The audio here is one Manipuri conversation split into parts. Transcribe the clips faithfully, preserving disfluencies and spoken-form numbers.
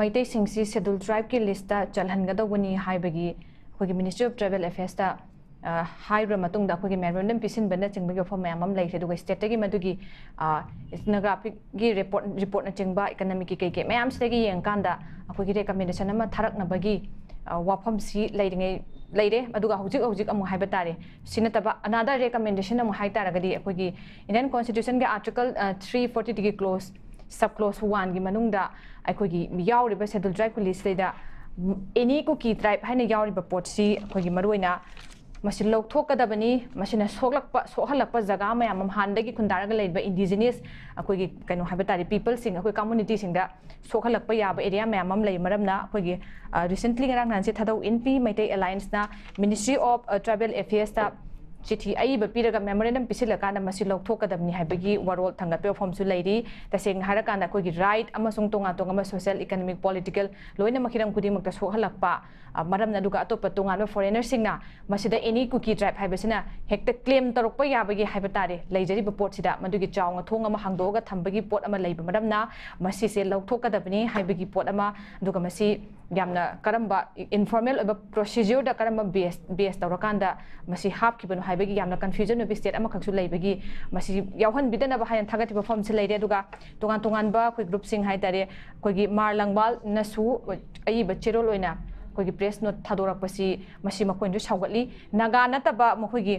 ꯃꯩꯇꯩꯁꯤꯡꯁꯤ ꯁꯦꯗꯨꯜ ꯇ꯭ꯔꯥꯏꯕꯀꯤ ꯂꯤꯁꯇ ꯆꯜꯍꯟꯒꯗꯧꯕꯅꯤ ꯍꯥꯏꯕꯒꯤ ꯑꯩꯈꯣꯏꯒꯤ ꯃꯤꯅꯤꯁꯇ꯭ꯔꯤ ꯑꯣꯐ ꯇ꯭ꯔꯥꯏꯕꯦꯜ ꯑꯐꯦꯌꯔꯁꯇ ꯍꯥꯏꯔꯕ ꯃꯇꯨꯡꯗ ꯑꯩꯈꯣꯏꯒꯤ ꯃꯦꯃꯣꯔꯦꯟꯗꯝ ꯄꯤꯁꯤꯟꯕꯅꯆꯤꯡꯕꯒꯤ ꯋꯥꯐꯝ ꯃꯌꯥꯝ ꯑꯃ ꯂꯩꯈ꯭ꯔꯦ꯫ ꯑꯗꯨꯒ ꯁ꯭ꯇꯦꯠꯇꯒꯤ ꯃꯗꯨꯒꯤ ꯏꯊꯅꯣꯒ꯭ꯔꯥꯐꯤꯛꯀꯤ ꯔꯤꯄꯣꯔꯠ ꯔꯤꯄꯣꯔꯠꯅꯆꯤꯡꯕ ꯏꯀꯅꯣꯃꯤꯛꯀꯤ ꯀꯩꯀꯩ ꯃꯌꯥꯝꯁꯤꯗꯒꯤ ꯌꯦꯡꯉꯀꯥꯟꯗ ꯑꯩꯈꯣꯏꯒꯤ ꯔꯤꯀꯃꯦꯟꯗꯦꯁꯟ ꯑꯃ ꯊꯥꯔꯛꯅꯕꯒꯤ ꯋꯥꯐꯝꯁꯤ ꯂꯩꯔꯤꯉꯩ ꯂꯩꯔꯦ꯫ ꯑꯗꯨꯒ ꯍꯧꯖꯤꯛ ꯍꯧꯖꯤꯛ ꯑꯃꯨꯛ ꯍꯥꯏꯕ ꯇꯥꯔꯦ, ꯁꯤ ꯅꯠꯇꯕ ꯑꯅꯥꯗꯔ ꯔꯤꯀꯃꯦꯟꯗꯦꯁꯟ ꯑꯃꯨꯛ ꯍꯥꯏ ꯇꯥꯔꯒꯗꯤ ꯑꯩꯈꯣꯏꯒꯤ ꯏꯟꯗꯤꯌꯟ ꯀꯣꯟꯁꯇꯤꯇ꯭ꯌꯨꯁꯟꯒꯤ ꯑꯥꯔꯇꯤꯀꯜ ꯊ꯭ꯔꯤ ꯐꯣꯔꯇꯤꯒꯤ ꯀ꯭ꯂꯣꯁ ꯁꯕ ꯀ꯭ꯂꯣꯁ ꯋꯥꯟꯒꯤ ꯃꯅꯨꯡꯗ ꯑꯩꯈꯣꯏꯒꯤ ꯌꯥꯎꯔꯤꯕ ꯁꯦꯗꯨꯜ ꯇ꯭ꯔꯥꯏꯕꯀꯤ ꯂꯤꯁꯁꯤꯗ ꯑꯦꯅꯤ ꯀꯨꯀꯤ ꯇ꯭ꯔꯥꯏꯕ ꯍꯥꯏꯅ ꯌꯥꯎꯔꯤꯕ ꯄꯣꯠꯁꯤ ꯑꯩꯈꯣꯏꯒꯤ ꯃꯔꯨꯑꯣꯏꯅ ꯃꯁꯤ ꯂꯧꯊꯣꯛꯀꯗꯕꯅꯤ꯫ ꯃꯁꯤꯅ ꯁꯣꯛꯂꯛꯄ ꯁꯣꯛꯍꯜꯂꯛꯄ ꯖꯒꯥ ꯃꯌꯥꯝ ꯑꯃ, ꯍꯥꯟꯅꯗꯒꯤ ꯈꯨꯟꯗꯥꯔꯒ ꯂꯩꯕ ꯏꯟꯗꯤꯖꯤꯅꯁ ꯑꯩꯈꯣꯏꯒꯤ ꯀꯩꯅꯣ ꯍꯥꯏꯕ ꯇꯥꯔꯦ, ꯄꯤꯄꯜꯁꯤꯡ, ꯑꯩꯈꯣꯏ ꯀꯝꯃꯨꯅꯤꯇꯤꯁꯤꯡꯗ ꯁꯣꯛꯍꯜꯂꯛꯄ ꯌꯥꯕ ꯑꯦꯔꯤꯌꯥ ꯃꯌꯥꯝ ꯑꯃ ꯂꯩ꯫ ꯃꯔꯝꯅ ꯑꯩꯈꯣꯏꯒꯤ ꯔꯤꯁꯦꯟꯠꯂꯤ ꯉꯔꯥꯡ ꯅꯍꯥꯟꯁꯦ ꯊꯥꯗꯧ ꯏꯟꯄꯤ ꯃꯩꯇꯩ ꯑꯦꯂꯥꯏꯟꯁꯅ ꯃꯤꯅꯤꯁꯇ꯭ꯔꯤ ꯑꯣꯐ ꯇ꯭ꯔꯥꯏꯕꯦꯜ ꯑꯦꯐꯤꯌꯔꯁꯇ ꯆꯤꯊꯤ ꯑꯏꯕ ꯄꯤꯔꯒ ꯃꯦꯃꯣꯔꯦꯟꯗꯝ ꯄꯤꯁꯤꯜꯂꯀꯥꯟꯗ ꯃꯁꯤ ꯂꯧꯊꯣꯛꯀꯗꯕꯅꯤ ꯍꯥꯏꯕꯒꯤ ꯋꯥꯔꯣꯜ ꯊꯥꯡꯒꯠꯄ ꯋꯥꯐꯝꯁꯨ ꯂꯩꯔꯤ꯫ ꯇꯁꯦꯡꯅ ꯍꯥꯏꯔꯀꯥꯟꯗ ꯑꯩꯈꯣꯏꯒꯤ ꯔꯥꯏꯠ ꯑꯃꯁꯨꯡ ꯇꯣꯉꯥꯟ ꯇꯣꯉꯥꯟꯕ ꯁꯣꯁꯤꯌꯦꯜ ꯏꯀꯅꯣꯃꯤꯛ ꯄꯣꯂꯤꯇꯤꯀꯦꯜ ꯂꯣꯏꯅꯃꯛ ꯍꯤꯔꯝ ꯈꯨꯗꯤꯡꯃꯛꯇ ꯁꯣꯛꯍꯜꯂꯛꯄ ꯃꯔꯝꯅ, ꯑꯗꯨꯒ ꯑꯇꯣꯞꯄ ꯇꯣꯉꯥꯟꯕ ꯐꯣꯔꯦꯅꯔꯁꯤꯡꯅ ꯃꯁꯤꯗ ꯑꯦꯅꯤ ꯀꯨꯀꯤ ꯇ꯭ꯔꯥꯏꯕ ꯍꯥꯏꯕꯁꯤꯅ ꯍꯦꯛꯇ ꯀ꯭ꯂꯦꯝ ꯇꯧꯔꯛꯄ ꯌꯥꯕꯒꯤ ꯍꯥꯏꯕ ꯇꯥꯔꯦ, ꯂꯩꯖꯔꯤꯕ ꯄꯣꯠꯁꯤꯗ ꯃꯗꯨꯒꯤ ꯆꯥꯎꯅ ꯊꯣꯡ ꯑꯃ ꯍꯥꯡꯗꯣꯛꯑꯒ ꯊꯝꯕꯒꯤ ꯄꯣꯠ ꯑꯃ ꯂꯩꯕ ꯃꯔꯝꯅ ꯃꯁꯤꯁꯦ ꯂꯧꯊꯣꯛꯀꯗꯕꯅꯤ ꯍꯥꯏꯕꯒꯤ ꯄꯣꯠ ꯑꯃ, ꯑꯗꯨꯒ ꯃꯁꯤ ꯌꯥꯝꯅ ꯀꯔꯝꯕ ꯏꯟꯐꯣꯔꯃꯦꯜ ꯑꯣꯏꯕ ꯄ꯭ꯔꯣꯁꯤꯖꯔꯗ ꯀꯔꯝꯕ ꯕꯦꯁ ꯕꯦꯁ ꯇꯧꯔꯀꯥꯟꯗ ꯃꯁꯤ ꯍꯥꯞꯈꯤꯕꯅꯣ ꯍꯥꯏꯕꯒꯤ ꯌꯥꯝꯅ ꯀꯟꯐ꯭ꯌꯨꯖꯟ ꯑꯣꯏꯕ ꯁ꯭ꯇꯦꯠ ꯑꯃꯈꯛꯁꯨ ꯂꯩꯕꯒꯤ ꯃꯁꯤ ꯌꯥꯎꯍꯟꯕꯤꯗꯅꯕ ꯍꯥꯏꯅ ꯊꯥꯒꯠꯈꯤꯕ ꯋꯥꯐꯝꯁꯤ ꯂꯩꯔꯦ꯫ ꯑꯗꯨꯒ ꯇꯣꯉꯥꯟ ꯇꯣꯉꯥꯟꯕ ꯑꯩꯈꯣꯏ ꯒ꯭ꯔꯨꯞꯁꯤꯡ ꯍꯥꯏ ꯇꯥꯔꯦ, ꯑꯩꯈꯣꯏꯒꯤ ꯃꯥꯔ ꯂꯪꯕꯥꯜꯅꯁꯨ ꯑꯏꯕ ꯆꯦꯔꯣꯜ ꯑꯣꯏꯅ ꯑꯩꯈꯣꯏꯒꯤ ꯄ꯭ꯔꯦꯁ ꯅꯣꯠ ꯊꯥꯗꯣꯔꯛꯄꯁꯤ ꯃꯁꯤ ꯃꯈꯣꯏꯅꯁꯨ ꯁꯥꯎꯒꯠꯂꯤ꯫ ꯅꯥꯒꯥ ꯅꯠꯇꯕ ꯃꯈꯣꯏꯒꯤ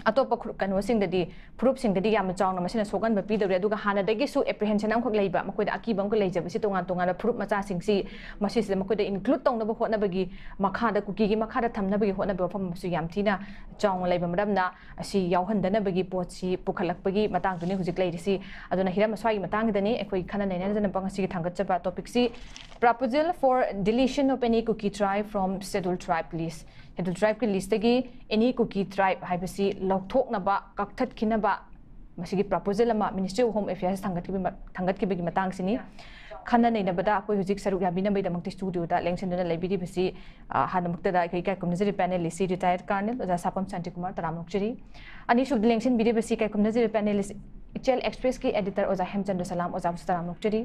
ꯑꯇꯣꯞꯄ ꯀꯩꯅꯣꯁꯤꯡꯗꯗꯤ, ꯐꯨꯔꯨꯞꯁꯤꯡꯗꯗꯤ ꯌꯥꯝꯅ ꯆꯥꯎꯅ ꯃꯁꯤꯅ ꯁꯣꯛꯍꯟꯕ ꯄꯤꯗꯧꯔꯤ꯫ ꯑꯗꯨꯒ ꯍꯥꯟꯅꯗꯒꯤꯁꯨ ꯑꯦꯄ꯭ꯔꯤꯍꯦꯟꯁꯟ ꯑꯃꯈꯛ ꯂꯩꯕ, ꯃꯈꯣꯏꯗ ꯑꯀꯤꯕ ꯑꯃꯈꯛ ꯂꯩꯖꯕꯁꯤ ꯇꯣꯉꯥꯟ ꯇꯣꯉꯥꯟꯕ ꯐꯨꯔꯨꯞ ꯃꯆꯥꯁꯤꯡꯁꯤ ꯃꯁꯤꯁꯤꯗ ꯃꯈꯣꯏꯗ ꯏꯟꯀ꯭ꯂꯨꯗ ꯇꯧꯅꯕ ꯍꯣꯠꯅꯕꯒꯤ ꯃꯈꯥꯗ, ꯀꯨꯀꯤꯒꯤ ꯃꯈꯥꯗ ꯊꯝꯅꯕꯒꯤ ꯍꯣꯠꯅꯕꯒꯤ ꯋꯥꯐꯝ ꯑꯃꯁꯨ ꯌꯥꯝ ꯊꯤꯅ ꯆꯥꯎꯅ ꯂꯩꯕ ꯃꯔꯝꯅ ꯑꯁꯤ ꯌꯥꯎꯍꯟꯗꯅꯕꯒꯤ ꯄꯣꯠꯁꯤ ꯄꯨꯈꯠꯂꯛꯄꯒꯤ ꯃꯇꯥꯡꯗꯨꯅꯤ ꯍꯧꯖꯤꯛ ꯂꯩꯔꯤꯁꯤ꯫ ꯑꯗꯨꯅ ꯍꯤꯔꯝ ꯑꯁ꯭ꯋꯥꯏꯒꯤ ꯃꯇꯥꯡꯗꯅꯤ ꯑꯩꯈꯣꯏ ꯈꯟꯅ ꯅꯩꯅꯖꯅꯕ ꯉꯁꯤꯒꯤ ꯊꯥꯡꯒꯠꯆꯕ ꯇꯣꯄꯤꯛꯁꯤ, Proposal for deletion of any Kuki tribe from Scheduled Tribe list꯫ Schedule ꯇ꯭ꯔꯥꯏꯕꯀꯤ ꯂꯤꯁꯇꯒꯤ ꯑꯦꯅꯤ ꯀꯨꯀꯤ ꯇ꯭ꯔꯥꯏꯕ ꯍꯥꯏꯕꯁꯤ ꯂꯧꯊꯣꯛꯅꯕ, ꯀꯛꯊꯠꯈꯤꯅꯕ ꯃꯁꯤꯒꯤ ꯄ꯭ꯔꯄꯣꯖꯦꯜ ꯑꯃ ꯃꯤꯅꯤꯁꯇ꯭ꯔꯤ ꯑꯣꯐ ꯍꯣꯝ ꯑꯦꯐꯤꯌꯔꯁ ꯊꯥꯡꯒꯠꯈꯤꯕ ꯊꯥꯡꯒꯠꯈꯤꯕꯒꯤ ꯃꯇꯥꯡꯁꯤꯅꯤ꯫ ꯈꯟꯅ ꯅꯩꯅꯕꯗ ꯑꯩꯈꯣꯏ ꯍꯧꯖꯤꯛ ꯁꯔꯨꯛ ꯌꯥꯕꯤꯅꯕꯒꯤꯗꯃꯛꯇ ꯁ꯭ꯇꯨꯗꯤꯑꯣꯗ ꯂꯦꯡꯁꯤꯟꯗꯨꯅ ꯂꯩꯕꯤꯔꯤꯕꯁꯤ, ꯑ, ꯍꯥꯟꯅꯃꯛꯇꯗ ꯑꯩꯈꯣꯏ ꯏꯀꯥꯏ ꯈꯨꯝꯅꯖꯔꯤ ꯄꯦꯅꯦꯂꯤꯁꯁꯤ, ꯔꯤꯇꯥꯌꯔꯗ ꯀꯔꯅꯦꯜ ꯑꯣꯖꯥ ꯁꯥꯄꯝ ꯁꯥꯟꯇꯤꯀꯨꯃꯥꯔ, ꯇꯔꯥꯝꯅ ꯑꯣꯛꯆꯔꯤ꯫ ꯑꯅꯤꯁꯨꯕꯗ ꯂꯦꯡꯁꯤꯟꯕꯤꯔꯤꯕꯁꯤ ꯏꯀꯥꯏ ꯈꯨꯝꯅꯖꯔꯤ ꯄꯦꯅꯦꯂꯤꯁ, ꯏꯆꯦꯜ ꯑꯦꯛꯁꯄ꯭ꯔꯦꯁꯀꯤ ꯑꯦꯗꯤꯇꯔ ꯑꯣꯖꯥ ꯍꯦꯝꯆꯟꯗ꯭ꯔ ꯁꯂꯥꯝ, ꯑꯣꯖꯥꯕꯨꯁꯨ ꯇꯔꯥꯝꯅ ꯑꯣꯛꯆꯔꯤ꯫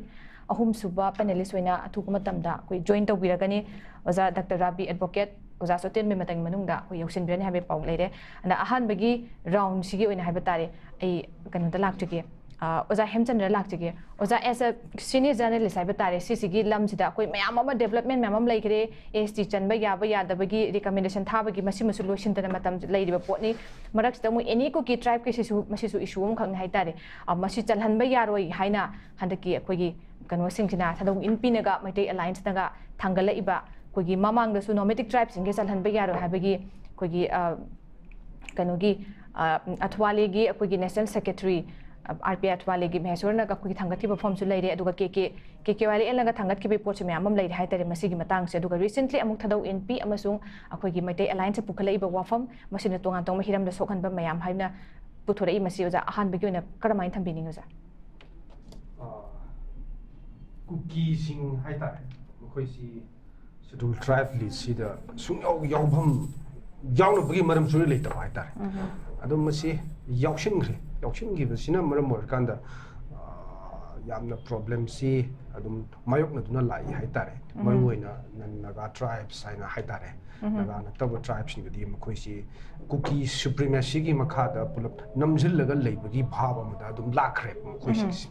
ꯑꯍꯨꯝꯁꯨꯕ ꯄꯦꯅꯦꯂꯤꯁ ꯑꯣꯏꯅ ꯑꯊꯨꯕ ꯃꯇꯝꯗ ꯑꯩꯈꯣꯏ ꯖꯣꯏꯟ ꯇꯧꯕꯤꯔꯒꯅꯤ꯫ ꯑꯣꯖꯥ ꯗꯥꯛꯇꯔ ꯔꯥꯕꯤ ꯑꯦꯗꯚꯣꯀꯦꯠ, ꯑꯣꯖꯥꯁꯨ ꯑꯇꯦꯟꯕ ꯃꯇꯝꯒꯤ ꯃꯅꯨꯡꯗ ꯑꯩꯈꯣꯏ ꯌꯧꯁꯤꯟꯕꯤꯔꯅꯤ ꯍꯥꯏꯕꯒꯤ ꯄꯥꯎ ꯂꯩꯔꯦ꯫ ꯑꯗ ꯑꯍꯥꯟꯕꯒꯤ ꯔꯥꯎꯟꯁꯤꯒꯤ ꯑꯣꯏꯅ ꯍꯥꯏꯕ ꯇꯥꯔꯦ, ꯑꯩ ꯀꯩꯅꯣꯗ ꯂꯥꯛꯆꯒꯦ, ꯑ, ꯑꯣꯖꯥ ꯍꯦꯝꯆꯟꯗ꯭ꯔ ꯂꯥꯛꯆꯒꯦ꯫ ꯑꯣꯖꯥ, as a senior journalist ꯍꯥꯏꯕ ꯇꯥꯔꯦ, ꯁꯤꯁꯤꯒꯤ ꯂꯝꯁꯤꯗ ꯑꯩꯈꯣꯏ ꯃꯌꯥꯝ ꯑꯃ, ꯗꯦꯕꯂꯞꯃꯦꯟ ꯃꯌꯥꯝ ꯑꯃ ꯂꯩꯈ꯭ꯔꯦ, ꯑꯦꯁ ꯇꯤ ꯆꯟꯕ ꯌꯥꯕ ꯌꯥꯗꯕꯒꯤ ꯔꯤꯀꯃꯦꯟꯗꯦꯁꯟ ꯊꯥꯕꯒꯤ ꯃꯁꯤꯃꯁꯨ ꯂꯣꯏꯁꯤꯟꯗꯅ ꯃꯇꯝ ꯂꯩꯔꯤꯕ ꯄꯣꯠꯅꯤ꯫ ꯃꯔꯛꯁꯤꯗ ꯑꯃꯨꯛ ꯑꯦꯅꯤ ꯀꯨꯀꯤ ꯇ꯭ꯔꯥꯏꯕꯀꯤꯁꯤꯁꯨ, ꯃꯁꯤꯁꯨ ꯏꯁꯨ ꯑꯃꯈꯛꯅꯤ ꯍꯥꯏ ꯇꯥꯔꯦ꯫ ꯑ, ꯃꯁꯤ ꯆꯜꯍꯟꯕ ꯌꯥꯔꯣꯏ ꯍꯥꯏꯅ ꯍꯟꯗꯛꯀꯤ ꯑꯩꯈꯣꯏꯒꯤ ꯀꯩꯅꯣꯁꯤꯡꯁꯤꯅ, ꯊꯥꯗꯧ ꯏꯟ ꯄꯤꯅꯒ ꯃꯩꯇꯩ ꯑꯦꯂꯥꯏꯟꯁꯅꯒ ꯊꯥꯡꯒꯠꯂꯛꯏꯕ, ꯑꯩꯈꯣꯏꯒꯤ ꯃꯃꯥꯡꯗꯁꯨ ꯅꯣꯃꯦꯗꯤꯛ ꯇ꯭ꯔꯥꯏꯕꯁꯤꯡꯁꯦ ꯆꯜꯍꯟꯕ ꯌꯥꯔꯣꯏ ꯍꯥꯏꯕꯒꯤ ꯑꯩꯈꯣꯏꯒꯤ, ꯑ, ꯀꯩꯅꯣꯒꯤ, ꯑ, ꯑꯊꯋꯥꯂꯦꯒꯤ ꯑꯩꯈꯣꯏꯒꯤ ꯅꯦꯁꯅꯦꯜ ꯁꯦꯀ꯭ꯔꯦꯇꯔꯤ, ꯑ, ꯑꯥꯔ ꯄꯤ ꯑꯊꯋꯥꯂꯦꯒꯤ ꯃꯍꯦꯁꯣꯔꯅꯒ ꯑꯩꯈꯣꯏꯒꯤ ꯊꯥꯡꯒꯠꯈꯤꯕ ꯐꯣꯝꯁꯨ ꯂꯩꯔꯦ, ꯑꯗꯨꯒ ꯀꯦ ꯀꯦ, ꯀꯦ ꯀꯦ ꯋꯥꯏ ꯑꯦꯜꯅꯒ ꯊꯥꯡꯒꯠꯈꯤꯕꯒꯤ ꯄꯣꯠꯁꯨ ꯃꯌꯥꯝ ꯑꯃ ꯂꯩꯔꯦ ꯍꯥꯏ ꯇꯥꯔꯦ ꯃꯁꯤꯒꯤ ꯃꯇꯥꯡꯁꯦ꯫ ꯑꯗꯨꯒ recently ꯑꯃꯨꯛ ꯊꯥꯗꯧ ꯏꯟ ꯄꯤ ꯑꯃꯁꯨꯡ ꯑꯩꯈꯣꯏꯒꯤ ꯃꯩꯇꯩ ꯑꯦꯂꯥꯏꯟꯁ ꯄꯨꯈꯠꯂꯛꯏꯕ ꯋꯥꯐꯝ, ꯃꯁꯤꯅ ꯇꯣꯉꯥꯟ ꯇꯣꯉꯥꯟꯕ ꯍꯤꯔꯝꯗ ꯁꯣꯛꯍꯟꯕ ꯃꯌꯥꯝ ꯍꯥꯏꯅ ꯄꯨꯊꯣꯔꯛꯏ꯫ ꯃꯁꯤ ꯑꯣꯖꯥ, ꯑꯍꯥꯟꯕꯒꯤ ꯑꯣꯏꯅ ꯀꯔꯝꯍꯥꯏꯅ ꯊꯝꯕꯤꯅꯤꯡꯉꯤ ꯑꯣꯖꯥ? ꯑ, ꯀꯨꯀꯤꯁꯤꯡ ꯍꯥꯏꯇꯥꯔꯦ, ꯃꯈꯣꯏꯁꯤ ꯁꯦꯗ꯭ꯌꯨꯜ ꯇ꯭ꯔꯥꯏꯕ ꯂꯤꯁꯁꯤꯗ ꯁꯨꯡꯌꯥꯎ ꯌꯥꯎꯐꯝ, ꯌꯥꯎꯅꯕꯒꯤ ꯃꯔꯝ ꯁꯨꯡꯂꯩ ꯂꯩꯇꯕ ꯍꯥꯏꯇꯥꯔꯦ꯫ ꯑꯗꯣ ꯃꯁꯤ ꯌꯥꯎꯁꯤꯟꯈ꯭ꯔꯦ꯫ ꯌꯥꯎꯁꯤꯟꯈꯤꯕꯁꯤꯅ ꯃꯔꯝ ꯑꯣꯏꯔꯀꯥꯟꯗ, ꯑ, ꯌꯥꯝꯅ ꯄ꯭ꯔꯣꯕ꯭ꯂꯦꯝꯁꯤ ꯑꯗꯨꯝ ꯃꯥꯌꯣꯛꯅꯗꯨꯅ ꯂꯥꯛꯏ ꯍꯥꯏꯇꯥꯔꯦ꯫ ꯃꯔꯨꯑꯣꯏꯅ ꯅꯟ ꯅꯥꯒꯥ ꯇ꯭ꯔꯥꯏꯕꯁ ꯍꯥꯏꯅ ꯍꯥꯏꯇꯥꯔꯦ, ꯅꯥꯒꯥ ꯅꯠꯇꯕ ꯇ꯭ꯔꯥꯏꯕꯁꯤꯡꯗꯨꯗꯤ ꯃꯈꯣꯏꯁꯤ ꯀꯨꯀꯤ ꯁꯨꯄ꯭ꯔꯤꯃꯦꯁꯤꯒꯤ ꯃꯈꯥꯗ ꯄꯨꯂꯞ ꯅꯝꯁꯤꯜꯂꯒ ꯂꯩꯕꯒꯤ ꯚꯥꯕ ꯑꯃꯗ ꯑꯗꯨꯝ ꯂꯥꯛꯈ꯭ꯔꯦꯕ ꯃꯈꯣꯏꯁꯤꯡꯁꯤ꯫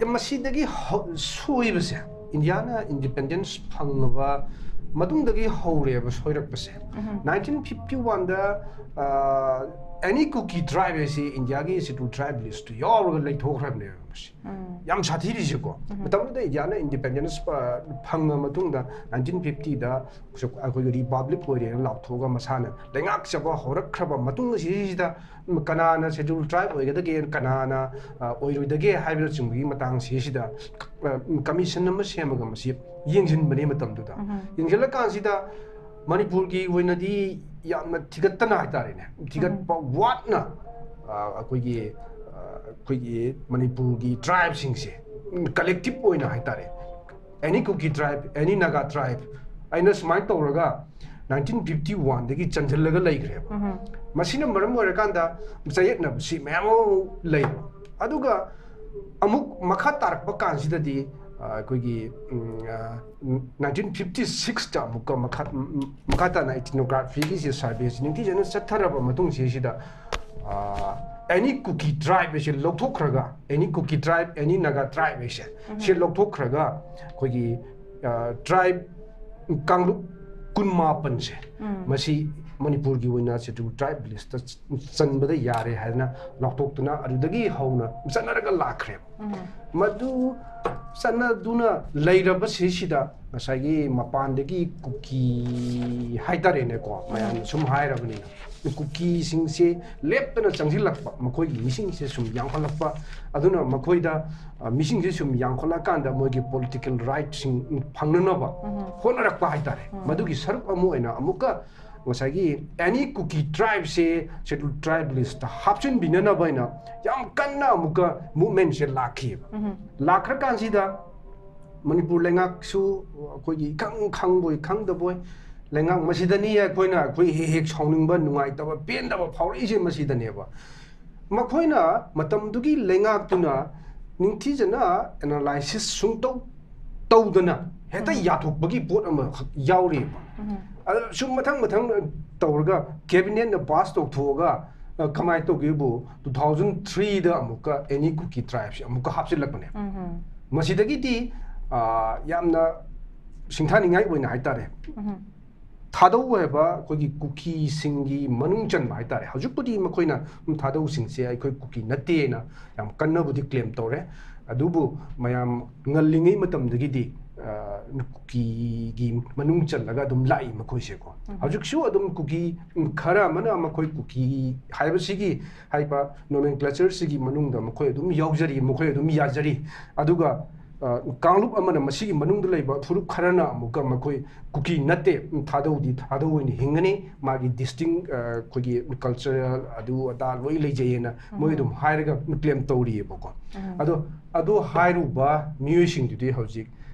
ꯌꯥꯝ ꯃꯁꯤꯗꯒꯤ ꯍꯧ-, ꯁꯣꯏꯕꯁꯦ, ꯏꯟꯗꯤꯌꯥꯅ ꯏꯟꯗꯤꯄꯦꯟꯗꯦꯟꯁ ꯐꯪꯉꯕ ꯃꯇꯨꯡꯗꯒꯤ ꯍꯧꯔꯦꯕ ꯁꯣꯏꯔꯛꯄꯁꯦ꯫ ꯅꯥꯏꯟꯇꯤꯟ ꯐꯤꯐꯇꯤ ꯋꯥꯟꯗ, ꯑ, ꯑꯦꯅꯤ ꯀꯨꯀꯤ ꯇ꯭ꯔꯥꯏꯕ ꯍꯥꯏꯁꯤ ꯏꯟꯗꯤꯌꯥꯒꯤ ꯁꯦꯗ꯭ꯌꯨꯜ ꯇ꯭ꯔꯥꯏꯕ ꯂꯤꯁꯇꯨ ꯌꯥꯎꯔꯒ ꯂꯩꯊꯣꯛꯈ꯭ꯔꯕꯅꯦꯕ ꯃꯁꯤ꯫ ꯌꯥꯝ ꯁꯥꯊꯤꯔꯤꯁꯤꯀꯣ꯫ ꯃꯇꯝꯗꯨꯗ ꯏꯟꯗꯤꯌꯥꯅ ꯏꯟꯗꯤꯄꯦꯟꯗꯦꯟꯁ, ꯑ, ꯐꯪꯉ ꯃꯇꯨꯡꯗ ꯅꯥꯏꯟꯇꯤꯟ ꯐꯤꯐꯇꯤꯗ ꯑꯩꯈꯣꯏꯒꯤ ꯔꯤꯄꯕ꯭ꯂꯤꯛ ꯑꯣꯏꯔꯦꯅ ꯂꯥꯎꯊꯣꯛꯑꯒ ꯃꯁꯥꯅ ꯂꯩꯉꯥꯛꯆꯕ ꯍꯧꯔꯛꯈ꯭ꯔꯕ ꯃꯇꯨꯡ ꯑꯁꯤꯁꯤꯗ ꯀꯅꯥꯅ ꯁꯦꯗ꯭ꯌꯨꯜ ꯇ꯭ꯔꯥꯏꯕ ꯑꯣꯏꯒꯗꯒꯦ, ꯀꯅꯥꯅ, ꯑ, ꯑꯣꯏꯔꯣꯏꯗꯒꯦ ꯍꯥꯏꯕꯅꯆꯤꯡꯕꯒꯤ ꯃꯇꯥꯡꯁꯤꯁꯤꯗ, ꯑ, ꯀꯃꯤꯁꯟ ꯑꯃ ꯁꯦꯝꯃꯒ ꯃꯁꯤ ꯌꯦꯡꯁꯤꯟꯕꯅꯦ ꯃꯇꯝꯗꯨꯗ꯫ ꯌꯦꯡꯁꯤꯜꯂꯀꯥꯟꯁꯤꯗ ꯃꯅꯤꯄꯨꯔꯒꯤ ꯑꯣꯏꯅꯗꯤ ꯌꯥꯝꯅ ꯊꯤꯒꯠꯇꯅ ꯍꯥꯏꯇꯥꯔꯦꯅꯦ, ꯊꯤꯒꯠꯄ ꯋꯥꯠꯅ, ꯑ, ꯑꯩꯈꯣꯏꯒꯤ, ꯑ, ꯑꯩꯈꯣꯏꯒꯤ ꯃꯅꯤꯄꯨꯔꯒꯤ ꯇ꯭ꯔꯥꯏꯕꯁꯤꯡꯁꯦ ꯀꯂꯦꯛꯇꯤꯞ ꯑꯣꯏꯅ ꯍꯥꯏꯇꯥꯔꯦ, ꯑꯦꯅꯤ ꯀꯨꯀꯤ ꯇ꯭ꯔꯥꯏꯕ, ꯑꯦꯅꯤ ꯅꯥꯒꯥ ꯇ꯭ꯔꯥꯏꯕ, ꯑꯩꯅ ꯁꯨꯃꯥꯏꯅ ꯇꯧꯔꯒ ꯅꯥꯏꯟꯇꯤꯟ ꯐꯤꯐꯇꯤ ꯋꯥꯟꯗꯒꯤ ꯆꯟꯁꯤꯜꯂꯒ ꯂꯩꯈ꯭ꯔꯦꯕ꯫ ꯃꯁꯤꯅ ꯃꯔꯝ ꯑꯣꯏꯔꯀꯥꯟꯗ ꯆꯌꯦꯠꯅꯕꯁꯤ ꯃꯌꯥꯝ ꯑꯃ ꯂꯩꯕ꯫ ꯑꯗꯨꯒ ꯑꯃꯨꯛ ꯃꯈꯥ ꯇꯥꯔꯛꯄ ꯀꯥꯟꯁꯤꯗꯗꯤ ꯑꯩꯈꯣꯏꯒꯤ ꯅꯥꯏꯟꯇꯤꯟ ꯐꯤꯐꯇꯤ ꯁꯤꯛꯁꯇ ꯑꯃꯨꯛꯀ ꯃꯈꯥ ꯃꯈꯥ ꯇꯥꯅ ꯏꯊꯤꯅꯣꯒ꯭ꯔꯥꯐꯤꯒꯤꯁꯦ ꯁꯔꯚꯦꯁꯤ ꯅꯤꯡꯊꯤꯖꯅ ꯆꯠꯊꯔꯕ ꯃꯇꯨꯡꯁꯤꯗ ꯑꯦꯅꯤ ꯀꯨꯀꯤ ꯇ꯭ꯔꯥꯏꯕ ꯑꯁꯦ ꯂꯧꯊꯣꯛꯈ꯭ꯔꯒ, ꯑꯦꯅꯤ ꯀꯨꯀꯤ ꯇ꯭ꯔꯥꯏꯕ, ꯑꯦꯅꯤ ꯅꯥꯒꯥ ꯇ꯭ꯔꯥꯏꯕ ꯑꯁꯦ ꯁꯤ ꯂꯧꯊꯣꯛꯈ꯭ꯔꯒ ꯑꯩꯈꯣꯏꯒꯤ ꯇ꯭ꯔꯥꯏꯕ ꯀꯥꯡꯂꯨꯞ ꯀꯨꯟꯃꯥꯄꯟꯁꯦ ꯃꯁꯤ ꯃꯅꯤꯄꯨꯔꯒꯤ ꯑꯣꯏꯅ ꯁꯦꯗ꯭ꯌꯨꯜ ꯇ꯭ꯔꯥꯏꯕ ꯂꯤꯁꯇ ꯆꯟꯕꯗ ꯌꯥꯔꯦ ꯍꯥꯏꯗꯅ ꯂꯥꯎꯊꯣꯛꯇꯨꯅ ꯑꯗꯨꯗꯒꯤ ꯍꯧꯅ ꯆꯠꯅꯔꯒ ꯂꯥꯛꯈ꯭ꯔꯦꯕ꯫ ꯃꯗꯨ ꯆꯠꯅꯗꯨꯅ ꯂꯩꯔꯕꯁꯤꯁꯤꯗ ꯉꯁꯥꯏꯒꯤ ꯃꯄꯥꯟꯗꯒꯤ ꯀꯨꯀꯤ ꯍꯥꯏꯇꯥꯔꯦꯅꯦꯀꯣ, ꯃꯌꯥꯝꯅ ꯁꯨꯝ ꯍꯥꯏꯔꯕꯅꯤꯅ ꯀꯨꯀꯤꯁꯤꯡꯁꯦ ꯂꯦꯞꯇꯅ ꯆꯪꯁꯤꯜꯂꯛꯄ, ꯃꯈꯣꯏꯒꯤ ꯃꯤꯁꯤꯡꯁꯦ ꯁꯨꯝ ꯌꯥꯝꯈꯠꯂꯛꯄ, ꯑꯗꯨꯅ ꯃꯈꯣꯏꯗ ꯃꯤꯁꯤꯡꯁꯦ ꯁꯨꯝ ꯌꯥꯝꯈꯠꯂꯛꯑꯀꯥꯟꯗ ꯃꯣꯏꯒꯤ ꯄꯣꯂꯤꯇꯤꯀꯦꯜ ꯔꯥꯏꯠꯁꯤꯡ ꯐꯪꯅꯅꯕ ꯍꯣꯠꯅꯔꯛꯄ ꯍꯥꯏꯇꯥꯔꯦ꯫ ꯃꯗꯨꯒꯤ ꯁꯔꯨꯛ ꯑꯃ ꯑꯣꯏꯅ ꯑꯃꯨꯛꯀ ꯉꯁꯥꯏꯒꯤ ꯑꯦꯅꯤ ꯀꯨꯀꯤ ꯇ꯭ꯔꯥꯏꯕꯁꯦ ꯁꯦꯗ꯭ꯌꯨꯜ ꯇ꯭ꯔꯥꯏꯕ ꯂꯤꯁꯇ ꯍꯥꯞꯆꯤꯟꯕꯤꯅꯅꯕ ꯍꯥꯏꯅ ꯌꯥꯝ ꯀꯟꯅ ꯑꯃꯨꯛꯀ ꯃꯨꯚꯃꯦꯟꯁꯦ ꯂꯥꯛꯈꯤꯑꯕ꯫ ꯂꯥꯛꯈ꯭ꯔꯀꯥꯟꯁꯤꯗ ꯃꯅꯤꯄꯨꯔ ꯂꯩꯉꯥꯛꯁꯨ ꯑꯩꯈꯣꯏꯒꯤ ꯏꯈꯪ ꯈꯪꯕꯣꯏ ꯈꯪꯗꯕꯣꯏ, ꯂꯩꯉꯥꯛ ꯃꯁꯤꯗꯅꯤ ꯑꯩꯈꯣꯏꯅ ꯑꯩꯈꯣꯏ ꯍꯦꯛ ꯍꯦꯛ ꯁꯥꯎꯅꯤꯡꯕ, ꯅꯨꯡꯉꯥꯏꯇꯕ, ꯄꯦꯟꯗꯕ ꯐꯥꯎꯔꯛꯏꯁꯦ ꯃꯁꯤꯗꯅꯦꯕ꯫ ꯃꯈꯣꯏꯅ ꯃꯇꯝꯗꯨꯒꯤ ꯂꯩꯉꯥꯛꯇꯨꯅ ꯅꯤꯡꯊꯤꯖꯅ ꯑꯦꯅꯥꯂꯥꯏꯁꯤꯁ ꯁꯨꯡꯇꯧ ꯇꯧꯗꯅ ꯍꯦꯛꯇ ꯌꯥꯊꯣꯛꯄꯒꯤ ꯄꯣꯠ ꯑꯃꯈꯛ ꯌꯥꯎꯔꯤꯕ꯫ ꯑꯗ ꯁꯨꯝ ꯃꯊꯪ ꯃꯊꯪ ꯇꯧꯔꯒ ꯀꯦꯕꯤꯅꯦꯠꯅ ꯄꯥꯁ ꯇꯧꯊꯣꯛꯑꯒ ꯀꯃꯥꯏꯅ ꯇꯧꯒꯦꯕꯨ, ꯇꯨ ꯊꯥꯎꯖꯟ ꯊ꯭ꯔꯤꯗ ꯑꯃꯨꯛꯀ ꯑꯦꯅꯤ ꯀꯨꯀꯤ ꯇ꯭ꯔꯥꯏꯕꯁꯦ ꯑꯃꯨꯛꯀ ꯍꯥꯞꯆꯤꯜꯂꯛꯄꯅꯦ꯫ ꯃꯁꯤꯗꯒꯤꯗꯤ ꯌꯥꯝꯅ ꯁꯤꯡꯊꯥꯅꯤꯡꯉꯥꯏ ꯑꯣꯏꯅ ꯍꯥꯏꯇꯥꯔꯦ, ꯊꯥꯗꯧ ꯍꯥꯏꯕ ꯑꯩꯈꯣꯏꯒꯤ ꯀꯨꯀꯤꯁꯤꯡꯒꯤ ꯃꯅꯨꯡ ꯆꯟꯕ ꯍꯥꯏꯇꯥꯔꯦ꯫ ꯍꯧꯖꯤꯛꯄꯨꯗꯤ ꯃꯈꯣꯏꯅ ꯊꯥꯗꯧꯁꯤꯡꯁꯦ ꯑꯩꯈꯣꯏ ꯀꯨꯀꯤ ꯅꯠꯇꯦꯅ ꯌꯥꯝ ꯀꯟꯅꯕꯨꯗꯤ ꯀ꯭ꯂꯦꯝ ꯇꯧꯔꯦ꯫ ꯑꯗꯨꯕꯨ ꯃꯌꯥꯝ ꯉꯜꯂꯤꯉꯩ ꯃꯇꯝꯗꯒꯤꯗꯤ ꯀꯨꯀꯤꯒꯤ ꯃꯅꯨꯡ ꯆꯜꯂꯒ ꯑꯗꯨꯝ ꯂꯥꯛꯏ ꯃꯈꯣꯏꯁꯦꯀꯣ꯫ ꯍꯧꯖꯤꯛꯁꯨ ꯑꯗꯨꯝ ꯀꯨꯀꯤ ꯈꯔ ꯑꯃꯅ ꯃꯈꯣꯏ ꯀꯨꯀꯤ ꯍꯥꯏꯕꯁꯤꯒꯤ ꯍꯥꯏꯕ ꯅꯣꯃꯦꯟꯀ꯭ꯂꯦꯆꯔꯁꯤꯒꯤ ꯃꯅꯨꯡꯗ ꯃꯈꯣꯏ ꯑꯗꯨꯝ ꯌꯥꯎꯖꯔꯤ, ꯃꯈꯣꯏ ꯑꯗꯨꯝ ꯌꯥꯖꯔꯤ꯫ ꯑꯗꯨꯒ ꯀꯥꯡꯂꯨꯞ ꯑꯃꯅ, ꯃꯁꯤꯒꯤ ꯃꯅꯨꯡꯗ ꯂꯩꯕ ꯐꯨꯔꯨꯞ ꯈꯔꯅ ꯑꯃꯨꯛꯀ ꯃꯈꯣꯏ ꯀꯨꯀꯤ ꯅꯠꯇꯦ, ꯊꯥꯗꯧꯗꯤ ꯊꯥꯗꯧ ꯑꯣꯏꯅ ꯍꯤꯡꯒꯅꯤ, ꯃꯥꯒꯤ ꯗꯤꯁꯇꯤꯡ ꯑꯩꯈꯣꯏꯒꯤ ꯀꯜꯆꯔꯦꯜ ꯑꯗꯨ ꯑꯗꯥ ꯂꯣꯏ ꯂꯩꯖꯩꯌꯦꯅ ꯃꯣꯏ ꯑꯗꯨꯝ ꯍꯥꯏꯔꯒ ꯀ꯭ꯂꯦꯝ ꯇꯧꯔꯤꯑꯕꯀꯣ꯫ ꯑꯗꯣ ꯑꯗꯨ ꯍꯥꯏꯔꯨꯕ ꯃꯤꯑꯣꯏꯁꯤꯡꯗꯨꯗꯤ ꯍꯧꯖꯤꯛ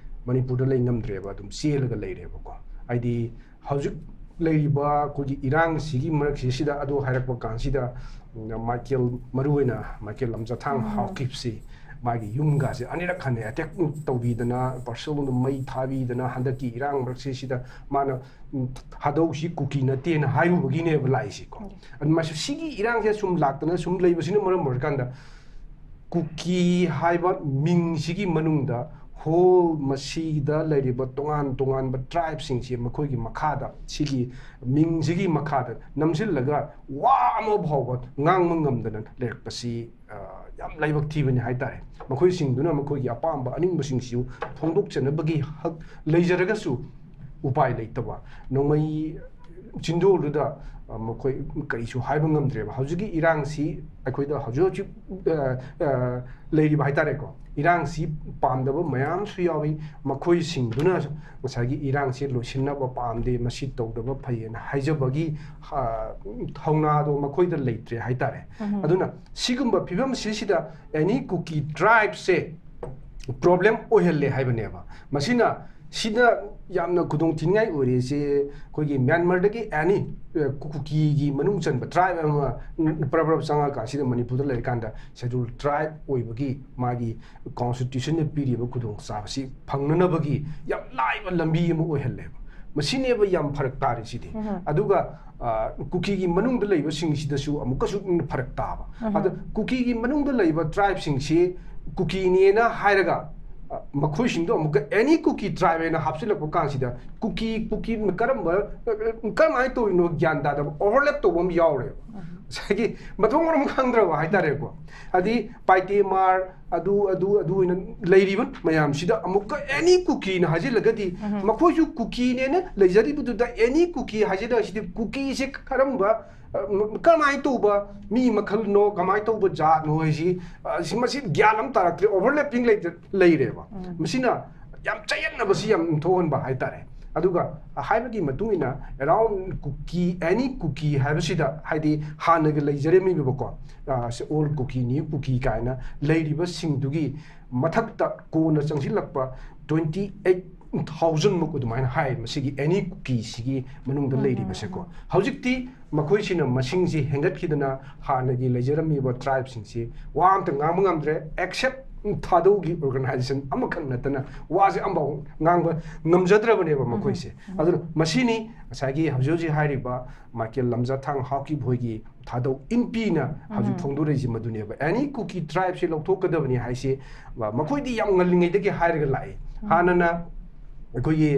ꯃꯅꯤꯄꯨꯔꯗ ꯂꯩ ꯉꯝꯗ꯭ꯔꯦꯕ, ꯑꯗꯨꯝ ꯆꯦꯜꯂꯒ ꯂꯩꯔꯦꯕꯀꯣ꯫ ꯍꯥꯏꯗꯤ ꯍꯧꯖꯤꯛ ꯂꯩꯔꯤꯕ ꯑꯩꯈꯣꯏꯒꯤ ꯏꯔꯥꯡꯁꯤꯒꯤ ꯃꯔꯛꯁꯤꯗ ꯑꯗꯨ ꯍꯥꯏꯔꯛꯄ ꯀꯥꯟꯁꯤꯗ ꯃꯥꯏꯀꯦꯜ, ꯃꯔꯨꯑꯣꯏꯅ ꯃꯥꯏꯀꯦꯜ ꯂꯝꯆꯥꯊꯥꯡ ꯍꯥꯎꯀꯤꯞꯁꯤ ꯃꯥꯒꯤ ꯌꯨꯝꯒꯥꯁꯦ ꯑꯅꯤꯔꯛ ꯍꯟꯅ ꯑꯦꯇꯦꯛ ꯇꯧꯕꯤꯗꯅ, ꯄꯥꯔꯁꯦꯜꯗ ꯃꯩ ꯊꯥꯕꯤꯗꯅ, ꯍꯟꯗꯛꯀꯤ ꯏꯔꯥꯡ ꯃꯔꯛꯁꯤꯗ ꯃꯥꯅ, ꯎꯝ, ꯊꯥꯗꯧꯁꯤ ꯀꯨꯀꯤ ꯅꯠꯇꯦꯅ ꯍꯥꯏꯔꯨꯕꯒꯤꯅꯦꯕ ꯂꯥꯛꯏꯁꯤꯀꯣ꯫ ꯎꯝ꯫ ꯑꯗꯨ ꯃꯁꯤ, ꯁꯤꯒꯤ ꯏꯔꯥꯡꯁꯦ ꯁꯨꯝ ꯂꯥꯛꯇꯅ ꯁꯨꯝ ꯂꯩꯕꯁꯤꯅ ꯃꯔꯝ ꯑꯣꯏꯔꯀꯥꯟꯗ ꯀꯨꯀꯤ ꯍꯥꯏꯕ ꯃꯤꯡꯁꯤꯒꯤ ꯃꯅꯨꯡꯗ ꯍꯣꯜ ꯃꯁꯤꯗ ꯂꯩꯔꯤꯕ ꯇꯣꯉꯥꯟ ꯇꯣꯉꯥꯟꯕ ꯇ꯭ꯔꯥꯏꯕꯁꯤꯡꯁꯤ ꯃꯈꯣꯏꯒꯤ ꯃꯈꯥꯗ, ꯁꯤꯒꯤ ꯃꯤꯡꯁꯤꯒꯤ ꯃꯈꯥꯗ ꯅꯝꯁꯤꯜꯂꯒ ꯋꯥ ꯑꯃ ꯐꯥꯎꯕ ꯉꯥꯡꯕ ꯉꯝꯗꯅ ꯂꯩꯔꯛꯄꯁꯤ, ꯑ, ꯌꯥꯝ ꯂꯥꯏꯕꯛ ꯊꯤꯕꯅꯤ ꯍꯥꯏꯇꯥꯔꯦ꯫ ꯃꯈꯣꯏꯁꯤꯡꯗꯨꯅ ꯃꯈꯣꯏꯒꯤ ꯑꯄꯥꯝꯕ ꯑꯅꯤꯡꯕꯁꯤꯡꯁꯤꯁꯨ ꯐꯣꯡꯗꯣꯛꯆꯅꯕꯒꯤ ꯍꯛ ꯂꯩꯖꯔꯒꯁꯨ ꯎꯄꯥꯏ ꯂꯩꯇꯕ, ꯅꯣꯡꯃꯩ ꯆꯤꯟꯗꯣꯜꯗꯨꯗ, ꯑ, ꯃꯈꯣꯏ ꯀꯔꯤꯁꯨ ꯍꯥꯏꯕ ꯉꯝꯗ꯭ꯔꯦꯕ꯫ ꯍꯧꯖꯤꯛꯀꯤ ꯏꯔꯥꯡꯁꯤ ꯑꯩꯈꯣꯏꯗ ꯍꯧꯖꯤꯛ ꯍꯧꯖꯤꯛ, ꯑ, ꯑ, ꯂꯩꯔꯤꯕ ꯍꯥꯏꯇꯥꯔꯦꯀꯣ, ꯏꯔꯥꯡꯁꯤ ꯄꯥꯝꯗꯕ ꯃꯌꯥꯝꯁꯨ ꯌꯥꯎꯏ꯫ ꯃꯈꯣꯏꯁꯤꯡꯗꯨꯅ ꯉꯁꯥꯏꯒꯤ ꯏꯔꯥꯡꯁꯤ ꯂꯣꯏꯁꯤꯟꯅꯕ ꯄꯥꯝꯗꯦ, ꯃꯁꯤ ꯇꯧꯗꯕ ꯐꯩꯌꯦꯅ ꯍꯥꯏꯖꯕꯒꯤ, ꯑ, ꯊꯧꯅꯥꯗꯣ ꯃꯈꯣꯏꯗ ꯂꯩꯇ꯭ꯔꯦ ꯍꯥꯏꯇꯥꯔꯦ꯫ ꯎꯝ꯫ ꯑꯗꯨꯅ ꯁꯤꯒꯨꯝꯕ ꯐꯤꯕꯝꯁꯤꯁꯤꯗ ꯑꯦꯅꯤ ꯀꯨꯀꯤ ꯇ꯭ꯔꯥꯏꯕꯁꯦ ꯄ꯭ꯔꯣꯕ꯭ꯂꯦꯝ ꯑꯣꯏꯍꯜꯂꯦ ꯍꯥꯏꯕꯅꯦꯕ꯫ ꯃꯁꯤꯅ, ꯁꯤꯗ ꯌꯥꯝꯅ ꯈꯨꯗꯣꯡ ꯊꯤꯅꯤꯡꯉꯥꯏ ꯑꯣꯏꯔꯤꯁꯦ ꯑꯩꯈꯣꯏꯒꯤ ꯃ꯭ꯌꯥꯟꯃꯥꯔꯗꯒꯤ ꯑꯦꯅꯤ, ꯑ, ꯀꯨꯀꯤꯒꯤ ꯃꯅꯨꯡ ꯆꯟꯕ ꯇ꯭ꯔꯥꯏꯕ ꯑꯃ, ꯎꯝ, ꯄ꯭ꯔꯞ ꯄ꯭ꯔꯞ ꯆꯪꯉꯀꯥꯟꯁꯤꯗ ꯃꯅꯤꯄꯨꯔꯗ ꯂꯩꯔꯀꯥꯟꯗ ꯁꯦꯗ꯭ꯌꯨꯜ ꯇ꯭ꯔꯥꯏꯕ ꯑꯣꯏꯕꯒꯤ ꯃꯥꯒꯤ ꯀꯣꯟꯁꯇꯤꯇ꯭ꯌꯨꯁꯟꯅ ꯄꯤꯔꯤꯕ ꯈꯨꯗꯣꯡꯆꯥꯕꯁꯤ ꯐꯪꯅꯅꯕꯒꯤ ꯌꯥꯝ ꯂꯥꯏꯕ ꯂꯝꯕꯤ ꯑꯃ ꯑꯣꯏꯍꯜꯂꯦꯕ꯫ ꯃꯁꯤꯅꯦꯕ ꯌꯥꯝ ꯐꯔꯛ ꯇꯥꯔꯤꯁꯤꯗꯤ꯫ ꯎꯝ꯫ ꯑꯗꯨꯒ, ꯑ, ꯀꯨꯀꯤꯒꯤ ꯃꯅꯨꯡꯗ ꯂꯩꯕꯁꯤꯡꯁꯤꯗꯁꯨ ꯑꯃꯨꯛꯀꯁꯨ ꯐꯔꯛ ꯇꯥꯕ꯫ ꯎꯝ꯫ ꯑꯗ ꯀꯨꯀꯤꯒꯤ ꯃꯅꯨꯡꯗ ꯂꯩꯕ ꯇ꯭ꯔꯥꯏꯕꯁꯤꯡꯁꯤ ꯀꯨꯀꯤꯅꯦꯅ ꯍꯥꯏꯔꯒ, ꯑ, ꯃꯈꯣꯏꯁꯤꯡꯗꯣ ꯑꯃꯨꯛꯀ ꯑꯦꯅꯤ ꯀꯨꯀꯤ ꯇ꯭ꯔꯥꯏꯕ ꯍꯥꯏꯅ ꯍꯥꯞꯆꯤꯜꯂꯛꯄ ꯀꯥꯟꯁꯤꯗ ꯀꯨꯀꯤ, ꯀꯨꯀꯤ ꯀꯔꯝꯕ, ꯑ, ꯀꯔꯝꯍꯥꯏꯅ ꯇꯧꯔꯤꯅꯣ ꯒ꯭ꯌꯥꯟ ꯇꯥꯗꯕ, ꯑꯣꯚꯔꯂꯦꯞ ꯇꯧꯕ ꯑꯃ ꯌꯥꯎꯔꯦꯕ꯫ ꯎꯝ꯫ ꯉꯁꯥꯏꯒꯤ ꯃꯊꯣꯡ ꯃꯔꯝ ꯈꯪꯗ꯭ꯔꯕ ꯍꯥꯏꯇꯥꯔꯦꯀꯣ꯫ ꯍꯥꯏꯗꯤ ꯄꯥꯏꯇꯦ ꯃꯥꯔ, ꯑꯗꯨ, ꯑꯗꯨ, ꯑꯗꯨ ꯑꯣꯏꯅ ꯂꯩꯔꯤꯕ ꯃꯌꯥꯝꯁꯤꯗ ꯑꯃꯨꯛꯀ ꯑꯦꯅꯤ ꯀꯨꯀꯤꯅ ꯍꯥꯏꯖꯤꯜꯂꯒꯗꯤ, ꯎꯝ꯫ ꯃꯈꯣꯏꯁꯨ ꯀꯨꯀꯤꯅꯦꯅ ꯂꯩꯖꯔꯤꯕꯗꯨꯗ ꯑꯦꯅꯤ ꯀꯨꯀꯤ ꯍꯥꯏꯖꯤꯜꯂꯒ ꯁꯤꯗꯤ ꯀꯨꯀꯤꯁꯦ ꯀꯔꯝꯕ, ꯑ, ꯀꯔꯝꯍꯥꯏꯅ ꯇꯧꯕ ꯃꯤ ꯃꯈꯜꯅꯣ, ꯀꯃꯥꯏꯅ ꯇꯧꯕ ꯖꯥꯠꯅꯣ ꯍꯥꯏꯁꯤ, ꯑ, ꯁꯤ, ꯃꯁꯤ ꯒ꯭ꯌꯥꯟ ꯑꯃ ꯇꯥꯔꯛꯇ꯭ꯔꯦ, ꯑꯣꯚꯔꯂꯦꯞꯄꯤꯡ ꯂꯩꯇ-, ꯂꯩꯔꯦꯕ꯫ ꯎꯝ꯫ ꯃꯁꯤꯅ ꯌꯥꯝ ꯆꯌꯦꯠꯅꯕꯁꯤ ꯌꯥꯝ ꯊꯣꯛꯍꯟꯕ ꯍꯥꯏꯇꯥꯔꯦ꯫ ꯑꯗꯨꯒ ꯍꯥꯏꯕꯒꯤ ꯃꯇꯨꯡ ꯏꯟꯅ ꯑꯦꯔꯥꯎꯟ ꯀꯨꯀꯤ, ꯑꯦꯅꯤ ꯀꯨꯀꯤ ꯍꯥꯏꯕꯁꯤꯗ ꯍꯥꯏꯗꯤ ꯍꯥꯟꯅꯒꯤ ꯂꯩꯖꯔꯝꯃꯤꯕꯀꯣ, ꯑ, ꯁꯤ ꯑꯣꯜ ꯀꯨꯀꯤ, ꯅ꯭ꯌꯨ ꯀꯨꯀꯤ ꯀꯥꯏꯅ ꯂꯩꯔꯤꯕꯁꯤꯡꯗꯨꯒꯤ ꯃꯊꯛꯇ ꯀꯣꯟꯅ ꯆꯪꯁꯤꯜꯂꯛꯄ ꯇ꯭ꯋꯦꯟꯇꯤ ꯑꯩꯠ ꯊꯥꯎꯖꯟ ꯃꯨꯛ ꯑꯗꯨꯃꯥꯏꯅ ꯍꯥꯏ, ꯃꯁꯤꯒꯤ ꯑꯦꯅꯤ ꯀꯨꯀꯤꯁꯤꯒꯤ ꯃꯅꯨꯡꯗ ꯎꯝ, ꯂꯩꯔꯤꯕꯁꯦꯀꯣ꯫ ꯎꯝ, ꯎꯝ꯫ ꯍꯧꯖꯤꯛꯇꯤ ꯃꯈꯣꯏꯁꯤꯅ ꯃꯁꯤꯡꯁꯤ ꯍꯦꯟꯒꯠꯈꯤꯗꯅ ꯍꯥꯟꯅꯒꯤ ꯂꯩꯖꯔꯝꯃꯤꯕ ꯇ꯭ꯔꯥꯏꯕꯁꯤꯡꯁꯤ ꯋꯥ ꯑꯝꯇ ꯉꯥꯡꯕ ꯉꯝꯗ꯭ꯔꯦ, ꯑꯦꯛꯁꯦꯞ ꯊꯥꯗꯧꯒꯤ ꯑꯣꯔꯒꯅꯥꯏꯖꯦꯁꯟ ꯑꯃꯈꯛ ꯅꯠꯇꯅ ꯋꯥꯁꯦ ꯑꯃꯐꯥꯎ ꯉꯥꯡꯕ ꯉꯝꯖꯗ꯭ꯔꯕꯅꯦꯕ ꯃꯈꯣꯏꯁꯦ꯫ ꯑꯗꯨꯅ ꯃꯁꯤꯅꯤ ꯉꯁꯥꯏꯒꯤ ꯍꯧꯖꯤꯛ ꯍꯧꯖꯤꯛ ꯍꯥꯏꯔꯤꯕ ꯃꯥꯏꯀꯦꯜ ꯂꯝꯖꯥꯊꯥꯡ ꯍꯥꯎꯀꯤꯞ ꯍꯣꯏꯒꯤ ꯊꯥꯗꯧ ꯏꯟꯄꯤꯅ ꯍꯧꯖꯤꯛ ꯐꯣꯡꯗꯣꯔꯛꯏꯁꯤ ꯃꯗꯨꯅꯦꯕ꯫ ꯑꯦꯅꯤ ꯀꯨꯀꯤ ꯇ꯭ꯔꯥꯏꯕꯁꯦ ꯂꯧꯊꯣꯛꯀꯗꯕꯅꯤ ꯍꯥꯏꯁꯦ, ꯃꯈꯣꯏꯗꯤ ꯌꯥꯝ ꯉꯜꯂꯤꯉꯩꯗꯒꯤ ꯍꯥꯏꯔꯒ ꯂꯥꯛꯑꯦ꯫ ꯍꯥꯟꯅꯅ ꯑꯩꯈꯣꯏꯒꯤ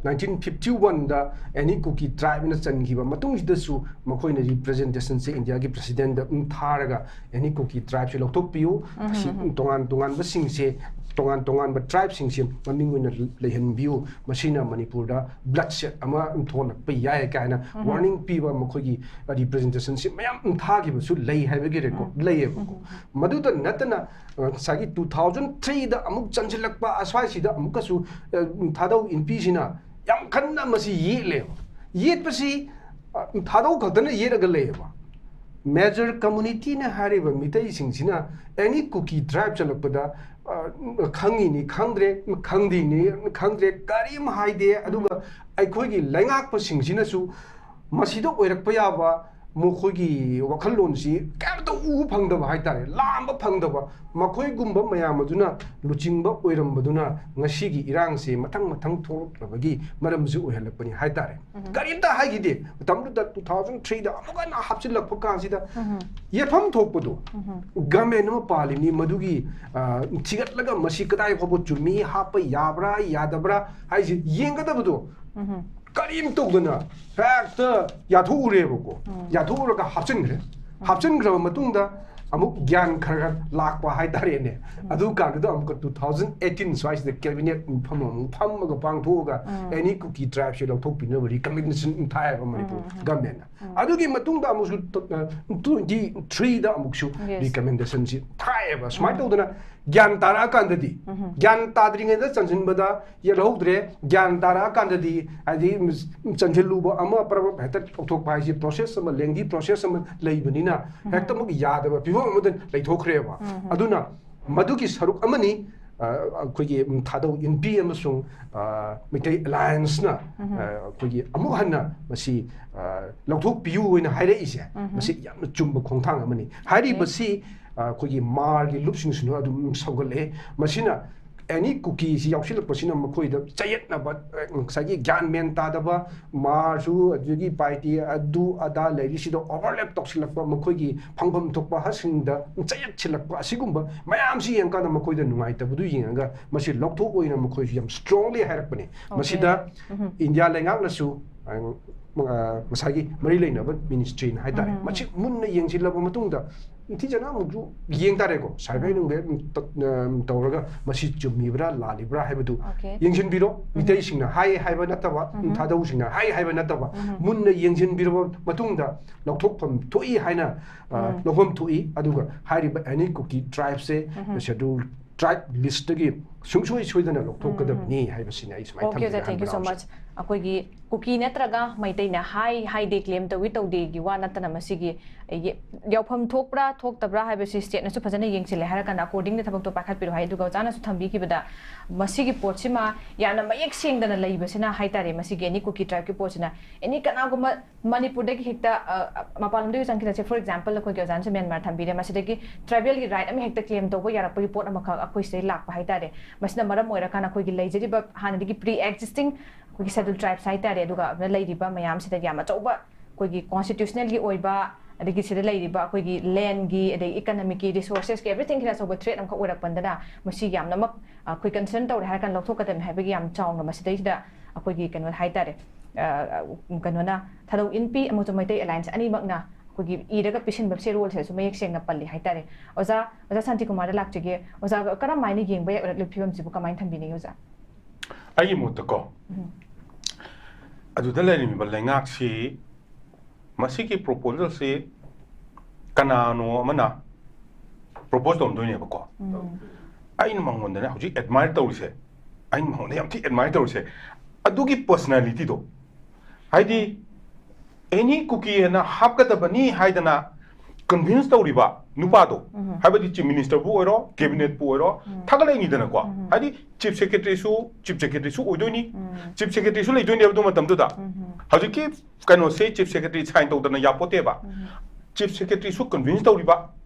ꯅꯥꯏꯟꯇꯤꯟ ꯐꯤꯐꯇꯤ ꯋꯥꯟꯗ ꯑꯦꯅꯤ ꯀꯨꯀꯤ ꯇ꯭ꯔꯥꯏꯕꯅ ꯆꯟꯈꯤꯕ ꯃꯇꯨꯡꯁꯤꯗꯁꯨ ꯃꯈꯣꯏꯅ ꯔꯤꯄ꯭ꯔꯖꯦꯟꯇꯦꯁꯟꯁꯦ ꯏꯟꯗꯤꯌꯥꯒꯤ ꯄ꯭ꯔꯁꯤꯗꯦꯟꯗ ꯑꯗꯨꯝ ꯊꯥꯔꯒ ꯑꯦꯅꯤ ꯀꯨꯀꯤ ꯇ꯭ꯔꯥꯏꯕꯁꯦ ꯂꯧꯊꯣꯛꯄꯤꯌꯨ, ꯑꯁꯤ ꯇꯣꯉꯥꯟ ꯇꯣꯉꯥꯟꯕꯁꯤꯡꯁꯦ, ꯇꯣꯉꯥꯟ ꯇꯣꯉꯥꯟꯕ ꯇ꯭ꯔꯥꯏꯕꯁꯤꯡꯁꯦ ꯃꯃꯤꯡ ꯑꯣꯏꯅ ꯂꯩꯍꯟꯕꯤꯌꯨ, ꯃꯁꯤꯅ ꯃꯅꯤꯄꯨꯔꯗ ꯕ꯭ꯂꯗ ꯁꯦꯠ ꯑꯃ ꯊꯣꯛꯍꯜꯂꯛꯄ ꯌꯥꯏ ꯀꯥꯏꯅ ꯋꯥꯔꯅꯤꯡ ꯄꯤꯕ ꯃꯈꯣꯏꯒꯤ ꯔꯤꯄ꯭ꯔꯖꯦꯟꯇꯦꯁꯟꯁꯤ ꯃꯌꯥꯝ ꯊꯥꯈꯤꯕꯁꯨ ꯂꯩ ꯍꯥꯏꯕꯒꯤ ꯔꯦꯀꯣꯔꯗ ꯂꯩꯌꯦꯕꯀꯣ꯫ ꯃꯗꯨꯇ ꯅꯠꯇꯅ ꯉꯁꯥꯏꯒꯤ ꯇꯨ ꯊꯥꯎꯖꯟ ꯊ꯭ꯔꯤꯗ ꯑꯃꯨꯛ ꯆꯟꯁꯤꯜꯂꯛꯄ ꯑꯁ꯭ꯋꯥꯏꯁꯤꯗ ꯑꯃꯨꯛꯀꯁꯨ ꯊꯥꯗꯧ ꯏꯟꯄꯤꯁꯤꯅ ꯌꯥꯝ ꯀꯟꯅ ꯃꯁꯤ ꯌꯦꯠꯂꯦꯕ꯫ ꯌꯦꯠꯄꯁꯤ ꯊꯥꯗꯧ ꯈꯛꯇꯅ ꯌꯦꯠꯂꯒ ꯂꯩꯌꯦꯕ꯫ ꯃꯦꯖꯔ ꯀꯝꯃꯨꯅꯤꯇꯤꯅ ꯍꯥꯏꯔꯤꯕ ꯃꯤꯇꯩꯁꯤꯡꯁꯤꯅ ꯑꯦꯅꯤ ꯀꯨꯀꯤ ꯇ꯭ꯔꯥꯏꯕ ꯆꯠꯂꯛꯄꯗ ꯈꯪꯉꯤꯅꯤ ꯈꯪꯗ꯭ꯔꯦ, ꯈꯪꯗꯦꯅꯤ ꯈꯪꯗ꯭ꯔꯦ, ꯀꯔꯤꯝ ꯍꯥꯏꯗꯦ꯫ ꯑꯗꯨꯒ ꯑꯩꯈꯣꯏꯒꯤ ꯂꯩꯉꯥꯛꯄꯁꯤꯡꯁꯤꯅꯁꯨ ꯃꯁꯤꯗ ꯑꯣꯏꯔꯛꯄ ꯌꯥꯕ ꯃꯈꯣꯏꯒꯤ ꯋꯥꯈꯜꯂꯣꯟꯁꯤ ꯀꯩꯝꯇ ꯎꯕ ꯐꯪꯗꯕ ꯍꯥꯏꯇꯥꯔꯦ, ꯂꯥꯝꯕ ꯐꯪꯗꯕ ꯃꯈꯣꯏꯒꯨꯝꯕ ꯃꯌꯥꯝ ꯑꯗꯨꯅ ꯂꯨꯆꯤꯡꯕ ꯑꯣꯏꯔꯝꯕꯗꯨꯅ ꯉꯁꯤꯒꯤ ꯏꯔꯥꯡꯁꯦ ꯃꯊꯪ ꯃꯊꯪ ꯊꯣꯛꯂꯛꯅꯕꯒꯤ ꯃꯔꯝꯁꯨ ꯑꯣꯏꯍꯜꯂꯛꯄꯅꯤ ꯍꯥꯏꯇꯥꯔꯦ꯫ ꯀꯔꯤꯝꯇ ꯍꯥꯏꯈꯤꯗꯦ꯫ ꯃꯇꯝꯗꯨꯗ ꯇꯨ ꯊꯥꯎꯖꯟ ꯊ꯭ꯔꯤꯗ ꯑꯃꯨꯛ ꯍꯟꯅ ꯍꯥꯞꯆꯤꯜꯂꯛꯄ ꯀꯥꯟꯁꯤꯗ ꯌꯦꯠꯐꯝ ꯊꯣꯛꯄꯗꯣ ꯒꯃꯦꯟ ꯑꯃ ꯄꯥꯜꯂꯤꯅꯤ, ꯃꯗꯨꯒꯤ ꯊꯤꯒꯠꯂꯒ ꯃꯁꯤ ꯀꯗꯥꯏ ꯐꯥꯎꯕ ꯆꯨꯝꯃꯤ, ꯍꯥꯞꯄ ꯌꯥꯕ꯭ꯔꯥ ꯌꯥꯗꯕ꯭ꯔꯥ ꯍꯥꯏꯁꯦ ꯌꯦꯡꯒꯗꯕꯗꯣ ꯀꯔꯤꯝ ꯇꯧꯗꯅ ꯍꯦꯛꯇ ꯌꯥꯊꯣꯛꯎꯔꯦꯕꯀꯣ꯫ ꯌꯥꯊꯣꯛꯎꯔꯒ ꯍꯥꯞꯆꯤꯟꯈ꯭ꯔꯦ꯫ ꯍꯥꯞꯆꯤꯟꯈ꯭ꯔꯕ ꯃꯇꯨꯡꯗ ꯑꯃꯨꯛ ꯒ꯭ꯌꯥꯟ ꯈꯔ ꯈꯔ ꯂꯥꯛꯄ ꯍꯥꯏꯇꯥꯔꯦꯅꯦ꯫ ꯑꯗꯨ ꯀꯥꯟꯗꯨꯗ ꯑꯃꯨꯛꯀ ꯇꯨ ꯊꯥꯎꯖꯟ ꯑꯦꯇꯤꯟ ꯁ꯭ꯋꯥꯏꯁꯤꯗ ꯀꯦꯕꯤꯅꯦꯠ ꯃꯐꯝ ꯑꯃꯨꯛ ꯐꯝꯃꯒ ꯄꯥꯡꯊꯣꯛꯑꯒ ꯑꯦꯅꯤ ꯀꯨꯀꯤ ꯇ꯭ꯔꯥꯏꯕꯁꯦ ꯂꯧꯊꯣꯛꯄꯤꯅꯕ ꯔꯤꯀꯃꯦꯟꯗꯦꯁꯟ ꯊꯥꯏꯑꯕ ꯃꯅꯤꯄꯨꯔ ꯒꯃꯦꯟꯅ꯫ ꯑꯗꯨꯒꯤ ꯃꯇꯨꯡꯗ ꯑꯃꯨꯛꯁꯨ ꯇ꯭ꯋꯦꯟꯇꯤ ꯊ꯭ꯔꯤꯗ ꯑꯃꯨꯛꯁꯨ ꯔꯤꯀꯃꯦꯟꯗꯦꯁꯟꯁꯤ ꯊꯥꯏꯑꯕ꯫ ꯁꯨꯃꯥꯏꯅ ꯇꯧꯗꯅ ꯒ꯭ꯌꯥꯟ ꯇꯥꯔꯛꯑꯀꯥꯟꯗꯗꯤ, ꯒ꯭ꯌꯥꯟ ꯇꯥꯗ꯭ꯔꯤꯉꯩꯗ ꯆꯟꯁꯤꯟꯕꯗ ꯌꯦꯜꯍꯧꯗ꯭ꯔꯦ꯫ ꯒ꯭ꯌꯥꯟ ꯇꯥꯔꯛꯑꯀꯥꯟꯗꯗꯤ ꯍꯥꯏꯗꯤ ꯆꯟꯁꯤꯜꯂꯨꯕ ꯑꯃ ꯄ꯭ꯔꯕ ꯍꯦꯛꯇ ꯂꯧꯊꯣꯛꯄ ꯍꯥꯏꯁꯤ ꯄ꯭ꯔꯣꯁꯦꯁ ꯑꯃ, ꯂꯦꯡꯗꯤ ꯄ꯭ꯔꯣꯁꯦꯁ ꯑꯃ ꯂꯩꯕꯅꯤꯅ ꯍꯦꯛꯇ ꯑꯃꯨꯛ ꯌꯥꯗꯕ ꯐꯤꯕꯝ ꯑꯃꯗ ꯂꯩꯊꯣꯛꯈ꯭ꯔꯦꯕ꯫ ꯑꯗꯨꯅ ꯃꯗꯨꯒꯤ ꯁꯔꯨꯛ ꯑꯃꯅꯤ꯫ ꯑꯩꯈꯣꯏꯒꯤ ꯊꯥꯗꯧ ꯏꯟꯄꯤ ꯑꯃꯁꯨꯡ ꯃꯩꯇꯩ ꯑꯦꯂꯥꯌꯟꯁꯅ ꯑꯩꯈꯣꯏꯒꯤ ꯑꯃꯨꯛ ꯍꯟꯅ ꯃꯁꯤ ꯂꯧꯊꯣꯛꯄꯤꯌꯨ ꯑꯣꯏꯅ ꯍꯥꯏꯔꯛꯏꯁꯦ, ꯃꯁꯤ ꯌꯥꯝꯅ ꯆꯨꯝꯕ ꯈꯣꯡꯊꯥꯡ ꯑꯃꯅꯤ꯫ ꯍꯥꯏꯔꯤꯕꯁꯤ ꯑꯩꯈꯣꯏꯒꯤ ꯃꯥꯔꯒꯤ ꯂꯨꯞꯁꯤꯡꯁꯤꯅ ꯑꯗꯨꯝ ꯁꯧꯒꯠꯂꯛꯑꯦ꯫ ꯃꯁꯤꯅ ꯑꯦꯅꯤ ꯀꯨꯀꯤꯁꯤ ꯌꯥꯎꯁꯤꯜꯂꯛꯄꯁꯤꯅ ꯃꯈꯣꯏꯗ ꯆꯌꯦꯠꯅꯕ, ꯑ, ꯉꯁꯥꯏꯒꯤ ꯒ꯭ꯌꯥꯟ ꯃꯦꯟ ꯇꯥꯗꯕ, ꯃꯥꯔꯁꯨ ꯑꯗꯨꯗꯒꯤ ꯄꯥꯔꯇꯤ ꯑꯗꯨ ꯑꯗꯥ ꯂꯩꯔꯤꯁꯤꯗ ꯑꯣꯚꯔꯂꯦꯞ ꯇꯧꯁꯤꯜꯂꯛꯄ, ꯃꯈꯣꯏꯒꯤ ꯐꯪꯐꯝ ꯊꯣꯛꯄ ꯍꯛꯁꯤꯡꯗ ꯆꯌꯦꯠꯁꯤꯜꯂꯛꯄ, ꯑꯁꯤꯒꯨꯝꯕ ꯃꯌꯥꯝꯁꯤ ꯌꯦꯡꯀꯥꯟꯗ ꯃꯈꯣꯏꯗ ꯅꯨꯡꯉꯥꯏꯇꯕꯗꯨ ꯌꯦꯡꯉꯒ ꯃꯁꯤ ꯂꯧꯊꯣꯛ ꯑꯣꯏꯅ ꯃꯈꯣꯏꯁꯨ ꯌꯥꯝ ꯁ꯭ꯇꯔꯣꯡꯂꯤ ꯍꯥꯏꯔꯛꯄꯅꯤ꯫ Okay꯫ ꯃꯁꯤꯗ ꯎꯝ꯫ ꯏꯟꯗꯤꯌꯥ ꯂꯩꯉꯥꯛꯅꯁꯨ, ꯑ, ꯉꯁꯥꯏꯒꯤ ꯃꯔꯤ ꯂꯩꯅꯕ ꯃꯤꯅꯤꯁꯇ꯭ꯔꯤꯅ ꯍꯥꯏꯇꯥꯔꯦ, ꯎꯝ꯫ ꯃꯁꯤ ꯃꯨꯟꯅ ꯌꯦꯡꯁꯤꯜꯂꯕ ꯃꯇꯨꯡꯗ ꯅꯤꯡꯊꯤꯖꯅ ꯑꯃꯨꯛꯁꯨ ꯌꯦꯡ ꯇꯥꯔꯦꯀꯣ, ꯁꯔꯚꯦ ꯎꯝ꯫ ꯅꯨꯡꯚꯦ ꯇ-, ꯑ, ꯇꯧꯔꯒ ꯃꯁꯤ ꯆꯨꯝꯃꯤꯕ꯭ꯔꯥ ꯂꯥꯜꯂꯤꯕ꯭ꯔꯥ ꯍꯥꯏꯕꯗꯨ Okay꯫ ꯌꯦꯡꯁꯤꯟꯕꯤꯔꯣ꯫ ꯎꯝ꯫ ꯃꯤꯇꯩꯁꯤꯡꯅ ꯍꯥꯏ ꯍꯥꯏꯕ ꯅꯠꯇꯕ, ꯎꯝ꯫ ꯊꯥꯗꯧꯁꯤꯡꯅ ꯍꯥꯏ ꯍꯥꯏꯕ ꯅꯠꯇꯕ, ꯎꯝ꯫ ꯃꯨꯟꯅ ꯌꯦꯡꯁꯤꯟꯕꯤꯔꯕ ꯃꯇꯨꯡꯗ ꯂꯧꯊꯣꯛꯐꯝ ꯊꯣꯛꯏ ꯍꯥꯏꯅ, ꯑ, ꯎꯝ꯫ ꯂꯧꯐꯝ ꯊꯣꯛꯏ꯫ ꯑꯗꯨꯒ ꯍꯥꯏꯔꯤꯕ ꯑꯦꯅꯤ ꯀꯨꯀꯤ ꯇ꯭ꯔꯥꯏꯕꯁꯦ ꯎꯝ꯫ ꯁꯦꯗ꯭ꯌꯨꯜ ꯇ꯭ꯔꯥꯏꯕ ꯂꯤꯁꯇꯒꯤ ꯁꯨꯡꯁꯣꯏ ꯁꯣꯏꯗꯅ ꯂꯧꯊꯣꯛꯀꯗꯕꯅꯤ ꯎꯝ꯫ ꯍꯥꯏꯕꯁꯤꯅꯤ ꯑꯩ ꯁꯨꯃꯥꯏꯅ Okay, ꯊꯝꯖꯒꯦ ꯑꯣꯖꯥ, thank you so ꯍꯥꯏꯕ much꯫ ꯑꯩꯈꯣꯏꯒꯤ ꯀꯨꯀꯤ ꯅꯠꯇ꯭ꯔꯒ ꯃꯩꯇꯩꯅ ꯍꯥꯏ ꯍꯥꯏꯗꯦ, ꯀ꯭ꯂꯦꯝ ꯇꯧꯏ ꯇꯧꯗꯦꯒꯤ ꯋꯥ ꯅꯠꯇꯅ ꯃꯁꯤꯒꯤ, ꯑꯩꯒꯤ, ꯌꯥꯎꯐꯝ ꯊꯣꯛꯄ꯭ꯔꯥ ꯊꯣꯛꯇꯕ꯭ꯔꯥ ꯍꯥꯏꯕꯁꯤ ꯁ꯭ꯇꯦꯠꯅꯁꯨ ꯐꯖꯅ ꯌꯦꯡꯁꯤꯜꯂꯦ ꯍꯥꯏꯔꯀꯥꯟꯗ ꯑꯦꯀꯣꯔꯗꯤꯡꯂꯤ ꯊꯕꯛꯇꯣ ꯄꯥꯏꯈꯠꯄꯤꯔꯣ ꯍꯥꯏ꯫ ꯑꯗꯨꯒ ꯑꯣꯖꯥꯅꯁꯨ ꯊꯝꯕꯤꯈꯤꯕꯗ ꯃꯁꯤꯒꯤ ꯄꯣꯠꯁꯤꯃ ꯌꯥꯝꯅ ꯃꯌꯦꯛ ꯁꯦꯡꯗꯅ ꯂꯩꯕꯁꯤꯅ ꯍꯥꯏꯇꯥꯔꯦ, ꯃꯁꯤꯒꯤ ꯑꯦꯅꯤ ꯀꯨꯀꯤ ꯇ꯭ꯔꯥꯏꯕꯀꯤ ꯄꯣꯠꯁꯤꯅ ꯑꯦꯅꯤ ꯀꯅꯥꯒꯨꯝꯕ ꯃꯅꯤꯄꯨꯔꯗꯒꯤ ꯍꯦꯛꯇ, ꯑ, ꯃꯄꯥꯟ ꯂꯝꯗꯒꯤ ꯆꯪꯈꯤꯗꯁꯦ, for example, ꯑꯩꯈꯣꯏꯒꯤ ꯑꯣꯖꯥꯅꯁꯨ ꯃ꯭ꯌꯥꯟꯃꯥꯔ ꯊꯝꯕꯤꯔꯦ, ꯃꯁꯤꯗꯒꯤ ꯇ꯭ꯔꯥꯏꯕꯦꯜꯒꯤ ꯔꯥꯏꯠ ꯑꯃ ꯍꯦꯛꯇ ꯀ꯭ꯂꯦꯝ ꯇꯧꯕ ꯌꯥꯔꯛꯄꯒꯤ ꯄꯣꯠ ꯑꯃꯈꯛ ꯑꯩꯈꯣꯏ ꯁꯤꯗꯩ ꯂꯥꯛꯄ ꯍꯥꯏꯇꯥꯔꯦ꯫ ꯃꯁꯤꯅ ꯃꯔꯝ ꯑꯣꯏꯔꯀꯥꯟꯗ ꯑꯩꯈꯣꯏꯒꯤ ꯂꯩꯖꯔꯤꯕ ꯍꯥꯟꯅꯗꯒꯤ pre existing ꯑꯩꯈꯣꯏꯒꯤ ꯁꯦꯗ꯭ꯌꯨꯜ ꯇ꯭ꯔꯥꯏꯕꯁ ꯍꯥꯏꯇꯥꯔꯦ, ꯑꯗꯨꯒ ꯑꯗꯨꯗ ꯂꯩꯔꯤꯕ ꯃꯌꯥꯝꯁꯤꯗ ꯌꯥꯝ ꯑꯆꯧꯕ ꯑꯩꯈꯣꯏꯒꯤ ꯀꯣꯟꯁꯇꯤꯇ꯭ꯌꯨꯁꯅꯦꯜꯒꯤ ꯑꯣꯏꯕ, ꯑꯗꯒꯤ ꯁꯤꯗ ꯂꯩꯔꯤꯕ ꯑꯩꯈꯣꯏꯒꯤ ꯂꯦꯟꯒꯤ, ꯑꯗꯒꯤ ꯏꯀꯅꯃꯤꯛꯀꯤ, ꯔꯤꯁꯣꯔꯁꯦꯁꯀꯤ, ꯑꯦꯕ꯭ꯔꯤꯊꯤꯡꯒꯤꯅ ꯑꯆꯧꯕ ꯊ꯭ꯔꯦꯠ ꯑꯃꯈꯛ ꯑꯣꯏꯔꯛꯄꯗꯅ ꯃꯁꯤ ꯌꯥꯝꯅꯃꯛ ꯑꯩꯈꯣꯏ ꯀꯟꯁꯔꯟ ꯇꯧꯔꯦ ꯍꯥꯏꯔꯀꯥꯟꯗ ꯂꯧꯊꯣꯛꯀꯗꯕꯅꯤ ꯍꯥꯏꯕꯒꯤ ꯌꯥꯝ ꯆꯥꯎꯅ ꯃꯁꯤꯗꯩꯁꯤꯗ ꯑꯩꯈꯣꯏꯒꯤ ꯀꯩꯅꯣ ꯍꯥꯏꯇꯥꯔꯦ, ꯑ, ꯀꯩꯅꯣꯅ ꯊꯥꯗꯧ ꯏꯟꯄꯤ ꯑꯃꯁꯨꯡ ꯃꯩꯇꯩ ꯑꯦꯂꯥꯏꯟꯁ ꯑꯅꯤꯃꯛꯅ ꯑꯩꯈꯣꯏꯒꯤ ꯏꯔꯒ ꯄꯤꯁꯤꯟꯕ ꯆꯦꯔꯣꯜꯁꯤꯗꯁꯨ ꯃꯌꯦꯛ ꯁꯦꯡꯅ ꯄꯜꯂꯤ ꯍꯥꯏꯇꯥꯔꯦ꯫ ꯑꯣꯖꯥ, ꯑꯣꯖꯥ ꯁꯥꯟꯇꯤꯀꯨꯃꯥꯔꯗ ꯂꯥꯛꯆꯒꯦ꯫ ꯑꯣꯖꯥ, ꯀꯔꯝ ꯍꯥꯏꯅ ꯌꯦꯡꯕ ꯌꯥꯏ ꯑꯣꯏꯔꯛꯂꯤꯕ ꯐꯤꯕꯝꯁꯤꯕꯨ ꯀꯃꯥꯏꯅ ꯊꯝꯕꯤꯅꯤꯡꯉꯤ ꯑꯣꯖꯥ? ꯑꯩꯒꯤ ꯃꯣꯠꯇꯀꯣ, ꯎꯝ꯫ ꯑꯗꯨꯗ ꯂꯩꯔꯝꯃꯤꯕ ꯂꯩꯉꯥꯛꯁꯤ, ꯃꯁꯤꯒꯤ ꯄ꯭ꯔꯣꯄꯣꯖꯦꯜꯁꯤ ꯀꯅꯥꯅꯣ ꯑꯃꯅ ꯄ꯭ꯔꯣꯄꯣꯖ ꯇꯧꯔꯝꯗꯣꯏꯅꯦꯕꯀꯣ꯫ ꯎꯝ꯫ ꯑꯩꯅ ꯃꯉꯣꯟꯗꯅꯦ ꯍꯧꯖꯤꯛ ꯑꯦꯗꯃꯥꯏꯌꯔ ꯇꯧꯔꯤꯁꯦ, ꯑꯩꯅ ꯃꯉꯣꯟꯗ ꯌꯥꯝ ꯊꯤ ꯑꯦꯗꯃꯥꯏꯌꯔ ꯇꯧꯔꯤꯁꯦ, ꯑꯗꯨꯒꯤ ꯄꯔꯁꯅꯦꯂꯤꯇꯤꯗꯣ, ꯍꯥꯏꯗꯤ ꯑꯦꯅꯤ ꯀꯨꯀꯤ ꯑꯅ ꯍꯥꯞꯀꯗꯕꯅꯤ ꯍꯥꯏꯗꯅ ꯀꯟꯚꯤꯟꯁ ꯇꯧꯔꯤꯕ ꯅꯨꯄꯥꯗꯣ, ꯎꯝ꯫ ꯍꯥꯏꯕꯗꯤ ꯆꯤꯐ ꯃꯤꯅꯤꯁꯇꯔꯕꯨ ꯑꯣꯏꯔꯣ, ꯀꯦꯕꯤꯅꯦꯠꯄꯨ ꯑꯣꯏꯔꯣ, ꯎꯝ꯫ ꯊꯥꯒꯠꯂꯛꯏꯅꯤꯗꯅꯀꯣ꯫ ꯎꯝ꯫ ꯍꯥꯏꯗꯤ ꯆꯤꯐ ꯁꯦꯀ꯭ꯔꯦꯇꯔꯤꯁꯨ, ꯆꯤꯐ ꯁꯦꯀ꯭ꯔꯦꯇꯔꯤꯁꯨ ꯑꯣꯏꯗꯣꯏꯅꯤ, ꯎꯝ꯫ ꯆꯤꯐ ꯁꯦꯀ꯭ꯔꯦꯇꯔꯤꯁꯨ ꯂꯩꯗꯣꯏꯅꯦꯕ ꯑꯗꯨ ꯃꯇꯝꯗꯨꯗ꯫ ꯎꯝ꯫ ꯍꯧꯖꯤꯛꯀꯤ ꯀꯩꯅꯣꯁꯦ ꯆꯤꯐ ꯁꯦꯀ꯭ꯔꯦꯇꯔꯤ ꯁꯥꯏꯟ ꯇꯧꯗꯅ ꯌꯥꯄꯣꯠꯇꯦꯕ꯫ ꯎꯝ꯫ ꯆꯤꯐ ꯁꯦꯀ꯭ꯔꯦꯇꯔꯤꯁꯨ ꯀꯟꯚꯤꯟꯁ ꯇꯧꯔꯤꯕ,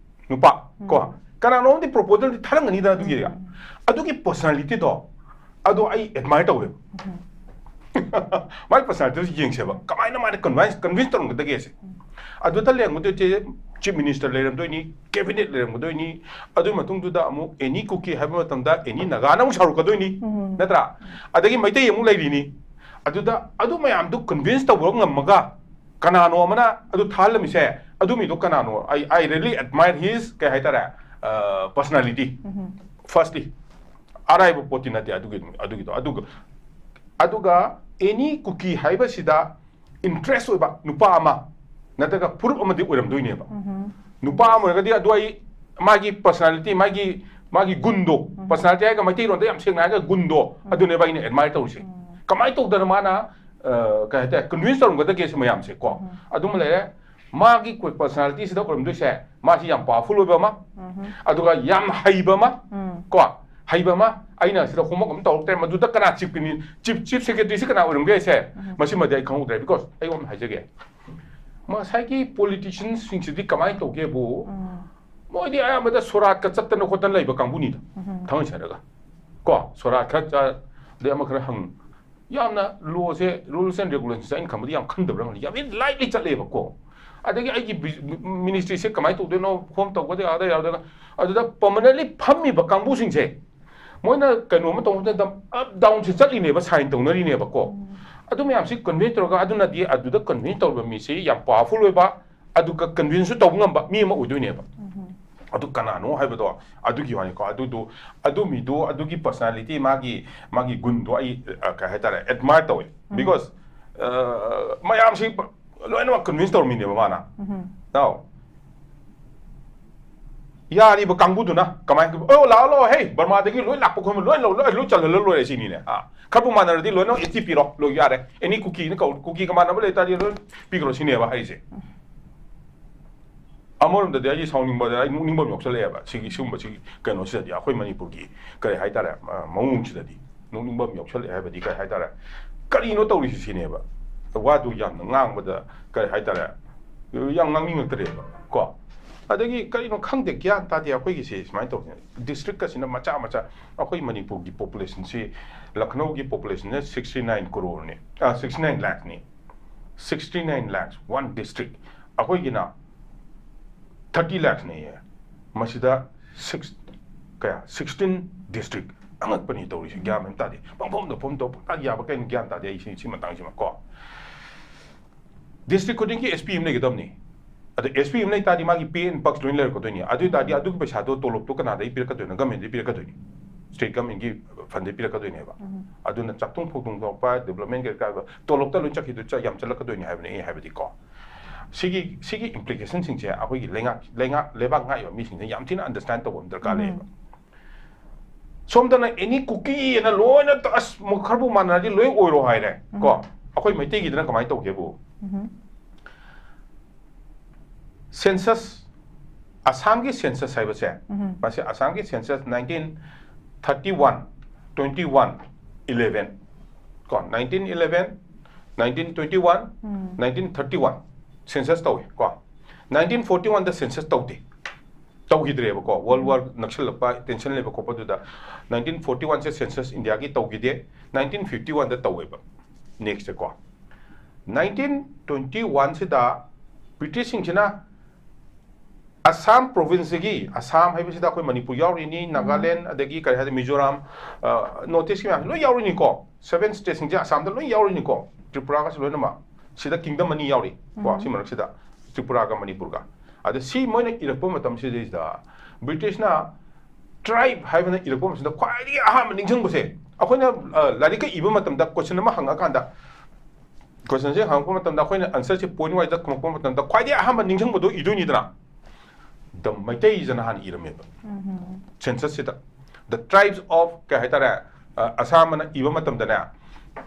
ꯅꯨꯄꯥ ꯀꯣ, ꯀꯅꯥꯅꯣꯝꯗꯤ proposal ꯗꯤ ꯊꯥꯔꯝꯒꯅꯤꯗꯅ ꯑꯗꯨꯒꯤ, ꯑꯗꯨꯒꯤ personality ꯗꯣ, ꯑꯗꯣ ꯑꯩ admire ꯇꯧꯋꯦꯕ. ꯃꯥꯏ personality ꯗꯣ ꯌꯦꯡꯁꯦꯕ, ꯀꯃꯥꯏꯅ ꯃꯥꯅ convince convince ꯇꯧꯔꯝꯒꯗꯒꯦꯁꯦ. ꯑꯗꯨꯗ ꯂꯩꯔꯝꯒꯗꯣꯏꯁꯦ chief minister ꯂꯩꯔꯝꯗꯣꯏꯅꯤ, cabinet ꯂꯩꯔꯝꯒꯗꯣꯏꯅꯤ, ꯑꯗꯨꯒꯤ ꯃꯇꯨꯡꯗꯨꯗ ꯑꯃꯨꯛ any ꯀꯨꯀꯤ ꯍꯥꯏꯕ ꯃꯇꯝꯗ any ꯅꯥꯒꯥꯅ ꯑꯃꯨꯛ ꯁꯥꯎꯔꯛꯀꯗꯣꯏꯅꯤ, ꯅꯠꯇ꯭ꯔꯥ? ꯑꯗꯒꯤ ꯃꯩꯇꯩ ꯑꯃꯨꯛ ꯂꯩꯔꯤꯅꯤ. ꯑꯗꯨꯗ ꯑꯗꯨ ꯃꯌꯥꯝꯗꯨ convince ꯇꯧꯕ ꯉꯝꯃꯒ ꯀꯅꯥꯅꯣ ꯑꯃꯅ ꯑꯗꯨ ꯊꯥꯍꯜꯂꯝꯃꯤꯁꯦ, ꯑꯗꯨ ꯃꯤꯗꯣ ꯀꯅꯥꯅꯣ? I I really admire his, ꯀꯩ ꯍꯥꯏꯇꯥꯔꯦ, personality. Firstly, ꯑꯔꯥꯏꯕ ꯄꯣꯠꯇꯤ ꯅꯠꯇꯦ ꯑꯗꯨꯒꯤ, ꯑꯗꯨꯒꯤꯗꯣ. ꯑꯗꯨꯒ, ꯑꯗꯨꯒ any ꯀꯨꯀꯤ ꯍꯥꯏꯕꯁꯤꯗ interest ꯑꯣꯏꯕ ꯅꯨꯄꯥ ꯑꯃ ꯅꯠꯇ꯭ꯔꯒ ꯐꯨꯔꯨꯞ ꯑꯃꯗꯤ ꯑꯣꯏꯔꯝꯗꯣꯏꯅꯦꯕ. ꯅꯨꯄꯥ ꯑꯃ ꯑꯣꯏꯔꯒꯗꯤ ꯑꯗꯨ ꯑꯩ, ꯃꯥꯒꯤ personality, ꯃꯥꯒꯤ, ꯃꯥꯒꯤ ꯒꯨꯟꯗꯣ, personality ꯍꯥꯏꯔꯒ ꯃꯩꯇꯩꯔꯣꯟꯗ ꯌꯥꯝ ꯁꯦꯡꯅ ꯍꯥꯏꯔꯒ ꯒꯨꯟꯗꯣ, ꯑꯗꯨꯅꯦꯕ ꯑꯩꯅ admire ꯇꯧꯔꯤꯁꯦ. ꯀꯃꯥꯏꯅ ꯇꯧꯗꯅ ꯃꯥꯅ, ꯑ, ꯀꯩ ꯍꯥꯏꯇꯥꯔꯦ, convince ꯇꯧꯔꯝꯒꯗꯒꯦ ꯁꯤ ꯃꯌꯥꯝꯁꯦ ꯀꯣ. ꯑꯗꯨꯃ ꯂꯩꯔꯦ. ꯃꯥꯒꯤ personality ꯁꯤꯗ ꯑꯣꯏꯔꯝꯗꯣꯏꯁꯦ, ꯃꯥꯁꯤ ꯌꯥꯝ powerful ꯑꯣꯏꯕ ꯑꯃ, ꯑꯗꯨꯒ ꯌꯥꯝ ꯍꯩꯕ ꯑꯃ, ꯀꯣ, ꯍꯩꯕ ꯑꯃ, ꯑꯩꯅ ꯁꯤꯗ homework ꯑꯃ ꯇꯧꯔꯛꯇ꯭ꯔꯦ, ꯃꯗꯨꯗ ꯀꯅꯥ chief ꯃꯤꯅꯤ-, chief, chief secretary ꯁꯤ ꯀꯅꯥ ꯑꯣꯏꯔꯝꯒꯦ ꯁꯦ, ꯃꯁꯤꯃꯗꯤ ꯑꯩ ꯈꯪꯍꯧꯗ꯭ꯔꯦ, because ꯑꯩ ꯋꯥ ꯑꯃ ꯍꯥꯏꯖꯒꯦ. ꯉꯁꯥꯏꯒꯤ politician ꯁꯤꯡꯁꯤꯗꯤ ꯀꯃꯥꯏꯅ ꯇꯧꯒꯦꯕꯨ, ꯃꯣꯏꯗꯤ ꯑꯌꯥꯝꯕꯗ ꯁꯣꯔꯥꯠꯀ ꯆꯠꯇꯅ ꯈꯣꯠꯇꯅ ꯂꯩꯕ ꯀꯥꯡꯕꯨꯅꯤꯗ, ꯊꯥꯡꯃꯩ ꯁꯦꯡꯅꯒ, ꯀꯣ, ꯁꯣꯔꯥꯠ ꯈꯔ ꯆꯥ, ꯑꯗꯩ ꯑꯃ ꯈꯔ ꯍꯪ, ꯌꯥꯝꯅ law say, rules and regulation ꯁꯦ ꯑꯩꯅ ꯈꯟꯕꯗ ꯌꯥꯝ ꯈꯟꯗꯕ꯭ꯔꯥ ꯈꯪꯗꯦ, ꯌꯥꯝ ꯏꯟ ꯂꯥꯏꯠꯂꯤ ꯆꯠꯂꯦꯕꯀꯣ. ꯑꯗꯒꯤ ꯑꯩꯒꯤ ꯕꯤ-, ministry ꯁꯦ ꯀꯃꯥꯏꯅ ꯇꯧꯗꯣꯏꯅꯣ, form ꯇꯧꯒꯗ꯭ꯔꯥ, ꯌꯥꯒꯗ꯭ꯔꯥ, ꯌꯥꯔꯣꯏꯗ꯭ꯔꯥ, ꯑꯗꯨꯗ permanently ꯐꯝꯃꯤꯕ ꯀꯥꯡꯕꯨꯁꯤꯡꯁꯦ, ꯃꯣꯏꯅ ꯀꯩꯅꯣꯝꯃ ꯇꯧꯕ ꯃꯇꯝꯗ up down ꯁꯦ ꯆꯠꯂꯤꯅꯦꯕ, sign ꯇꯧꯅꯔꯤꯅꯦꯕꯀꯣ. ꯑꯗꯨ ꯃꯌꯥꯝꯁꯤ convince ꯇꯧꯔꯒ, ꯑꯗꯨꯅꯗꯤ ꯑꯗꯨꯗ convince ꯇꯧꯔꯤꯕ ꯃꯤꯁꯤ ꯌꯥꯝ powerful ꯑꯣꯏꯕ, ꯑꯗꯨꯒ convince ꯁꯨ ꯇꯧꯕ ꯉꯝꯕ ꯃꯤ ꯑꯃ ꯑꯣꯏꯗꯣꯏꯅꯦꯕ. ꯑꯗꯨ ꯀꯅꯥꯅꯣ ꯍꯥꯏꯕꯗꯣ ꯑꯗꯨꯒꯤ ꯋꯥꯅꯤꯀꯣ. ꯑꯗꯨꯗꯣ, ꯑꯗꯨ ꯃꯤꯗꯣ, ꯑꯗꯨꯒꯤ personality, ꯃꯥꯒꯤ, ꯃꯥꯒꯤ ꯒꯨꯟꯗꯣ ꯑꯩ, ꯑ, ꯀꯩ ꯍꯥꯏꯇꯥꯔꯦ, admire ꯇꯧꯋꯦ. Because, ꯑ, ꯃꯌꯥꯝꯁꯤ ꯂꯣꯏꯅꯃꯛ convince ꯇꯧꯔꯝꯃꯤꯅꯦꯕ ꯃꯥꯅ. ꯇꯥꯎ, ꯌꯥꯔꯤꯕ ꯀꯥꯡꯕꯨꯗꯨꯅ ꯀꯃꯥꯏꯅ, "ꯑꯣ, ꯂꯥꯛꯑꯣ, ꯂꯥꯛꯑꯣ, ꯍꯦ, ꯕꯔꯃꯥꯗꯒꯤ ꯂꯣꯏ ꯂꯥꯛꯄ ꯈꯣꯠꯄ ꯂꯣꯏ ꯂꯧ, ꯂꯣꯏ, ꯂꯣꯏ ꯆꯜꯍꯜꯂ ꯂꯣꯏꯔꯦ ꯁꯤꯅꯤꯅꯦ꯫ ꯑꯥ, ꯈꯔꯕꯨ ꯃꯥꯟꯅꯔꯗꯤ ꯂꯣꯏꯅꯃꯛ ꯑꯦꯟꯇꯤ ꯄꯤꯔꯣ, ꯂꯣꯏ ꯌꯥꯔꯦ꯫ ꯑꯦꯅꯤ ꯀꯨꯀꯤꯅ ꯀꯧ-, ꯀꯨꯀꯤꯒ ꯃꯥꯟꯅꯕ ꯂꯩꯇꯥꯔꯗꯤ ꯂꯣꯏ ꯄꯤꯈ꯭ꯔꯣ" ꯁꯤꯅꯦꯕ ꯍꯥꯏꯔꯤꯁꯦ꯫ ꯑꯃꯔꯣꯝꯗꯗꯤ ꯑꯩ ꯁꯥꯎꯅꯤꯡꯕꯗ ꯑꯩ ꯅꯣꯛꯅꯤꯡꯕ ꯑꯃ ꯌꯥꯎꯁꯜꯂꯛꯑꯦꯕ ꯁꯤꯒꯤ, ꯁꯤꯒꯨꯝꯕ ꯁꯤꯒꯤ ꯀꯩꯅꯣꯁꯤꯗꯗꯤ, ꯑꯩꯈꯣꯏ ꯃꯅꯤꯄꯨꯔꯒꯤ, ꯀꯔꯤ ꯍꯥꯏꯇꯥꯔꯦ, ꯑ, ꯃꯑꯣꯡꯁꯤꯗꯗꯤ ꯅꯣꯛꯅꯤꯡꯕ ꯑꯃ ꯌꯥꯎꯁꯜꯂꯛꯑꯦ꯫ ꯍꯥꯏꯕꯗꯤ, ꯀꯔꯤ ꯍꯥꯏꯇꯥꯔꯦ, ꯀꯔꯤꯅꯣ ꯇꯧꯔꯤꯁꯤ ꯁꯤꯅꯦꯕ꯫ ꯋꯥꯗꯨ ꯌꯥꯝꯅ ꯉꯥꯡꯕꯗ, ꯀꯔꯤ ꯍꯥꯏꯇꯥꯔꯦ, ꯌꯥꯝ ꯉꯥꯡꯅꯤꯡꯉꯛꯇ꯭ꯔꯦꯕ ꯀꯣ꯫ ꯑꯗꯒꯤ ꯀꯔꯤꯅꯣ ꯈꯪꯗꯦ, ꯒ꯭ꯌꯥꯟ ꯇꯥꯗꯦ꯫ ꯑꯩꯈꯣꯏꯒꯤꯁꯦ ꯁꯨꯃꯥꯏꯅ ꯇꯧꯁꯦ, ꯗꯤꯁꯇ꯭ꯔꯤꯛꯀꯁꯤꯅ ꯃꯆꯥ ꯃꯆꯥ, ꯑꯩꯈꯣꯏ ꯃꯅꯤꯄꯨꯔꯒꯤ ꯄꯣꯄꯨꯂꯦꯁꯟꯁꯤ, ꯂꯈꯅꯧꯒꯤ ꯄꯣꯄꯨꯂꯦꯁꯟꯁꯦ sixty nine crore ꯅꯤ, ꯁꯤꯛꯁꯇꯤ ꯅꯥꯏꯟ ꯂꯥꯛꯅꯤ꯫ Sixty nine lakhs, one district꯫ ꯑꯩꯈꯣꯏꯒꯤꯅ thirty lakhs ꯅꯦꯌꯦ꯫ ꯃꯁꯤꯗ six, ꯀꯌꯥ, sixteen district꯫ ꯑꯉꯛꯄꯅꯤ ꯇꯧꯔꯤꯁꯦ, ꯒ꯭ꯌꯥꯟ ꯃꯦꯟ ꯇꯥꯗꯦ꯫ ꯄꯪꯐꯝꯗ ꯐꯝ ꯇꯧ, ꯄꯪꯇꯥ ꯌꯥꯕ ꯀꯩꯅꯣ ꯒ꯭ꯌꯥꯟ ꯇꯥꯗꯦ ꯑꯩ ꯁꯤ, ꯁꯤ ꯃꯇꯥꯡꯁꯤꯃ ꯀꯣ꯫ ꯗꯤꯁꯇ꯭ꯔꯤꯛ ꯈꯨꯗꯤꯡꯒꯤ S P ꯑꯃ ꯂꯩꯒꯗꯕꯅꯤ꯫ ꯑꯗ S P ꯑꯃ ꯂꯩ ꯇꯥꯔꯗꯤ ꯃꯥꯒꯤ pay and perks ꯂꯣꯏꯅ ꯂꯩꯔꯛꯀꯗꯣꯏꯅꯤ꯫ ꯑꯗꯨ ꯑꯣꯏ ꯇꯥꯔꯗꯤ ꯑꯗꯨꯒꯤ ꯄꯩꯁꯥꯗꯣ ꯇꯣꯂꯣꯞꯇꯣ ꯀꯅꯥꯗꯒꯤ ꯄꯤꯔꯛꯀꯗꯣꯏꯅꯣ? ꯒꯃꯦꯟꯗꯒꯤ ꯄꯤꯔꯛꯀꯗꯣꯏꯅꯤ, ꯁ꯭ꯇꯦꯠ ꯒꯃꯦꯟꯒꯤ ꯐꯟꯗꯩ ꯄꯤꯔꯛꯀꯗꯣꯏꯅꯦꯕ꯫ ꯑꯗꯨꯅ ꯆꯥꯛꯊꯨꯡ ꯐꯧꯊꯨꯡ ꯊꯣꯛꯄ, ꯗꯤꯕ꯭ꯂꯞꯃꯦꯟ ꯀꯩꯀꯥ, ꯇꯣꯂꯣꯞꯇ ꯂꯣꯏ ꯆꯠꯈꯤꯗꯣꯏ, ꯆ-, ꯌꯥꯝ ꯆꯠꯂꯛꯀꯗꯣꯏꯅꯤ ꯍꯥꯏꯕꯅꯦ ꯑꯩ ꯍꯥꯏꯕꯗꯤꯀꯣ꯫ ꯁꯤꯒꯤ, ꯁꯤꯒꯤ ꯏꯝꯄ꯭ꯂꯤꯀꯦꯁꯟꯁꯤꯡꯁꯦ ꯑꯩꯈꯣꯏꯒꯤ ꯂꯩꯉꯥꯛ, ꯂꯩꯉꯥꯛ, ꯂꯩꯕꯥꯛ ꯉꯥꯛꯏꯕ ꯃꯤꯁꯤꯡꯁꯤꯅ ꯌꯥꯝ ꯊꯤꯅ ꯑꯟꯗꯔꯁꯇꯦꯟ ꯇꯧꯕ ꯑꯃ ꯗꯔꯀꯥꯔ ꯂꯩꯌꯦꯕ꯫ ꯁꯣꯝꯗꯅ ꯑꯦꯅꯤ ꯀꯨꯀꯤ ꯑꯅ ꯂꯣꯏꯅ ꯇ-, ꯑꯁ, ꯃ-, ꯈꯔꯕꯨ ꯃꯥꯟꯅꯔꯗꯤ ꯂꯣꯏ ꯑꯣꯏꯔꯣ ꯍꯥꯏꯔꯦ ꯀꯣ꯫ ꯑꯩꯈꯣꯏ ꯃꯩꯇꯩꯒꯤꯗꯅ ꯀꯃꯥꯏꯅ ꯇꯧꯒꯦꯕꯨ? ꯁꯦꯟꯁꯁ, ꯑꯁꯥꯝꯒꯤ ꯁꯦꯟꯁꯁ ꯍꯥꯏꯕꯁꯦ, ꯃꯁꯤ ꯑꯁꯥꯝꯒꯤ census nineteen thirty one, twenty one, eleven ꯀꯣ, nineteen eleven, nineteen twenty one, nineteen thirty one census ꯇꯧꯏ ꯀꯣ꯫ Nineteen forty one ꯗ ꯁꯦꯟꯁꯁ ꯇꯧꯗꯦ, ꯇꯧꯈꯤꯗ꯭ꯔꯦꯕꯀꯣ꯫ ꯋꯥꯔꯜ ꯋꯥꯔ ꯅꯛꯁꯜꯂꯛꯄ, ꯇꯦꯟꯁꯟ ꯂꯩꯕ ꯈꯣꯠꯄꯗꯨꯗ nineteen forty one ꯁꯦ ꯁꯦꯟꯁꯁ ꯏꯟꯗꯤꯌꯥꯒꯤ ꯇꯧꯈꯤꯗꯦ꯫ Nineteen fifty one ꯗ ꯇꯧꯋꯦꯕ꯫ ꯅꯦꯛꯁꯁꯦ ꯀꯣ, nineteen twenty one ꯁꯤꯗ ꯕ꯭ꯔꯤꯇꯤꯁꯁꯤꯡꯁꯤꯅ ꯑꯁꯥꯝ ꯄ꯭ꯔꯣꯚꯤꯟꯁꯁꯤꯒꯤ, ꯑꯁꯥꯝ ꯍꯥꯏꯕꯁꯤꯗ ꯑꯩꯈꯣꯏ ꯃꯅꯤꯄꯨꯔ ꯌꯥꯎꯔꯤꯅꯤ, ꯅꯥꯒꯥꯂꯦꯟ, ꯑꯗꯒꯤ ꯀꯔꯤ ꯍꯥꯏꯗꯤ ꯃꯤꯖꯣꯔꯥꯝ, ꯅꯣꯔꯠ ꯏꯁꯀꯤ ꯃꯌꯥꯝ ꯂꯣꯏ ꯌꯥꯎꯔꯤꯅꯤꯀꯣ꯫ ꯁꯚꯦꯟ ꯁ꯭ꯇꯦꯠꯁꯤꯡꯁꯦ ꯑꯁꯥꯝꯗ ꯂꯣꯏ ꯌꯥꯎꯔꯤꯅꯤꯀꯣ, ꯇ꯭ꯔꯤꯄꯨꯔꯥꯒꯁꯨ ꯂꯣꯏꯅꯃꯛ꯫ ꯁꯤꯗ ꯀꯤꯡꯗꯝ ꯑꯅꯤ ꯌꯥꯎꯔꯤ ꯀꯣ, ꯁꯤ ꯃꯔꯛꯁꯤꯗ, ꯇ꯭ꯔꯤꯄꯨꯔꯥꯒ ꯃꯅꯤꯄꯨꯔꯒ꯫ ꯑꯗ ꯁꯤ ꯃꯣꯏꯅ ꯏꯔꯛꯄ ꯃꯇꯝꯁꯤꯗꯩꯁꯤꯗ ꯕ꯭ꯔꯤꯇꯤꯁꯅ ꯇ꯭ꯔꯥꯏꯕ ꯍꯥꯏꯕꯅ ꯏꯔꯛꯄ ꯃꯇꯝꯗ ꯈ꯭ꯋꯥꯏꯗꯒꯤ ꯑꯍꯥꯟꯕ ꯅꯤꯡꯁꯤꯡꯕꯁꯦ, ꯑꯩꯈꯣꯏꯅ, ꯑ, ꯂꯥꯏꯔꯤꯛꯀ ꯏꯕ ꯃꯇꯝꯗ ꯀꯣꯏꯁꯟ ꯑꯃ ꯍꯪꯉꯀꯥꯟꯗ, ꯀꯣꯏꯁꯟꯁꯦ ꯍꯪꯉꯛꯄ ꯃꯇꯝꯗ ꯑꯩꯈꯣꯏꯅ ꯑꯟꯁꯔꯁꯦ ꯄꯣꯏꯟ ꯋꯥꯏꯁꯇ ꯈꯨꯝꯃꯛꯄ ꯃꯇꯝꯗ ꯈ꯭ꯋꯥꯏꯗꯒꯤ ꯑꯍꯥꯟꯕ ꯅꯤꯡꯁꯤꯡꯕꯗꯣ ꯏꯗꯣꯏꯅꯤꯗꯅ꯫ The ꯃꯩꯇꯩꯁꯤꯅ ꯍꯥꯟꯅ ꯏꯔꯝꯃꯦꯕ ꯁꯦꯟꯁꯁꯁꯤꯗ꯫ The tribes of ꯀꯩ ꯍꯥꯏꯇꯥꯔꯦ, ꯑ, ꯑꯁꯥꯝ ꯑꯅ ꯏꯕ ꯃꯇꯝꯗꯅꯦ,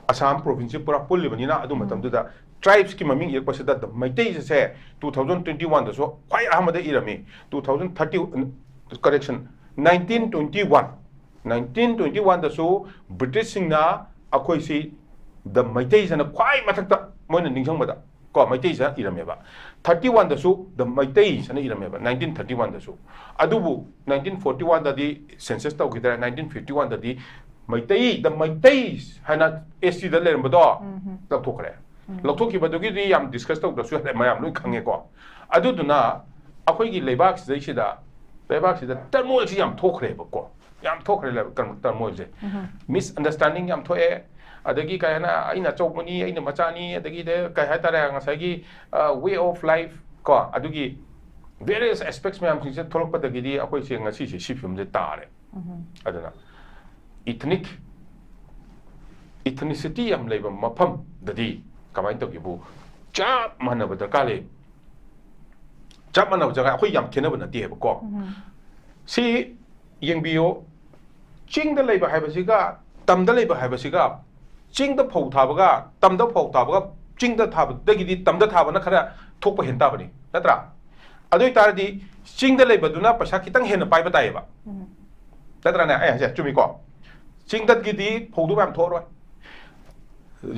ꯑꯁꯥꯝ ꯄ꯭ꯔꯣꯚꯤꯟꯁꯁꯤ ꯄꯨꯔꯥ ꯄꯨꯜꯂꯤꯕꯅꯤꯅ ꯑꯗꯨ ꯃꯇꯝꯗꯨꯗ ꯇ꯭ꯔꯥꯏꯕꯁꯀꯤ ꯃꯃꯤꯡ ꯏꯔꯛꯄꯁꯤꯗ ꯗ ꯃꯩꯇꯩꯁꯦ two thousand twenty one ꯗꯁꯨ ꯈ꯭ꯋꯥꯏ ꯑꯍꯥꯟꯕꯗ ꯏꯔꯝꯃꯤ꯫ Two thousand thirty, correction, nineteen twenty one, nineteen twenty one ꯗꯁꯨ ꯕ꯭ꯔꯤꯇꯤꯁꯁꯤꯡꯅ ꯑꯩꯈꯣꯏꯁꯤ ꯗ ꯃꯩꯇꯩꯁꯤꯅ ꯈ꯭ꯋꯥꯏ ꯃꯊꯛꯇ ꯃꯣꯏꯅ ꯅꯤꯡꯁꯤꯡꯕꯗ ꯀꯣ, ꯃꯩꯇꯩꯁꯤꯅ ꯏꯔꯝꯃꯦꯕ꯫ ꯊꯥꯔꯇꯤ ꯋꯥꯟꯗꯁꯨ ꯗ ꯃꯩꯇꯩꯁꯤꯅ ꯏꯔꯝꯃꯦꯕ, ꯅꯥꯏꯟꯇꯤꯟ ꯊꯥꯔꯇꯤ ꯋꯥꯟꯗꯁꯨ꯫ ꯑꯗꯨꯕꯨ ꯅꯥꯏꯟꯇꯤꯟ ꯐꯣꯔꯇꯤ ꯋꯥꯟꯗꯗꯤ ꯁꯦꯟꯁꯁ ꯇꯧꯈꯤꯗ꯭ꯔꯦ, ꯅꯥꯏꯟꯇꯤꯟ ꯐꯤꯐꯇꯤ ꯋꯥꯟꯗꯗꯤ ꯃꯩꯇꯩ, ꯗ ꯃꯩꯇꯩ ꯍꯥꯏꯅ ꯑꯦꯁ ꯇꯤꯗ ꯂꯩꯔꯝꯕꯗꯣ ꯎꯝ, ꯎꯝ꯫ ꯂꯧꯊꯣꯛꯈ꯭ꯔꯦ꯫ ꯎꯝ꯫ ꯂꯧꯊꯣꯛꯈꯤꯕꯗꯨꯒꯤꯗꯤ ꯌꯥꯝ ꯗꯤꯁꯀꯁ ꯇꯧꯗ꯭ꯔꯁꯨ ꯌꯥꯔꯦ, ꯃꯌꯥꯝ ꯂꯣꯏ ꯈꯪꯉꯦꯀꯣ꯫ ꯑꯗꯨꯗꯨꯅ ꯑꯩꯈꯣꯏꯒꯤ ꯂꯩꯕꯥꯛꯁꯤꯗꯩꯁꯤꯗ, ꯂꯩꯕꯥꯛꯁꯤꯗ ꯇꯔꯃꯣꯏꯜꯁꯤ ꯌꯥꯝ ꯊꯣꯛꯈ꯭ꯔꯦꯕꯀꯣ, ꯌꯥꯝ ꯊꯣꯛꯈ꯭ꯔꯦ ꯂꯩꯕꯥꯛ ꯇꯔ-, ꯇꯔꯃꯣꯏꯜꯁꯦ꯫ ꯎꯝ꯫ ꯃꯤꯁꯑꯟꯗꯔꯁ꯭ꯇꯦꯟꯗꯤꯡ ꯌꯥꯝ ꯊꯣꯛꯑꯦ꯫ ꯑꯗꯒꯤ ꯀꯩ ꯍꯥꯏꯅ, "ꯑꯩꯅ ꯑꯆꯧꯕꯅꯤ, ꯑꯩꯅ ꯃꯆꯥꯅꯤ", ꯑꯗꯒꯤꯗꯤ ꯀꯩ ꯍꯥꯏꯇꯥꯔꯦ, ꯉꯁꯥꯏꯒꯤ ꯋꯦ ꯑꯣꯐ ꯂꯥꯏꯐ ꯀꯣ, ꯑꯗꯨꯒꯤ ꯚꯦꯔꯤꯌꯁ ꯑꯦꯁꯄꯦꯛꯁ ꯃꯌꯥꯝꯁꯤꯡꯁꯦ ꯊꯣꯛꯂꯛꯄꯗꯒꯤꯗꯤ ꯑꯩꯈꯣꯏꯁꯦ ꯉꯁꯤꯁꯦ ꯁꯤ ꯐꯤꯕꯝꯁꯦ ꯇꯥꯔꯦ꯫ ꯎꯝ꯫ ꯑꯗꯨꯅ ꯏꯊꯅꯤꯛ, ꯏꯊꯅꯤꯁꯤꯇꯤ ꯌꯥꯝ ꯂꯩꯕ ꯃꯐꯝꯗꯗꯤ ꯀꯃꯥꯏꯅ ꯇꯧꯒꯦꯕꯨ, ꯆꯞ ꯃꯥꯟꯅꯕ ꯗꯔꯀꯥꯔ ꯂꯩ꯫ ꯆꯞ ꯃꯥꯟꯅꯕ ꯖꯒꯥ, ꯑꯩꯈꯣꯏ ꯌꯥꯝ ꯈꯦꯠꯅꯕ ꯅꯠꯇꯦꯕꯀꯣ꯫ ꯎꯝ꯫ ꯁꯤ ꯌꯦꯡꯕꯤꯌꯣ, ꯆꯤꯡꯗ ꯂꯩꯕ ꯍꯥꯏꯕꯁꯤꯒ ꯇꯝꯗ ꯂꯩꯕ ꯍꯥꯏꯕꯁꯤꯒ, ꯆꯤꯡꯗ ꯐꯧ ꯊꯥꯕꯒ ꯇꯝꯗ ꯐꯧ ꯊꯥꯕꯒ, ꯆꯤꯡꯗ ꯊꯥꯕꯗꯒꯤꯗꯤ ꯇꯝꯗ ꯊꯥꯕꯅ ꯈꯔ ꯊꯣꯛꯄ ꯍꯦꯟ ꯇꯥꯕꯅꯤ, ꯅꯠꯇ꯭ꯔꯥ? ꯑꯗꯨ ꯑꯣꯏꯇꯥꯔꯗꯤ ꯆꯤꯡꯗ ꯂꯩꯕꯗꯨꯅ ꯄꯩꯁꯥ ꯈꯤꯇꯪ ꯍꯦꯟꯅ ꯄꯥꯏꯕ ꯇꯥꯏꯌꯦꯕ꯫ ꯎꯝ꯫ ꯅꯠꯇ꯭ꯔꯥꯅꯦ? ꯑꯩ ꯍꯥꯏꯁꯦ ꯆꯨꯝꯃꯤꯀꯣ? ꯆꯤꯡꯗꯒꯤꯗꯤ ꯐꯧꯗꯣ ꯃꯌꯥꯝ ꯊꯣꯛꯑꯔꯣꯏ,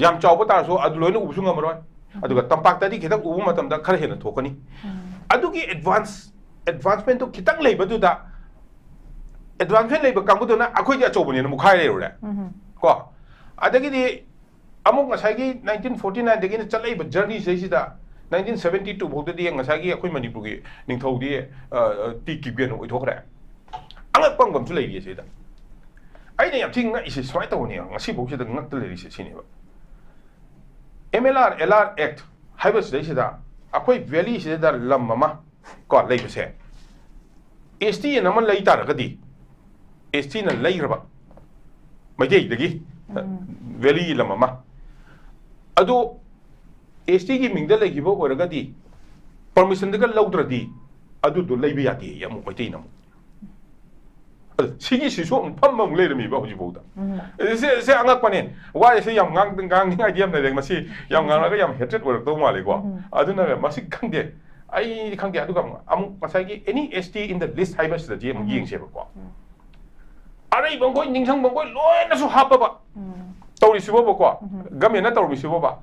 ꯌꯥꯝ ꯆꯥꯎꯕ ꯇꯥꯔꯁꯨ ꯑꯗꯨ ꯂꯣꯏꯅ ꯎꯕꯁꯨ ꯉꯝꯃꯔꯣꯏ꯫ ꯑꯗꯨꯒ ꯇꯝꯄꯥꯛꯇꯗꯤ ꯈꯤꯇꯪ ꯎꯕ ꯃꯇꯝꯗ ꯈꯔ ꯍꯦꯟꯅ ꯊꯣꯛꯀꯅꯤ꯫ ꯎꯝ꯫ ꯑꯗꯨꯒꯤ ꯑꯦꯗꯚꯥꯟꯁ, ꯑꯦꯗꯚꯥꯟꯁꯃꯦꯟꯠꯇꯣ ꯈꯤꯇꯪ ꯂꯩꯕꯗꯨꯗ, ꯑꯦꯗꯚꯥꯟꯁꯃꯦꯟꯠ ꯂꯩꯕ ꯀꯥꯡꯕꯨꯗꯨꯅ ꯑꯩꯈꯣꯏꯗꯤ ꯑꯆꯧꯕꯅꯦꯅ ꯃꯨꯛꯈꯥꯏ ꯂꯩꯔꯨꯔꯦ꯫ ꯎꯝ꯫ ꯀꯣ? ꯑꯗꯒꯤꯗꯤ ꯑꯃꯨꯛ ꯉꯁꯥꯏꯒꯤ ꯅꯥꯏꯟꯇꯤꯟ ꯐꯣꯔꯇꯤ ꯅꯥꯏꯟꯗꯒꯤꯅ ꯆꯠꯂꯛꯏꯕ ꯖꯔꯅꯤꯁꯤꯗꯩꯁꯤꯗ, ꯅꯥꯏꯟꯇꯤꯟ ꯁꯚꯦꯟꯇꯤ ꯇꯨ ꯐꯥꯎꯗꯗꯤ ꯉꯁꯥꯏꯒꯤ ꯑꯩꯈꯣꯏ ꯃꯅꯤꯄꯨꯔꯒꯤ ꯅꯤꯡꯊꯧꯗꯤ, ꯑ, ꯑ, ꯇꯤ ꯀꯤꯞꯒꯦꯟꯅ ꯑꯣꯏꯊꯣꯛꯈ꯭ꯔꯦ꯫ ꯑꯉꯛꯄ ꯑꯃꯁꯨ ꯂꯩꯔꯤ ꯁꯤꯗ꯫ ꯑꯩꯅ ꯌꯥꯝ ꯊꯤꯅ ꯉꯛꯏꯁꯦ ꯁꯨꯃꯥꯏꯅ ꯇꯧꯕꯅꯦ, ꯉꯁꯤꯐꯥꯎꯁꯤꯗ ꯉꯛꯇ ꯂꯩꯔꯤꯁꯦ ꯁꯤꯅꯦꯕ꯫ M L R, L R act ꯍꯥꯏꯕꯁꯤꯗꯩꯁꯤꯗ ꯑꯩꯈꯣꯏ ꯚꯦꯂꯤꯁꯤꯗ ꯂꯝ ꯑꯃ ꯀꯣ ꯂꯩꯕꯁꯦ, ꯑꯦꯁ ꯇꯤ ꯑꯅ ꯑꯃ ꯂꯩ ꯇꯥꯔꯒꯗꯤ, ꯑꯦꯁ ꯇꯤꯅ ꯂꯩꯈ꯭ꯔꯕ ꯃꯩꯇꯩꯗꯒꯤ ꯎꯝ꯫ ꯚꯦꯂꯤꯒꯤ ꯂꯝ ꯑꯃ, ꯑꯗꯨ ꯑꯦꯁ ꯇꯤꯒꯤ ꯃꯤꯡꯗ ꯂꯩꯈꯤꯕ ꯑꯣꯏꯔꯒꯗꯤ, ꯄꯔꯃꯤꯁꯟꯗꯒ ꯂꯧꯗ꯭ꯔꯗꯤ ꯑꯗꯨꯗꯣ ꯂꯩꯕ ꯌꯥꯗꯦ ꯑꯃꯨꯛ ꯃꯩꯇꯩꯅ ꯑꯃꯨꯛ꯫ ꯑꯗꯨ ꯁꯤꯒꯤꯁꯤꯁꯨ ꯑꯃꯨꯛ ꯐꯝꯕ ꯑꯃꯨꯛ ꯂꯩꯔꯝꯃꯤꯕ ꯍꯧꯖꯤꯛꯐꯥꯎꯗ꯫ ꯎꯝ꯫ ꯁꯤ, ꯁꯤ ꯑꯉꯛꯄꯅꯦ꯫ ꯋꯥꯁꯦ ꯌꯥꯝ ꯉꯥꯡ-, ꯉꯥꯡꯅꯤꯡꯉꯥꯏꯗꯤ ꯌꯥꯝ ꯂꯩꯔꯦ꯫ ꯃꯁꯤ ꯌꯥꯝ ꯉꯥꯡꯉꯒ ꯌꯥꯝ ꯍꯦꯇ꯭ꯔꯦꯠ ꯑꯣꯏꯔꯛꯇꯧ ꯃꯥꯜꯂꯦꯀꯣ꯫ ꯎꯝ꯫ ꯑꯗꯨꯅ ꯃꯁꯤ ꯈꯪꯗꯦ꯫ ꯑꯩ ꯈꯪꯗꯦ꯫ ꯑꯗꯨꯒ ꯑꯃꯨꯛ, ꯑꯃꯨꯛ ꯉꯁꯥꯏꯒꯤ any S T in the list ꯍꯥꯏꯕꯁꯤꯗꯗꯤ ꯑꯃꯨꯛ ꯎꯝ꯫ ꯌꯦꯡꯁꯦꯕꯀꯣ꯫ ꯎꯝ꯫ ꯑꯔꯩꯕ ꯃꯈꯣꯏ, ꯅꯤꯡꯁꯪꯕ ꯃꯈꯣꯏ ꯂꯣꯏꯅꯁꯨ ꯍꯥꯞꯄꯕ꯫ ꯎꯝ꯫ ꯇꯧꯔꯤꯁꯤꯕꯣꯕꯀꯣ, ꯎꯝ꯫ ꯒꯃꯦꯟꯅ ꯇꯧꯔꯝꯃꯤꯁꯤꯕꯣꯕ꯫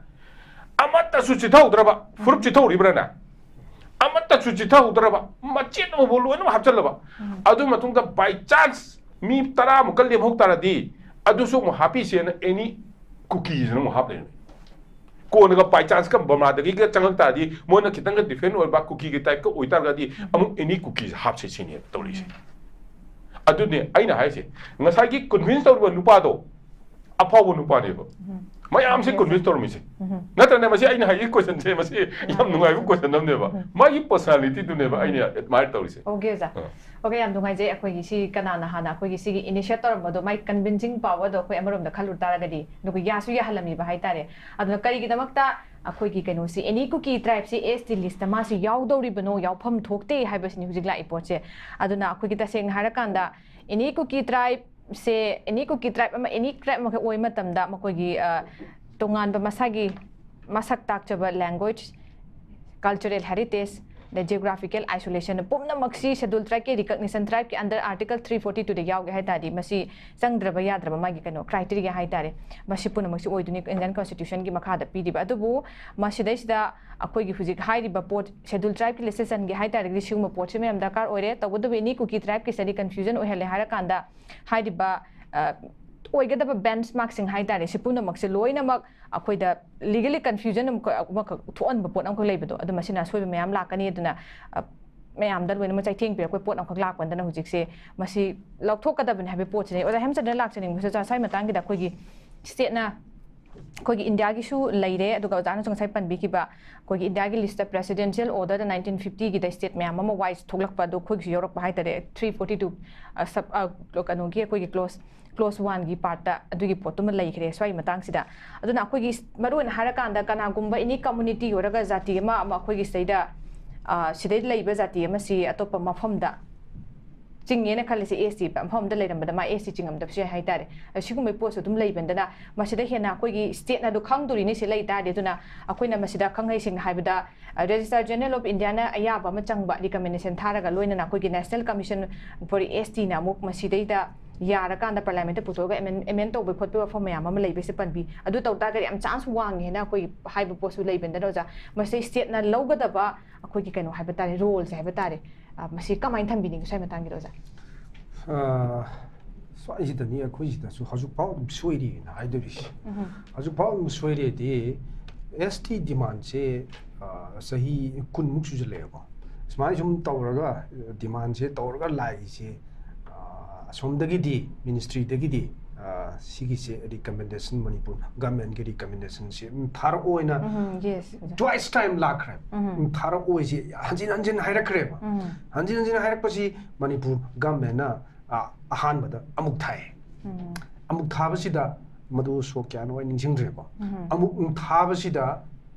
ꯑꯃꯠꯇꯁꯨ ꯆꯤꯊꯍꯧꯗ꯭ꯔꯕ, ꯐꯨꯔꯨꯞ ꯆꯤꯊꯍꯧꯔꯤꯕ꯭ꯔꯥꯅ? ꯑꯃꯠꯇꯁꯨ ꯆꯤꯊꯍꯧꯗ꯭ꯔꯕ, ꯃꯆꯦꯠ ꯑꯃꯐꯥꯎ ꯂꯣꯏꯅꯃꯛ ꯍꯥꯞꯆꯜꯂꯕ꯫ ꯑꯗꯨ ꯃꯇꯨꯡꯗ by chance ꯃꯤ ꯇꯔꯥꯃꯨꯛꯀ ꯂꯦꯝꯍꯧ ꯇꯥꯔꯗꯤ, ꯑꯗꯨꯁꯨ ꯑꯃꯨꯛ ꯍꯥꯞꯄꯤꯁꯦꯅ ꯑꯦꯅꯤ ꯀꯨꯀꯤꯁꯤꯅ ꯑꯃꯨꯛ ꯍꯥꯞ ꯂꯩꯔꯝꯃꯤ꯫ ꯀꯣꯟꯅꯒ by chance ꯀ ꯕꯔꯃꯥꯗꯒꯤꯒ ꯆꯪꯉꯛ ꯇꯥꯔꯗꯤ, ꯃꯣꯏꯅ ꯈꯤꯇꯪꯒ different ꯑꯣꯏꯕ ꯀꯨꯀꯤꯒꯤ type ꯀ ꯑꯣꯏꯇꯥꯔꯒꯗꯤ, ꯑꯃꯨꯛ ꯑꯦꯅꯤ ꯀꯨꯀꯤꯁꯦ ꯍꯥꯞꯁꯦ ꯁꯤꯅꯦꯕ ꯇꯧꯔꯤꯁꯦ꯫ ꯑꯗꯨꯅꯦ ꯑꯩꯅ ꯍꯥꯏꯁꯦ, ꯉꯁꯥꯏꯒꯤ convince ꯇꯧꯔꯤꯕ ꯅꯨꯄꯥꯗꯣ ꯑꯐꯥꯎꯕ ꯅꯨꯄꯥꯅꯦꯕ꯫ ꯃꯌꯥꯝꯁꯦ convince ꯇꯧꯔꯝꯃꯤꯁꯦ꯫ ꯅꯠꯇ꯭ꯔꯅꯦ, ꯃꯁꯤ ꯑꯩꯅ ꯍꯥꯏꯔꯤ questionꯁꯦ, ꯃꯁꯤ ꯌꯥꯝ ꯅꯨꯡꯉꯥꯏꯕ question ꯑꯃꯅꯦꯕ꯫ ꯃꯥꯒꯤ personalityꯗꯨꯅꯦꯕ ꯑꯩꯅ admire ꯇꯧꯔꯤꯁꯦ꯫ Okay, ꯑꯣꯖꯥ꯫ ꯑꯥ꯫ Okay, ꯌꯥꯝ ꯅꯨꯡꯉꯥꯏꯖꯩ꯫ ꯑꯩꯈꯣꯏꯒꯤ ꯁꯤ ꯀꯅꯥꯅ ꯍꯥꯟꯅ ꯑꯩꯈꯣꯏꯒꯤ ꯁꯤꯒꯤ initiate ꯇꯧꯔꯝꯕꯗꯣ, ꯃꯥꯏ convincing powerꯗꯣ ꯑꯩꯈꯣꯏ ꯑꯃꯔꯣꯝꯗ ꯈꯜꯂꯨ ꯇꯥꯔꯒꯗꯤ, ꯑꯗꯨꯒ ꯌꯥꯁꯨ ꯌꯥꯍꯜꯂꯝꯃꯤꯕ ꯍꯥꯏꯇꯥꯔꯦ꯫ ꯑꯗꯨꯅ ꯀꯔꯤꯒꯤꯗꯃꯛꯇ ꯑꯩꯈꯣꯏꯒꯤ ꯀꯩꯅꯣꯁꯤ, ꯑꯦꯅꯤ ꯀꯨꯀꯤ tribeꯁꯤ ST listꯇ ꯃꯥꯁꯤ ꯌꯥꯎꯗꯧꯔꯤꯕꯅꯣ, ꯌꯥꯎꯐꯝ ꯊꯣꯛꯇꯦ ꯍꯥꯏꯕꯁꯤꯅꯤ ꯍꯧꯖꯤꯛ ꯂꯥꯛꯏ ꯄꯣꯠꯁꯦ꯫ ꯑꯗꯨꯅ ꯑꯩꯈꯣꯏꯒꯤ ꯇꯁꯦꯡꯅ ꯍꯥꯏꯔꯀꯥꯟꯗ, ꯑꯦꯅꯤ ꯀꯨꯀꯤ tribeꯁꯦ, ꯑꯦꯅꯤ ꯀꯨꯀꯤ tribe ꯑꯃ, ꯑꯦꯅꯤ tribe ꯑꯃꯈꯛ ꯑꯣꯏꯕ ꯃꯇꯝꯗ ꯃꯈꯣꯏꯒꯤ, ꯑ, ꯇꯣꯉꯥꯟꯕ ꯃꯁꯥꯒꯤ ꯃꯁꯛ ꯇꯥꯛꯆꯕ language, cultural heritage, ꯑꯗꯩ geographical isolation ꯄꯨꯝꯅꯃꯛꯁꯤ Scheduled Tribeꯀꯤ recognition, tribeꯀꯤ under Article three forty twoꯗ ꯌꯥꯎꯒꯦ ꯍꯥꯏ ꯇꯥꯔꯗꯤ, ꯃꯁꯤ ꯆꯪꯗ꯭ꯔꯕ ꯌꯥꯗ꯭ꯔꯕ ꯃꯥꯒꯤ ꯀꯩꯅꯣ criteria ꯍꯥꯏ ꯇꯥꯔꯦ꯫ ꯃꯁꯤ ꯄꯨꯝꯅꯃꯛꯁꯤ ꯑꯣꯏꯗꯣꯏꯅꯤ Indian Constitutionꯒꯤ ꯃꯈꯥꯗ ꯄꯤꯔꯤꯕ꯫ ꯑꯗꯨꯕꯨ ꯃꯁꯤꯗꯩꯁꯤꯗ ꯑꯩꯈꯣꯏꯒꯤ ꯍꯧꯖꯤꯛ ꯍꯥꯏꯔꯤꯕ ꯄꯣꯠ, Scheduled Tribeꯀꯤ listꯇ ꯆꯟꯒꯦ ꯍꯥꯏ ꯇꯥꯔꯒꯗꯤ, ꯁꯤꯒꯨꯝꯕ ꯄꯣꯠꯁꯤ ꯃꯌꯥꯝ ꯗꯔꯀꯥꯔ ꯑꯣꯏꯔꯦ꯫ ꯇꯧꯕꯇꯕꯨ ꯑꯦꯅꯤ ꯀꯨꯀꯤ tribeꯀꯤꯁꯤꯗꯗꯤ confusion ꯑꯣꯏꯍꯜꯂꯦ ꯍꯥꯏꯔꯀꯥꯟꯗ, ꯍꯥꯏꯔꯤꯕ, ꯑ, ꯑꯣꯏꯒꯗꯕ benchmarkꯁꯤꯡ ꯍꯥꯏ ꯇꯥꯔꯦ, ꯁꯤ ꯄꯨꯝꯅꯃꯛꯁꯦ ꯂꯣꯏꯅꯃꯛ ꯑꯩꯈꯣꯏꯗ legally confusion ꯑꯃꯈꯛ, ꯑꯃꯈꯛ ꯊꯣꯛꯍꯟꯕ ꯄꯣꯠ ꯑꯃꯈꯛ ꯂꯩꯕꯗꯣ, ꯑꯗꯨ ꯃꯁꯤꯅ ꯑꯁꯣꯏꯕ ꯃꯌꯥꯝ ꯂꯥꯛꯀꯅꯤ꯫ ꯑꯗꯨꯅ, ꯑ, ꯃꯌꯥꯝꯗ ꯂꯣꯏꯅꯃꯛ ꯆꯩꯊꯦꯡ ꯄꯤꯔꯛꯄ ꯄꯣꯠ ꯑꯃꯈꯛ ꯂꯥꯛꯄꯗꯅ ꯍꯧꯖꯤꯛꯁꯦ ꯃꯁꯤ ꯂꯧꯊꯣꯛꯀꯗꯕꯅꯤ ꯍꯥꯏꯕ ꯄꯣꯠꯁꯤꯅꯤ꯫ ꯑꯣꯖꯥ ꯍꯦꯝꯆꯟꯗ꯭ꯔꯅ ꯂꯥꯛꯆꯅꯤꯡꯕꯁꯦ, ꯑꯣꯖꯥ, ꯁ꯭ꯋꯥꯏ ꯃꯇꯥꯡꯒꯤꯗ ꯑꯩꯈꯣꯏꯒꯤ stateꯅ, ꯑꯩꯈꯣꯏꯒꯤ Indiaꯒꯤꯁꯨ ꯂꯩꯔꯦ, ꯑꯗꯨꯒ ꯑꯣꯖꯥꯅꯁꯨ ꯉꯁꯥꯏ ꯄꯟꯕꯤꯈꯤꯕ ꯑꯩꯈꯣꯏꯒꯤ Indiaꯒꯤ listꯇ presidential orderꯗ nineteen fiftyꯒꯤꯗ state ꯃꯌꯥꯝ ꯑꯃ wise ꯊꯣꯛꯂꯛꯄ, ꯑꯗꯨ ꯑꯩꯈꯣꯏꯒꯤꯁꯨ ꯌꯥꯎꯔꯛꯄ ꯍꯥꯏ ꯇꯥꯔꯦ, three forty two, ꯑ, sub, ꯑ, ꯀꯩꯅꯣꯒꯤ ꯑꯩꯈꯣꯏꯒꯤ clause clause oneꯒꯤ partꯇ ꯑꯗꯨꯒꯤ ꯄꯣꯠꯇꯨꯃ ꯂꯩꯈ꯭ꯔꯦ ꯁ꯭ꯋꯥꯏꯒꯤ ꯃꯇꯥꯡꯁꯤꯗ꯫ ꯑꯗꯨꯅ ꯑꯩꯈꯣꯏꯒꯤ ꯃꯔꯨꯑꯣꯏꯅ ꯍꯥꯏꯔꯀꯥꯟꯗ ꯀꯅꯥꯒꯨꯝꯕ ꯑꯦꯅꯤ community ꯑꯣꯏꯔꯒ ꯖꯥꯇꯤ ꯑꯃ, ꯑꯃ ꯑꯩꯈꯣꯏꯒꯤ ꯁꯤꯗꯩꯗ, ꯑ, ꯁꯤꯗꯩ ꯂꯩꯕ ꯖꯥꯇꯤ ꯑꯃꯁꯤ ꯑꯇꯣꯞꯄ ꯃꯐꯝꯗ ꯆꯤꯡꯉꯦꯅ ꯈꯜꯂꯁꯤ, ST ꯃꯐꯝ ꯑꯃꯗ ꯂꯩꯔꯝꯕꯗ ꯃꯥ ST ꯆꯤꯡꯉꯝꯗꯕꯁꯨ ꯌꯥꯏ ꯍꯥꯏ ꯇꯥꯔꯦ꯫ ꯑꯗ ꯁꯤꯒꯨꯝꯕꯒꯤ ꯄꯣꯠꯁꯨ ꯑꯗꯨꯝ ꯂꯩꯕꯅꯤꯅ ꯃꯁꯤꯗ ꯍꯦꯟꯅ ꯑꯩꯈꯣꯏꯒꯤ stateꯅ ꯑꯗꯨ ꯈꯪꯗꯣꯔꯤꯅꯤ ꯁꯤ ꯂꯩ ꯇꯥꯔꯗꯤ꯫ ꯑꯗꯨꯅ ꯑꯩꯈꯣꯏꯅ ꯃꯁꯤꯗ ꯈꯪꯍꯩ ꯁꯦꯡꯅ ꯍꯥꯏꯕꯗ, ꯑ, Registrar General of Indiaꯅ ꯑꯌꯥꯕ ꯑꯃ ꯆꯪꯕ recommendation ꯊꯥꯔꯒ, ꯂꯣꯏꯅꯅ ꯑꯩꯈꯣꯏꯒꯤ National Commission for STꯅ ꯑꯃꯨꯛ ꯃꯁꯤꯗꯩꯗ ꯌꯥꯔꯀꯥꯟꯗ ꯄꯥꯔꯂꯤꯌꯥꯃꯦꯟꯠꯇ ꯄꯨꯊꯣꯛꯑꯒ ꯑꯦꯃꯦꯟ ꯑꯦꯃꯦꯟ ꯇꯧꯕꯒꯤ ꯈꯣꯠꯄꯒꯤ ꯋꯥꯐꯝ ꯃꯌꯥꯝ ꯑꯃ ꯂꯩꯕꯁꯦ ꯄꯟꯕꯤ꯫ ꯑꯗꯨ ꯇꯧ ꯇꯥꯔꯒꯗꯤ ꯌꯥꯝ ꯆꯥꯟꯁ ꯋꯥꯡꯉꯦ ꯍꯥꯏꯅ ꯑꯩꯈꯣꯏꯒꯤ ꯍꯥꯏꯕ ꯄꯣꯠꯁꯨ ꯂꯩꯕꯅꯤꯅ ꯑꯣꯖꯥ, ꯃꯁꯤ ꯁ꯭ꯇꯦꯠꯅ ꯂꯧꯒꯗꯕ ꯑꯩꯈꯣꯏꯒꯤ ꯀꯩꯅꯣ ꯍꯥꯏꯕ ꯇꯥꯔꯦ, ꯔꯣꯜꯁꯦ ꯍꯥꯏꯕ ꯇꯥꯔꯦ, ꯑ, ꯃꯁꯤ ꯀꯃꯥꯏꯅ ꯊꯝꯕꯤꯅꯤꯡꯉꯤ ꯁ꯭ꯋꯥꯏ ꯃꯇꯥꯡꯒꯤꯗ ꯑꯣꯖꯥ? ꯑ, ꯁ꯭ꯋꯥꯏꯁꯤꯗꯅꯤ ꯑꯩꯈꯣꯏꯁꯤꯗꯁꯨ ꯍꯧꯖꯤꯛꯐꯥꯎ ꯑꯗꯨꯝ ꯁꯣꯏꯔꯤꯅ ꯍꯥꯏꯗꯣꯔꯤꯁꯦ꯫ ꯍꯧꯖꯤꯛꯐꯥꯎ ꯑꯗꯨꯝ ꯁꯣꯏꯔꯤꯗꯤ ꯑꯦꯁ ꯇꯤ ꯗꯤꯃꯥꯟꯁꯦ, ꯑ, ꯆꯍꯤ ꯀꯨꯟꯃꯨꯛ ꯁꯨꯖꯜꯂꯛꯑꯦꯕꯀꯣ꯫ ꯁꯨꯃꯥꯏꯅ ꯁꯨꯝ ꯇꯧꯔꯒ, ꯗꯤꯃꯥꯟꯁꯦ ꯇꯧꯔꯒ ꯂꯥꯛꯏꯁꯦ, ꯑ, ꯑꯁꯣꯝꯗꯒꯤꯗꯤ, ꯃꯤꯅꯤꯁꯇ꯭ꯔꯤꯗꯒꯤꯗꯤ, ꯑ, ꯁꯤꯒꯤꯁꯦ ꯔꯤꯀꯃꯦꯟꯗꯦꯁꯟ, ꯃꯅꯤꯄꯨꯔ ꯒꯃꯦꯟꯒꯤ ꯔꯤꯀꯃꯦꯟꯗꯦꯁꯟꯁꯦ, ꯎꯝ, ꯊꯥꯔꯛꯑꯣꯅ ꯎꯝ, yes, ꯑꯣꯖꯥ. twice time ꯂꯥꯛꯈ꯭ꯔꯦ꯫ ꯎꯝ. ꯎꯝ, ꯊꯥꯔꯛꯑꯣꯏꯁꯦ ꯍꯟꯖꯤꯟ ꯍꯟꯖꯤꯟ ꯍꯥꯏꯔꯛꯈ꯭ꯔꯦꯕ꯫ ꯎꯝ. ꯍꯟꯖꯤꯟ ꯍꯟꯖꯤꯟ ꯍꯥꯏꯔꯛꯄꯁꯤ ꯃꯅꯤꯄꯨꯔ ꯒꯃꯦꯟꯅ, ꯑ, ꯑꯍꯥꯟꯕꯗ ꯑꯃꯨꯛ ꯊꯥꯏ꯫ ꯎꯝ. ꯑꯃꯨꯛ ꯊꯥꯕꯁꯤꯗ ꯃꯗꯨ ꯁꯣꯛ ꯀꯌꯥꯅꯣ ꯑꯩ ꯅꯤꯡꯁꯤꯡꯗ꯭ꯔꯦꯀꯣ꯫ ꯎꯝ. ꯑꯃꯨꯛ ꯊꯥꯕꯁꯤꯗ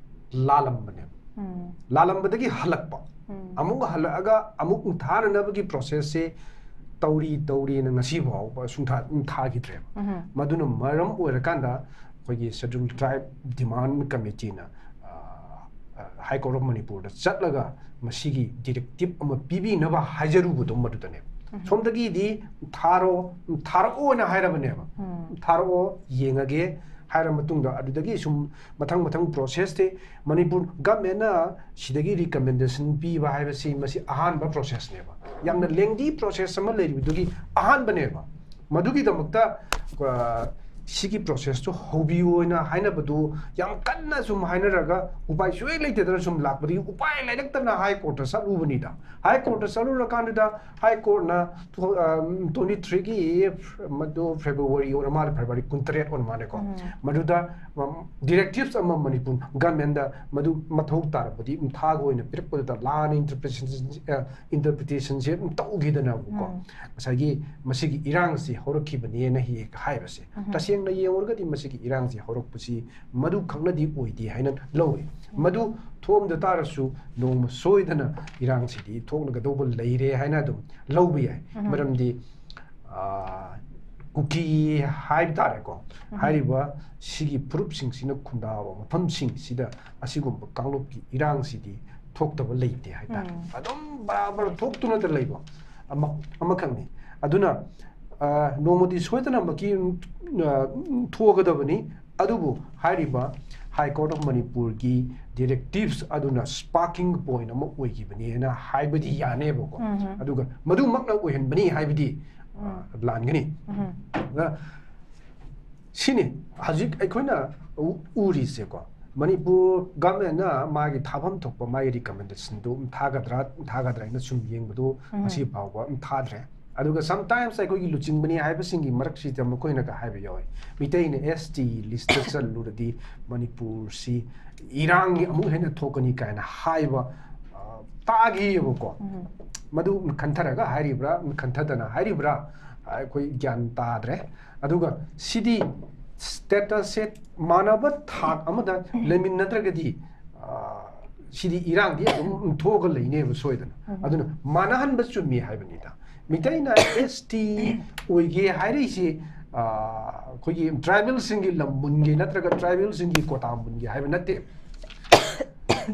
ꯂꯥꯜꯂꯝꯕꯅꯦꯕ꯫ ꯎꯝ. ꯂꯥꯜꯂꯝꯕꯗꯒꯤ ꯍꯜꯂꯛꯄ꯫ ꯎꯝ. ꯑꯃꯨꯛ ꯍꯜꯂꯛꯑꯒ ꯑꯃꯨꯛ ꯊꯥꯅꯅꯕꯒꯤ ꯄ꯭ꯔꯣꯁꯦꯁꯁꯦ ꯇꯧꯔꯤ ꯇꯧꯔꯤꯅ ꯉꯁꯤ ꯐꯥꯎꯕ ꯁꯨꯡꯊꯥ ꯊꯥꯈꯤꯗ꯭ꯔꯦꯕ꯫ ꯎꯝ. ꯃꯗꯨꯅ ꯃꯔꯝ ꯑꯣꯏꯔꯀꯥꯟꯗ ꯑꯩꯈꯣꯏꯒꯤ Scheduled Tribe Demand Committeeꯅ, ꯑ, ꯑ, High Court of Manipurꯗ ꯆꯠꯂꯒ ꯃꯁꯤꯒꯤ ꯗꯤꯔꯦꯛꯇꯤꯞ ꯑꯃ ꯄꯤꯕꯤꯅꯕ ꯍꯥꯏꯖꯔꯨꯕꯗꯣ ꯃꯗꯨꯗꯅꯦꯕ꯫ ꯎꯝ. ꯁꯣꯝꯗꯒꯤꯗꯤ ꯊꯥꯔꯣ, ꯊꯥꯔꯛꯑꯣꯅ ꯍꯥꯏꯔꯕꯅꯦꯕ꯫ ꯎꯝ. ꯊꯥꯔꯛꯑꯣ, ꯌꯦꯡꯉꯒꯦ ꯍꯥꯏꯔ ꯃꯇꯨꯡꯗ ꯑꯗꯨꯗꯒꯤ ꯁꯨꯝ ꯃꯊꯪ ꯃꯊꯪ ꯄ꯭ꯔꯣꯁꯦꯁꯇꯤ ꯃꯅꯤꯄꯨꯔ ꯒꯃꯦꯟꯅ ꯁꯤꯗꯒꯤ ꯔꯤꯀꯃꯦꯟꯗꯦꯁꯟ ꯄꯤꯕ ꯍꯥꯏꯕꯁꯤ ꯃꯁꯤ ꯑꯍꯥꯟꯕ ꯄ꯭ꯔꯣꯁꯦꯁꯅꯦꯕ꯫ ꯌꯥꯝꯅ lengthy ꯄ꯭ꯔꯣꯁꯦꯁ ꯑꯃ ꯂꯩꯔꯤꯕꯗꯨꯒꯤ ꯑꯍꯥꯟꯕꯅꯦꯕ꯫ ꯃꯗꯨꯒꯤꯗꯃꯛꯇ, ꯑ, ꯁꯤꯒꯤ ꯄ꯭ꯔꯣꯁꯦꯁꯇꯨ ꯍꯧꯕꯤꯌꯨ ꯍꯥꯏꯅ ꯍꯥꯏꯅꯕꯗꯨ ꯌꯥꯝ ꯀꯟꯅ ꯁꯨꯝ ꯍꯥꯏꯅꯔꯒ ꯎꯄꯥꯏ ꯁꯨꯡꯂꯩ ꯂꯩꯇꯗꯅ ꯁꯨꯝ ꯂꯥꯛꯄꯗꯒꯤ ꯎꯄꯥꯏ ꯂꯩꯔꯛꯇꯅ ꯍꯥꯏ ꯀꯣꯔꯠꯇ ꯆꯠꯂꯨꯕꯅꯤꯗ꯫ ꯍꯥꯏ ꯀꯣꯔꯠꯇ ꯆꯠꯂꯨꯔꯀꯥꯟꯗꯨꯗ ꯍꯥꯏ ꯀꯣꯔꯠꯅ ꯇꯨ-, ꯑ, twenty threeꯒꯤ ꯃꯗꯨ ꯐꯦꯕ꯭ꯔꯨꯋꯥꯔꯤ ꯑꯣꯏꯔ ꯃꯥꯜꯂꯦ, ꯐꯦꯕ꯭ꯔꯨꯋꯥꯔꯤ ꯀꯨꯟꯇꯔꯦꯠ ꯑꯣꯏꯔ ꯃꯥꯜꯂꯦꯀꯣ꯫ ꯎꯝ. ꯃꯗꯨꯗ, ꯎꯝ, ꯗꯤꯔꯦꯛꯇꯤꯞꯁ ꯑꯃ ꯃꯅꯤꯄꯨꯔ ꯒꯃꯦꯟꯗ ꯃꯗꯨ ꯃꯊꯧ ꯇꯥꯔꯕꯗꯤ ꯊꯥꯒ ꯑꯣꯏꯅ ꯄꯤꯔꯛꯄꯗꯨꯗ ꯂꯥꯟꯅ ꯏꯟꯇꯔꯄ꯭ꯔꯤꯇꯦꯁꯟ, ꯑ, ꯏꯟꯇꯔꯄ꯭ꯔꯤꯇꯦꯁꯟꯁꯦ ꯑꯗꯨꯝ ꯇꯧꯈꯤꯗꯅꯕꯀꯣ꯫ ꯎꯝ. ꯉꯁꯥꯏꯒꯤ ꯃꯁꯤꯒꯤ ꯏꯔꯥꯡꯁꯤ ꯍꯧꯔꯛꯈꯤꯕꯅꯦꯅ ꯍꯦꯛ ꯍꯥꯏꯕꯁꯦ꯫ ꯎꯝ. ꯇꯁꯦꯡꯅ ꯌꯦꯡꯉꯨꯔꯒꯗꯤ ꯃꯁꯤꯒꯤ ꯏꯔꯥꯡꯁꯤ ꯍꯧꯔꯛꯄꯁꯤ ꯃꯗꯨ ꯈꯛꯅꯗꯤ ꯑꯣꯏꯗꯦ ꯍꯥꯏꯅ ꯂꯧꯏ꯫ ꯃꯗꯨ ꯊꯣꯛꯑꯝꯗ ꯇꯥꯔꯁꯨ ꯅꯣꯡꯃ ꯁꯣꯏꯗꯅ ꯏꯔꯥꯡꯁꯤꯗꯤ ꯊꯣꯛꯂꯒꯗꯧꯕ ꯂꯩꯔꯦ ꯍꯥꯏꯅ ꯑꯗꯨꯝ ꯂꯧꯕ ꯌꯥꯏ꯫ ꯎꯝ. ꯃꯔꯝꯗꯤ, ꯑ, ꯀꯨꯀꯤ ꯍꯥꯏꯕ ꯇꯥꯔꯦꯀꯣ, ꯎꯝ. ꯍꯥꯏꯔꯤꯕ ꯁꯤꯒꯤ ꯐꯨꯔꯨꯞꯁꯤꯡꯁꯤꯅ ꯈꯨꯟꯗꯥꯕ ꯃꯐꯝꯁꯤꯡꯁꯤꯗ ꯑꯁꯤꯒꯨꯝꯕ ꯀꯥꯡꯂꯨꯞꯀꯤ ꯏꯔꯥꯡꯁꯤꯗꯤ ꯊꯣꯛꯇꯕ ꯂꯩꯇꯦ ꯍꯥꯏꯇꯥꯔꯦ꯫ ꯎꯝ. ꯑꯗꯨꯝ ꯕꯔꯥꯕꯔ ꯊꯣꯛꯇꯨꯅꯇ ꯂꯩꯕ ꯑꯃ, ꯑꯃꯈꯛꯅꯤ꯫ ꯑꯗꯨꯅ ꯑ, ꯅꯣꯡꯃꯗꯤ ꯁꯣꯏꯗꯅꯃꯛꯀꯤ, ꯑ, ꯊꯣꯛꯀꯗꯕꯅꯤ꯫ ꯑꯗꯨꯕꯨ ꯍꯥꯏꯔꯤꯕ High Court of ꯃꯅꯤꯄꯨꯔꯒꯤ directives ꯑꯗꯨꯅ sparking point ꯑꯃ ꯑꯣꯏꯈꯤꯕꯅꯦꯅ ꯍꯥꯏꯕꯗꯤ ꯌꯥꯅꯦꯕꯀꯣ꯫ ꯑꯗꯨꯒ ꯃꯗꯨꯃꯛꯅ ꯑꯣꯏꯍꯟꯕꯅꯤ ꯍꯥꯏꯕꯗꯤ, ꯑ, ꯂꯥꯟꯒꯅꯤ꯫ ꯑꯗ ꯁꯤꯅꯤ ꯍꯧꯖꯤꯛ ꯑꯩꯈꯣꯏꯅ ꯎ-, ꯎꯔꯤꯁꯦꯀꯣ, ꯃꯅꯤꯄꯨꯔ governmentꯅ ꯃꯥꯒꯤ ꯊꯥꯐꯝ ꯊꯣꯛꯄ ꯃꯥꯒꯤ recommendationꯗꯨ ꯊꯥꯒꯗ꯭ꯔꯥ, ꯊꯥꯒꯗ꯭ꯔꯥ ꯍꯥꯏꯅ ꯁꯨꯝ ꯌꯦꯡꯕꯗꯨ ꯉꯁꯤ ꯐꯥꯎꯕ ꯊꯥꯗ꯭ꯔꯦ꯫ ꯑꯗꯨꯒ sometimes ꯑꯩꯈꯣꯏꯒꯤ ꯂꯨꯆꯤꯡꯕꯅꯤ ꯍꯥꯏꯕꯁꯤꯡꯒꯤ ꯃꯔꯛꯁꯤꯗ ꯃꯈꯣꯏꯅꯒ ꯍꯥꯏꯕ ꯌꯥꯎꯋꯤ, "ꯃꯤꯇꯩꯅ S T listꯇ ꯆꯜꯂꯨꯔꯗꯤ ꯃꯅꯤꯄꯨꯔꯁꯤ ꯏꯔꯥꯡꯒꯤ ꯑꯃꯨꯛ ꯍꯦꯟꯅ ꯊꯣꯛꯀꯅꯤ" ꯀꯥꯏꯅ ꯍꯥꯏꯕ, ꯑ, ꯇꯥꯈꯤꯑꯕꯀꯣ꯫ ꯃꯗꯨ ꯈꯟꯊꯔꯒ ꯍꯥꯏꯔꯤꯕ꯭ꯔꯥ, ꯈꯟꯊꯗꯅ ꯍꯥꯏꯔꯤꯕ꯭ꯔꯥ, ꯑꯩꯈꯣꯏ ꯒ꯭ꯌꯥꯟ ꯇꯥꯗ꯭ꯔꯦ꯫ ꯑꯗꯨꯒ ꯁꯤꯗꯤ statusꯁꯦ ꯃꯥꯟꯅꯕ ꯊꯥꯛ ꯑꯃꯗ ꯂꯩꯃꯤꯟꯅꯗ꯭ꯔꯒꯗꯤ, ꯑ, ꯁꯤꯗꯤ ꯏꯔꯥꯡꯗꯤ ꯑꯗꯨꯝ ꯊꯣꯛꯑꯒ ꯂꯩꯅꯦꯕ ꯁꯣꯏꯗꯅ꯫ ꯑꯗꯨꯅ ꯃꯥꯟꯅꯍꯟꯕ ꯆꯨꯝꯃꯤ ꯍꯥꯏꯕꯅꯤꯗ꯫ ꯃꯤꯇꯩꯅ S T ꯑꯣꯏꯒꯦ ꯍꯥꯏꯔꯛꯏꯁꯤ, ꯑ, ꯑꯩꯈꯣꯏꯒꯤ tribalꯁꯤꯡꯒꯤ ꯂꯝ ꯃꯨꯟꯒꯦ ꯅꯠꯇ꯭ꯔꯒ tribalꯁꯤꯡꯒꯤ quota ꯃꯨꯟꯒꯦ ꯍꯥꯏꯕ ꯅꯠꯇꯦ꯫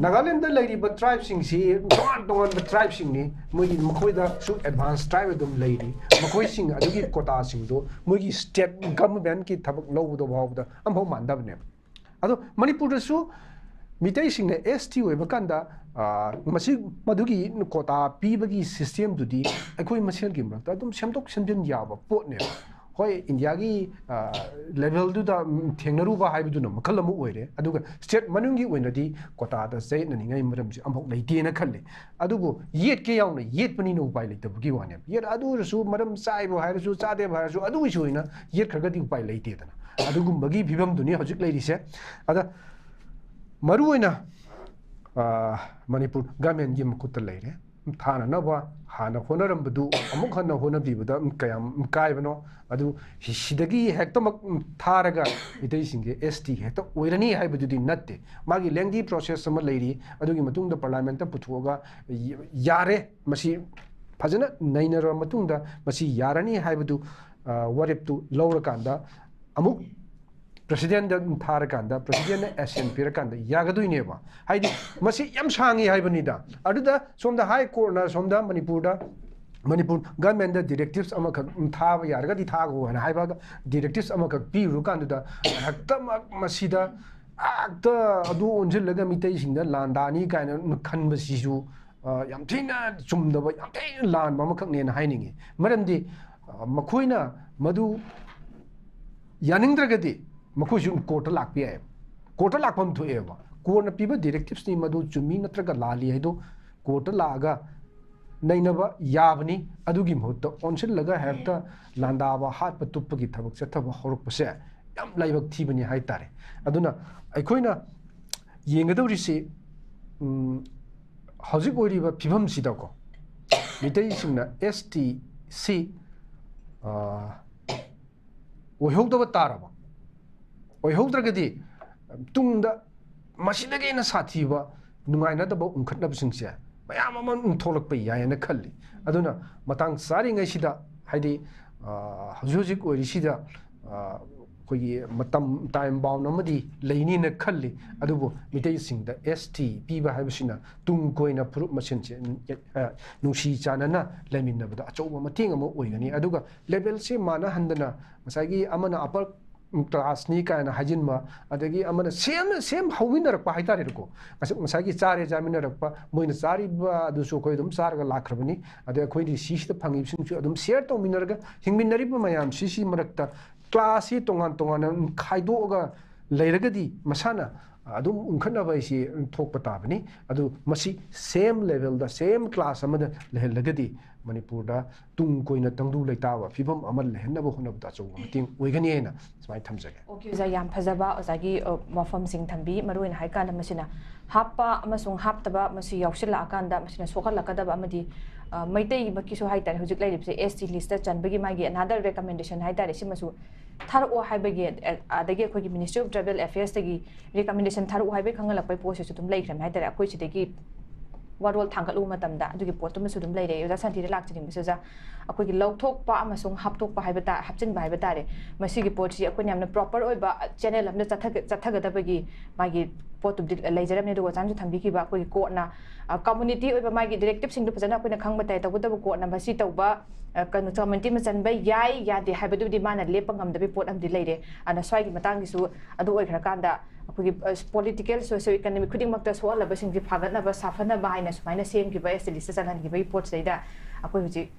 ꯅꯥꯒꯥꯂꯦꯟꯗ ꯂꯩꯔꯤꯕ tribeꯁꯤꯡꯁꯤ ꯇꯣꯉꯥꯟ ꯇꯣꯉꯥꯟꯕ tribeꯁꯤꯡꯅꯤ꯫ ꯃꯣꯏꯒꯤ, ꯃꯈꯣꯏꯗꯁꯨ advance tribe ꯑꯗꯨꯝ ꯂꯩꯔꯤ꯫ ꯃꯈꯣꯏꯁꯤꯡ ꯑꯗꯨꯒꯤ quotaꯁꯤꯡꯗꯣ ꯃꯣꯏꯒꯤ state governmentꯀꯤ ꯊꯕꯛ ꯂꯧꯕꯗ ꯐꯥꯎꯕꯗ ꯑꯃꯐꯥꯎ ꯃꯥꯟꯗꯕꯅꯦꯕ꯫ ꯑꯗꯣ ꯃꯅꯤꯄꯨꯔꯗꯁꯨ ꯃꯤꯇꯩꯁꯤꯡꯅ S T ꯑꯣꯏꯕ ꯀꯥꯟꯗ, ꯑ, ꯃꯁꯤ, ꯃꯗꯨꯒꯤ quota ꯄꯤꯕꯒꯤ systemꯗꯨꯗꯤ ꯑꯩꯈꯣꯏ ꯃꯁꯦꯜꯒꯤ ꯃꯔꯛꯇ ꯑꯗꯨꯝ ꯁꯦꯝꯗꯣꯛ ꯁꯦꯝꯖꯤꯟ ꯌꯥꯕ ꯄꯣꯠꯅꯦꯕ꯫ ꯍꯣꯏ, ꯏꯟꯗꯤꯌꯥꯒꯤ, ꯑ, levelꯗꯨꯗ, ꯎꯝ, ꯊꯦꯡꯅꯔꯨꯕ ꯍꯥꯏꯕꯗꯨꯅ ꯃꯈꯜ ꯑꯃ ꯑꯣꯏꯔꯦ, ꯑꯗꯨꯒ state ꯃꯅꯨꯡꯒꯤ ꯑꯣꯏꯅꯗꯤ quotaꯗ ꯆꯌꯦꯠꯅꯅꯤꯡꯉꯥꯏ ꯃꯔꯝꯁꯦ ꯑꯃꯐꯥꯎ ꯂꯩꯇꯦꯅ ꯈꯜꯂꯤ꯫ ꯑꯗꯨꯕꯨ ꯌꯦꯠꯀꯦ ꯌꯥꯎꯅ ꯌꯦꯠꯄꯅꯤꯅ ꯎꯄꯥꯏ ꯂꯩꯇꯕꯒꯤ ꯋꯥꯅꯦꯕ꯫ ꯌꯦꯠ, ꯑꯗꯨ ꯑꯣꯏꯔꯁꯨ ꯃꯔꯝ ꯆꯥꯏꯕ ꯍꯥꯏꯔꯁꯨ ꯆꯥꯗꯦꯕ ꯍꯥꯏꯔꯁꯨ ꯑꯗꯨꯒꯤꯁꯨ ꯑꯣꯏꯅ ꯌꯦꯠꯈ꯭ꯔꯒꯗꯤ ꯎꯄꯥꯏ ꯂꯩꯇꯦꯗꯅ꯫ ꯑꯗꯨꯒꯨꯝꯕꯒꯤ ꯐꯤꯕꯝꯗꯨꯅꯤ ꯍꯧꯖꯤꯛ ꯂꯩꯔꯤꯁꯦ꯫ ꯑꯗ ꯃꯔꯨꯑꯣꯏꯅ, ꯑ, ꯃꯅꯤꯄꯨꯔ governmentꯀꯤ ꯃꯈꯨꯠꯇ ꯂꯩꯔꯦ꯫ ꯊꯥꯅꯅꯕ ꯍꯥꯟꯅ ꯍꯣꯠꯅꯔꯝꯕꯗꯨ ꯑꯃꯨꯛ ꯍꯟꯅ ꯍꯣꯠꯅꯕꯤꯕꯗ ꯀꯌꯥꯝ ꯀꯥꯏꯕꯅꯣ? ꯑꯗꯨ ꯁꯤꯗꯒꯤ ꯍꯦꯛꯇꯃꯛ ꯊꯥꯔꯒ ꯃꯤꯇꯩꯁꯤꯡꯁꯦ S T ꯍꯦꯛꯇ ꯑꯣꯏꯔꯅꯤ ꯍꯥꯏꯕꯗꯨꯗꯤ ꯅꯠꯇꯦ꯫ ꯃꯥꯒꯤ lengthy process ꯑꯃ ꯂꯩꯔꯤ꯫ ꯑꯗꯨꯒꯤ ꯃꯇꯨꯡꯗ parliamentꯇ ꯄꯨꯊꯣꯛꯑꯒ ꯌꯥꯔꯦ, ꯃꯁꯤ ꯐꯖꯅ ꯅꯩꯅꯔꯕ ꯃꯇꯨꯡꯗ ꯃꯁꯤ ꯌꯥꯔꯅꯤ ꯍꯥꯏꯕꯗꯨ, ꯑ, ꯋꯥꯔꯦꯞꯇꯨ ꯂꯧꯔꯀꯥꯟꯗ ꯑꯃꯨꯛ presidentꯇ ꯊꯥꯔꯀꯥꯟꯗ, presidentꯅ assent ꯄꯤꯔꯀꯥꯟꯗ ꯌꯥꯒꯗꯣꯏꯅꯦꯕ꯫ ꯍꯥꯏꯗꯤ ꯃꯁꯤ ꯌꯥꯝ ꯁꯥꯡꯉꯤ ꯍꯥꯏꯕꯅꯤꯗ꯫ ꯑꯗꯨꯗ ꯁꯣꯝꯗ High Courtꯅ ꯁꯣꯝꯗ ꯃꯅꯤꯄꯨꯔꯗ ꯃꯅꯤꯄꯨꯔ ꯒꯚꯔꯟꯃꯦꯟꯗ ꯗꯤꯔꯦꯛꯇꯤꯞꯁ ꯑꯃꯈꯛ ꯊꯥꯕ ꯌꯥꯔꯒꯗꯤ ꯊꯥꯈꯣ ꯍꯥꯏꯅ ꯍꯥꯏꯕꯒ, ꯗꯤꯔꯦꯛꯇꯤꯞꯁ ꯑꯃꯈꯛ ꯄꯤꯔꯨꯔꯀꯥꯟꯗꯨꯗ ꯍꯦꯛꯇꯃꯛ ꯃꯁꯤꯗ ꯍꯦꯛꯇ ꯑꯗꯨ ꯑꯣꯟꯁꯤꯜꯂꯒ ꯃꯤꯇꯩꯁꯤꯡꯗ ꯂꯥꯟꯗꯥꯅꯤ ꯀꯥꯏꯅ ꯈꯟꯕꯁꯤꯁꯨ, ꯑ, ꯌꯥꯝ ꯊꯤꯅ ꯆꯨꯝꯗꯕ, ꯌꯥꯝ ꯊꯤꯅ ꯂꯥꯟꯕ ꯑꯃꯈꯛꯅꯦꯅ ꯍꯥꯏꯅꯤꯡꯉꯤ꯫ ꯃꯔꯝꯗꯤ, ꯑ, ꯃꯈꯣꯏꯅ ꯃꯗꯨ ꯌꯥꯅꯤꯡꯗ꯭ꯔꯒꯗꯤ ꯃꯈꯣꯏꯁꯨ ꯀꯣꯔꯠꯇ ꯂꯥꯛꯄ ꯌꯥꯏꯑꯕ꯫ ꯀꯣꯔꯠꯇ ꯂꯥꯛꯐꯝ ꯊꯣꯛꯑꯦꯕ꯫ ꯀꯣꯔꯠꯅ ꯄꯤꯕ ꯗꯤꯔꯦꯛꯇꯤꯞꯁꯅꯤ ꯃꯗꯨ ꯆꯨꯝꯃꯤ ꯅꯠꯇ꯭ꯔꯒ ꯂꯥꯜꯂꯤ ꯍꯥꯏꯗꯣ ꯀꯣꯔꯠꯇ ꯂꯥꯛꯑꯒ ꯅꯩꯅꯕ ꯌꯥꯕꯅꯤ꯫ ꯑꯗꯨꯒꯤ ꯃꯍꯨꯠꯇ ꯑꯣꯟꯁꯤꯜꯂꯒ ꯍꯦꯛꯇ ꯂꯥꯟꯗꯥꯕ, ꯍꯥꯠꯄ ꯇꯨꯞꯄꯒꯤ ꯊꯕꯛ ꯆꯠꯊꯕ ꯍꯧꯔꯛꯄꯁꯦ ꯌꯥꯝ ꯂꯥꯏꯕꯛ ꯊꯤꯕꯅꯤ ꯍꯥꯏꯇꯥꯔꯦ꯫ ꯑꯗꯨꯅ ꯑꯩꯈꯣꯏꯅ ꯌꯦꯡꯒꯗꯧꯔꯤꯁꯤ, ꯎꯝ, ꯍꯧꯖꯤꯛ ꯑꯣꯏꯔꯤꯕ ꯐꯤꯕꯝꯁꯤꯗꯀꯣ, ꯃꯤꯇꯩꯁꯤꯡꯅ ꯑꯦꯁ ꯇꯤ ꯁꯤ, ꯑ, ꯑꯣꯏꯍꯧꯗꯕ ꯇꯥꯔꯕ, ꯑꯣꯏꯍꯧꯗ꯭ꯔꯒꯗꯤ ꯇꯨꯡꯗ ꯃꯁꯤꯗꯒꯤ ꯍꯦꯟꯅ ꯁꯥꯊꯤꯕ ꯅꯨꯡꯉꯥꯏꯅꯗꯕ ꯎꯡꯈꯠꯅꯕꯁꯤꯡꯁꯦ ꯃꯌꯥꯝ ꯑꯃ ꯑꯗꯨꯝ ꯊꯣꯛꯂꯛꯄ ꯌꯥꯏꯌꯦꯅ ꯈꯜꯂꯤ꯫ ꯑꯗꯨꯅ ꯃꯇꯥꯡ ꯆꯥꯔꯤꯉꯩꯁꯤꯗ, ꯍꯥꯏꯗꯤ, ꯑ, ꯍꯧꯖꯤꯛ ꯍꯧꯖꯤꯛ ꯑꯣꯏꯔꯤꯁꯤꯗ, ꯑ, ꯑꯩꯈꯣꯏꯒꯤ ꯃꯇꯝ, ꯇꯥꯏꯝ ꯕꯥꯎꯟ ꯑꯃꯗꯤ ꯂꯩꯅꯤꯅ ꯈꯜꯂꯤ꯫ ꯑꯗꯨꯕꯨ ꯃꯤꯇꯩꯁꯤꯡꯗ ꯑꯦꯁ ꯇꯤ ꯄꯤꯕ ꯍꯥꯏꯕꯁꯤꯅ ꯇꯨꯡ ꯀꯣꯏꯅ ꯐꯨꯔꯨꯞ ꯃꯁꯦꯟꯁꯦ, ꯑ, ꯅꯨꯡꯁꯤ ꯆꯥꯟꯅꯅ ꯂꯩꯃꯤꯟꯅꯕꯗ ꯑꯆꯧꯕ ꯃꯇꯦꯡ ꯑꯃ ꯑꯣꯏꯒꯅꯤ꯫ ꯑꯗꯨꯒ ꯂꯦꯕꯦꯜꯁꯦ ꯃꯥꯟꯅꯍꯟꯗꯅ, ꯉꯁꯥꯏꯒꯤ ꯑꯃꯅ ꯑꯄꯔ ꯀ꯭ꯂꯥꯁꯅꯤ ꯀꯥꯏꯅ ꯍꯥꯏꯖꯤꯟꯕ, ꯑꯗꯒꯤ ꯑꯃꯅ ꯁꯦꯝ, ꯁꯦꯝ ꯍꯧꯃꯤꯟꯅꯔꯛꯄ ꯍꯥꯏꯇꯥꯔꯦꯀꯣ꯫ ꯉꯁ-, ꯉꯁꯥꯏꯒꯤ ꯆꯥꯔꯦ ꯆꯥꯃꯤꯟꯅꯔꯛꯄ, ꯃꯣꯏꯅ ꯆꯥꯔꯤꯕ ꯑꯗꯨꯁꯨ ꯑꯩꯈꯣꯏ ꯑꯗꯨꯝ ꯆꯥꯔꯒ ꯂꯥꯛꯈ꯭ꯔꯕꯅꯤ꯫ ꯑꯗꯩ ꯑꯩꯈꯣꯏꯗꯤ ꯁꯤꯁꯤꯗ ꯐꯪꯉꯤꯕꯁꯤꯡꯁꯨ ꯑꯗꯨꯝ ꯁꯤꯌꯔ ꯇꯧꯃꯤꯟꯅꯔꯒ ꯍꯤꯡꯃꯤꯟꯅꯔꯤꯕ ꯃꯌꯥꯝꯁꯤꯁꯤ ꯃꯔꯛꯇ ꯀ꯭ꯂꯥꯁꯁꯤ ꯇꯣꯉꯥꯟ ꯇꯣꯉꯥꯟꯅ ꯈꯥꯏꯗꯣꯛꯑꯒ ꯂꯩꯔꯒꯗꯤ ꯃꯁꯥꯅ ꯑꯗꯨꯝ ꯎꯡꯈꯠꯅꯕ ꯍꯥꯏꯁꯤ ꯊꯣꯛꯄ ꯇꯥꯕꯅꯤ꯫ ꯑꯗꯨ ꯃꯁꯤ ꯁꯦꯝ ꯂꯦꯕꯦꯜꯗ, ꯁꯦꯝ ꯀ꯭ꯂꯥꯁ ꯑꯃꯗ ꯂꯩꯍꯜꯂꯒꯗꯤ ꯃꯅꯤꯄꯨꯔꯗ ꯇꯨꯡ ꯀꯣꯏꯅ ꯇꯪꯗꯨ ꯂꯩꯇꯥꯕ ꯐꯤꯕꯝ ꯑꯃ ꯂꯩꯍꯟꯅꯕ ꯍꯣꯠꯅꯕꯗ ꯑꯆꯧꯕ ꯃꯇꯦꯡ ꯑꯣꯏꯒꯅꯤ ꯍꯥꯏꯅ ꯁꯨꯃꯥꯏꯅ ꯊꯝꯖꯒꯦ꯫ ꯑꯣꯀꯦ ꯑꯣꯖꯥ, ꯌꯥꯝ ꯐꯖꯕ ꯑꯣꯖꯥꯒꯤ, ꯑ, ꯋꯥꯐꯝꯁꯤꯡ ꯊꯝꯕꯤ꯫ ꯃꯔꯨꯑꯣꯏꯅ ꯍꯥꯏꯀꯥꯟꯗ ꯃꯁꯤꯅ ꯍꯥꯞꯄ ꯑꯃꯁꯨꯡ ꯍꯥꯞꯇꯕ, ꯃꯁꯤ ꯌꯥꯎꯁꯤꯜꯂꯛꯑꯀꯥꯟꯗ ꯃꯁꯤꯅ ꯁꯣꯛꯍꯜꯂꯛꯀꯗꯕ ꯑꯃꯗꯤ, ꯑ, ꯃꯩꯇꯩꯃꯛꯀꯤꯁꯨ ꯍꯥꯏꯇꯥꯔꯦ, ꯍꯧꯖꯤꯛ ꯂꯩꯔꯤꯕꯁꯦ ꯑꯦꯁ ꯇꯤ ꯂꯤꯁꯇ ꯆꯟꯕꯒꯤ ꯃꯥꯒꯤ another recommendation ꯍꯥꯏꯇꯥꯔꯦ, ꯁꯤꯃꯁꯨ ꯊꯥꯔꯛꯑꯣ ꯍꯥꯏꯕꯒꯤ, ꯑ, ꯑꯗꯒꯤ ꯑꯩꯈꯣꯏꯒꯤ Ministry of Tribal Affairsꯇꯒꯤ recommendation ꯊꯥꯔꯛꯑꯣ ꯍꯥꯏꯕꯒꯤ ꯈꯪꯍꯜꯂꯛꯄꯒꯤ ꯄꯣꯠꯁꯤꯁꯨ ꯑꯗꯨꯝ ꯂꯩꯈ꯭ꯔꯕꯅꯤ ꯍꯥꯏꯇꯥꯔꯦ꯫ ꯑꯩꯈꯣꯏ ꯁꯤꯗꯒꯤ ꯋꯥꯔꯣꯜ ꯊꯥꯡꯒꯠꯂꯨꯕ ꯃꯇꯝꯗ ꯑꯗꯨꯒꯤ ꯄꯣꯠꯇꯨꯃꯁꯨ ꯑꯗꯨꯝ ꯂꯩꯔꯦ꯫ ꯑꯣꯖꯥ ꯁꯥꯟꯇꯤꯗ ꯂꯥꯛꯆꯅꯤꯡꯕꯁꯦ, ꯑꯣꯖꯥ, ꯑꯩꯈꯣꯏꯒꯤ ꯂꯧꯊꯣꯛꯄ ꯑꯃꯁꯨꯡ ꯍꯥꯞꯇꯣꯛꯄ ꯍꯥꯏꯕ ꯇꯥ ꯍꯥꯞꯆꯤꯟꯕ ꯍꯥꯏꯕ ꯇꯥꯔꯦ, ꯃꯁꯤꯒꯤ ꯄꯣꯠꯁꯤ ꯑꯩꯈꯣꯏꯅ ꯌꯥꯝꯅ ꯄ꯭ꯔꯣꯄꯔ ꯑꯣꯏꯕ ꯆꯦꯅꯦꯜ ꯑꯃꯗ ꯆꯠꯊꯒ- ꯆꯠꯊꯒꯗꯕꯒꯤ ꯃꯥꯒꯤ ꯄꯣꯠꯇꯨꯗꯤ ꯂꯩꯖꯔꯝꯅꯤ꯫ ꯑꯗꯨꯒ ꯑꯣꯖꯥꯅꯁꯨ ꯊꯝꯕꯤꯈꯤꯕ ꯑꯩꯈꯣꯏꯒꯤ ꯀꯣꯔꯠꯅ ꯀꯝꯃꯨꯅꯤꯇꯤ ꯑꯣꯏꯕ ꯃꯥꯒꯤ ꯗꯤꯔꯦꯛꯇꯤꯞꯁꯤꯡꯗꯣ ꯐꯖꯅ ꯑꯩꯈꯣꯏꯅ ꯈꯪꯕ ꯇꯥꯏ꯫ ꯇꯧꯕꯇꯕꯨ ꯀꯣꯔꯠꯅ ꯃꯁꯤ ꯇꯧꯕ, ꯑ, ꯀꯩꯅꯣ, ꯀꯝꯃꯨꯅꯤꯇꯤ ꯑꯃ ꯆꯟꯕ ꯌꯥꯏ ꯌꯥꯗꯦ ꯍꯥꯏꯕꯗꯨꯕꯨꯗꯤ ꯃꯥꯅ ꯂꯦꯞꯄ ꯉꯝꯗꯕꯒꯤ ꯄꯣꯠ ꯑꯃꯗꯤ ꯂꯩꯔꯦ꯫ ꯑꯗꯨꯅ ꯁ꯭ꯋꯥꯏꯒꯤ ꯃꯇꯥꯡꯒꯤꯁꯨ ꯑꯗꯨ ꯑꯣꯏꯈ꯭ꯔꯀꯥꯟꯗ ꯑꯩꯈꯣꯏꯒꯤ, ꯑ, ꯄꯣꯂꯤꯇꯤꯀꯦꯜ, ꯁꯣꯁꯤꯌꯣ ꯏꯀꯅꯣꯃꯤꯛ ꯈꯨꯗꯤꯡꯃꯛꯇ ꯁꯣꯛꯍꯜꯂꯕꯁꯤꯡꯁꯦ ꯐꯒꯠꯅꯕ, ꯁꯥꯐꯅꯕ ꯍꯥꯏꯅ ꯁꯨꯃꯥꯏꯅ ꯁꯦꯝꯈꯤꯕ, ꯑꯦꯁ ꯇꯤ ꯂꯤꯁꯇ ꯆꯜꯍꯟꯈꯤꯕꯒꯤ ꯄꯣꯠꯁꯤꯗꯩꯗ ꯑꯩꯈꯣꯏ ꯍꯧꯖꯤꯛ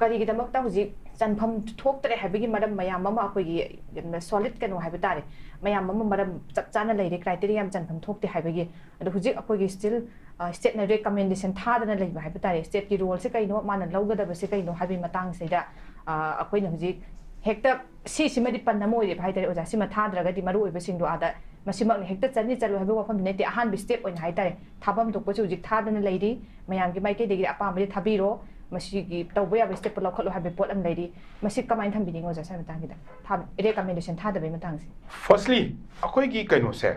ꯀꯔꯤꯒꯤꯗꯃꯛꯇ ꯍꯧꯖꯤꯛ ꯆꯟꯐꯝ ꯊꯣꯛꯇ꯭ꯔꯦ ꯍꯥꯏꯕꯒꯤ ꯃꯔꯝ ꯃꯌꯥꯝ ꯑꯃ, ꯑꯩꯈꯣꯏꯒꯤ ꯌꯥꯝꯅ ꯁꯣꯂꯤꯗ ꯀꯩꯅꯣ ꯍꯥꯏꯕ ꯇꯥꯔꯦ, ꯃꯌꯥꯝ ꯑꯃ ꯃꯔꯝ ꯆꯞ ꯆꯥꯅ ꯂꯩꯔꯦ, ꯀ꯭ꯔꯥꯏꯇꯦꯔꯤꯌꯥ ꯌꯥꯝ ꯆꯟꯐꯝ ꯊꯣꯛꯇꯦ ꯍꯥꯏꯕꯒꯤ꯫ ꯑꯗꯣ ꯍꯧꯖꯤꯛ ꯑꯩꯈꯣꯏꯒꯤ ꯁ꯭ꯇꯤꯜ, ꯑ, ꯁ꯭ꯇꯦꯠꯅ ꯔꯤꯀꯃꯦꯟꯗꯦꯁꯟ ꯊꯥꯗꯅ ꯂꯩꯕ ꯍꯥꯏꯕ ꯇꯥꯔꯦ꯫ ꯁ꯭ꯇꯦꯠꯀꯤ ꯔꯣꯜꯁꯦ ꯀꯩꯅꯣ, ꯃꯥꯅ ꯂꯧꯒꯗꯕꯁꯦ ꯀꯩꯅꯣ ꯍꯥꯏꯕꯒꯤ ꯃꯇꯥꯡꯁꯤꯗ, ꯑ, ꯑꯩꯈꯣꯏꯅ ꯍꯧꯖꯤꯛ ꯍꯦꯛꯇ ꯁꯤꯁꯤꯃꯗꯤ ꯄꯟ ꯑꯃ ꯑꯣꯏꯔꯦꯕ ꯍꯥꯏ ꯇꯥꯔꯦ, ꯑꯣꯖꯥ꯫ ꯁꯤꯃ ꯊꯥꯗ꯭ꯔꯒꯗꯤ ꯃꯔꯨ ꯑꯣꯏꯕꯁꯤꯡꯗꯣ ꯑꯥꯗ ꯃꯁꯤꯃꯛꯅ ꯍꯦꯛꯇ ꯆꯠꯅꯤ ꯆꯠꯂꯣꯏ ꯍꯥꯏꯕꯒꯤ ꯋꯥꯐꯝꯗꯤ ꯅꯠꯇꯦ꯫ ꯑꯍꯥꯟꯕ ꯁ꯭ꯇꯦꯞ ꯑꯣꯏꯅ ꯍꯥꯏ ꯇꯥꯔꯦ, ꯊꯥꯐꯝ ꯊꯣꯛꯄꯁꯨ ꯍꯧꯖꯤꯛ ꯊꯥꯗꯅ ꯂꯩꯔꯤ꯫ ꯃꯌꯥꯝꯒꯤ ꯃꯥꯏꯀꯩꯗꯒꯤ ꯑꯄꯥꯝꯕꯗꯤ ꯊꯥꯕꯤꯔꯣ, ꯃꯁꯤꯒꯤ ꯇꯧꯕ ꯌꯥꯕ ꯁ꯭ꯇꯦꯞꯇꯣ ꯂꯧꯈꯠꯂꯣ ꯍꯥꯏꯕꯒꯤ ꯄꯣꯠ ꯑꯃ ꯂꯩꯔꯤ꯫ ꯃꯁꯤ ꯀꯃꯥꯏꯅ ꯊꯝꯕꯤꯅꯤꯡꯉꯤ, ꯑꯣꯖꯥ, ꯁ꯭ꯋꯥꯏ ꯃꯇꯥꯡꯁꯤꯗ? ꯊꯥ-, ꯔꯤꯀꯃꯦꯟꯗꯦꯁꯟ ꯊꯥꯗꯕꯒꯤ ꯃꯇꯥꯡꯁꯦ꯫ ꯐꯥꯔꯁꯂꯤ, ꯑꯩꯈꯣꯏꯒꯤ ꯀꯩꯅꯣꯁꯦ,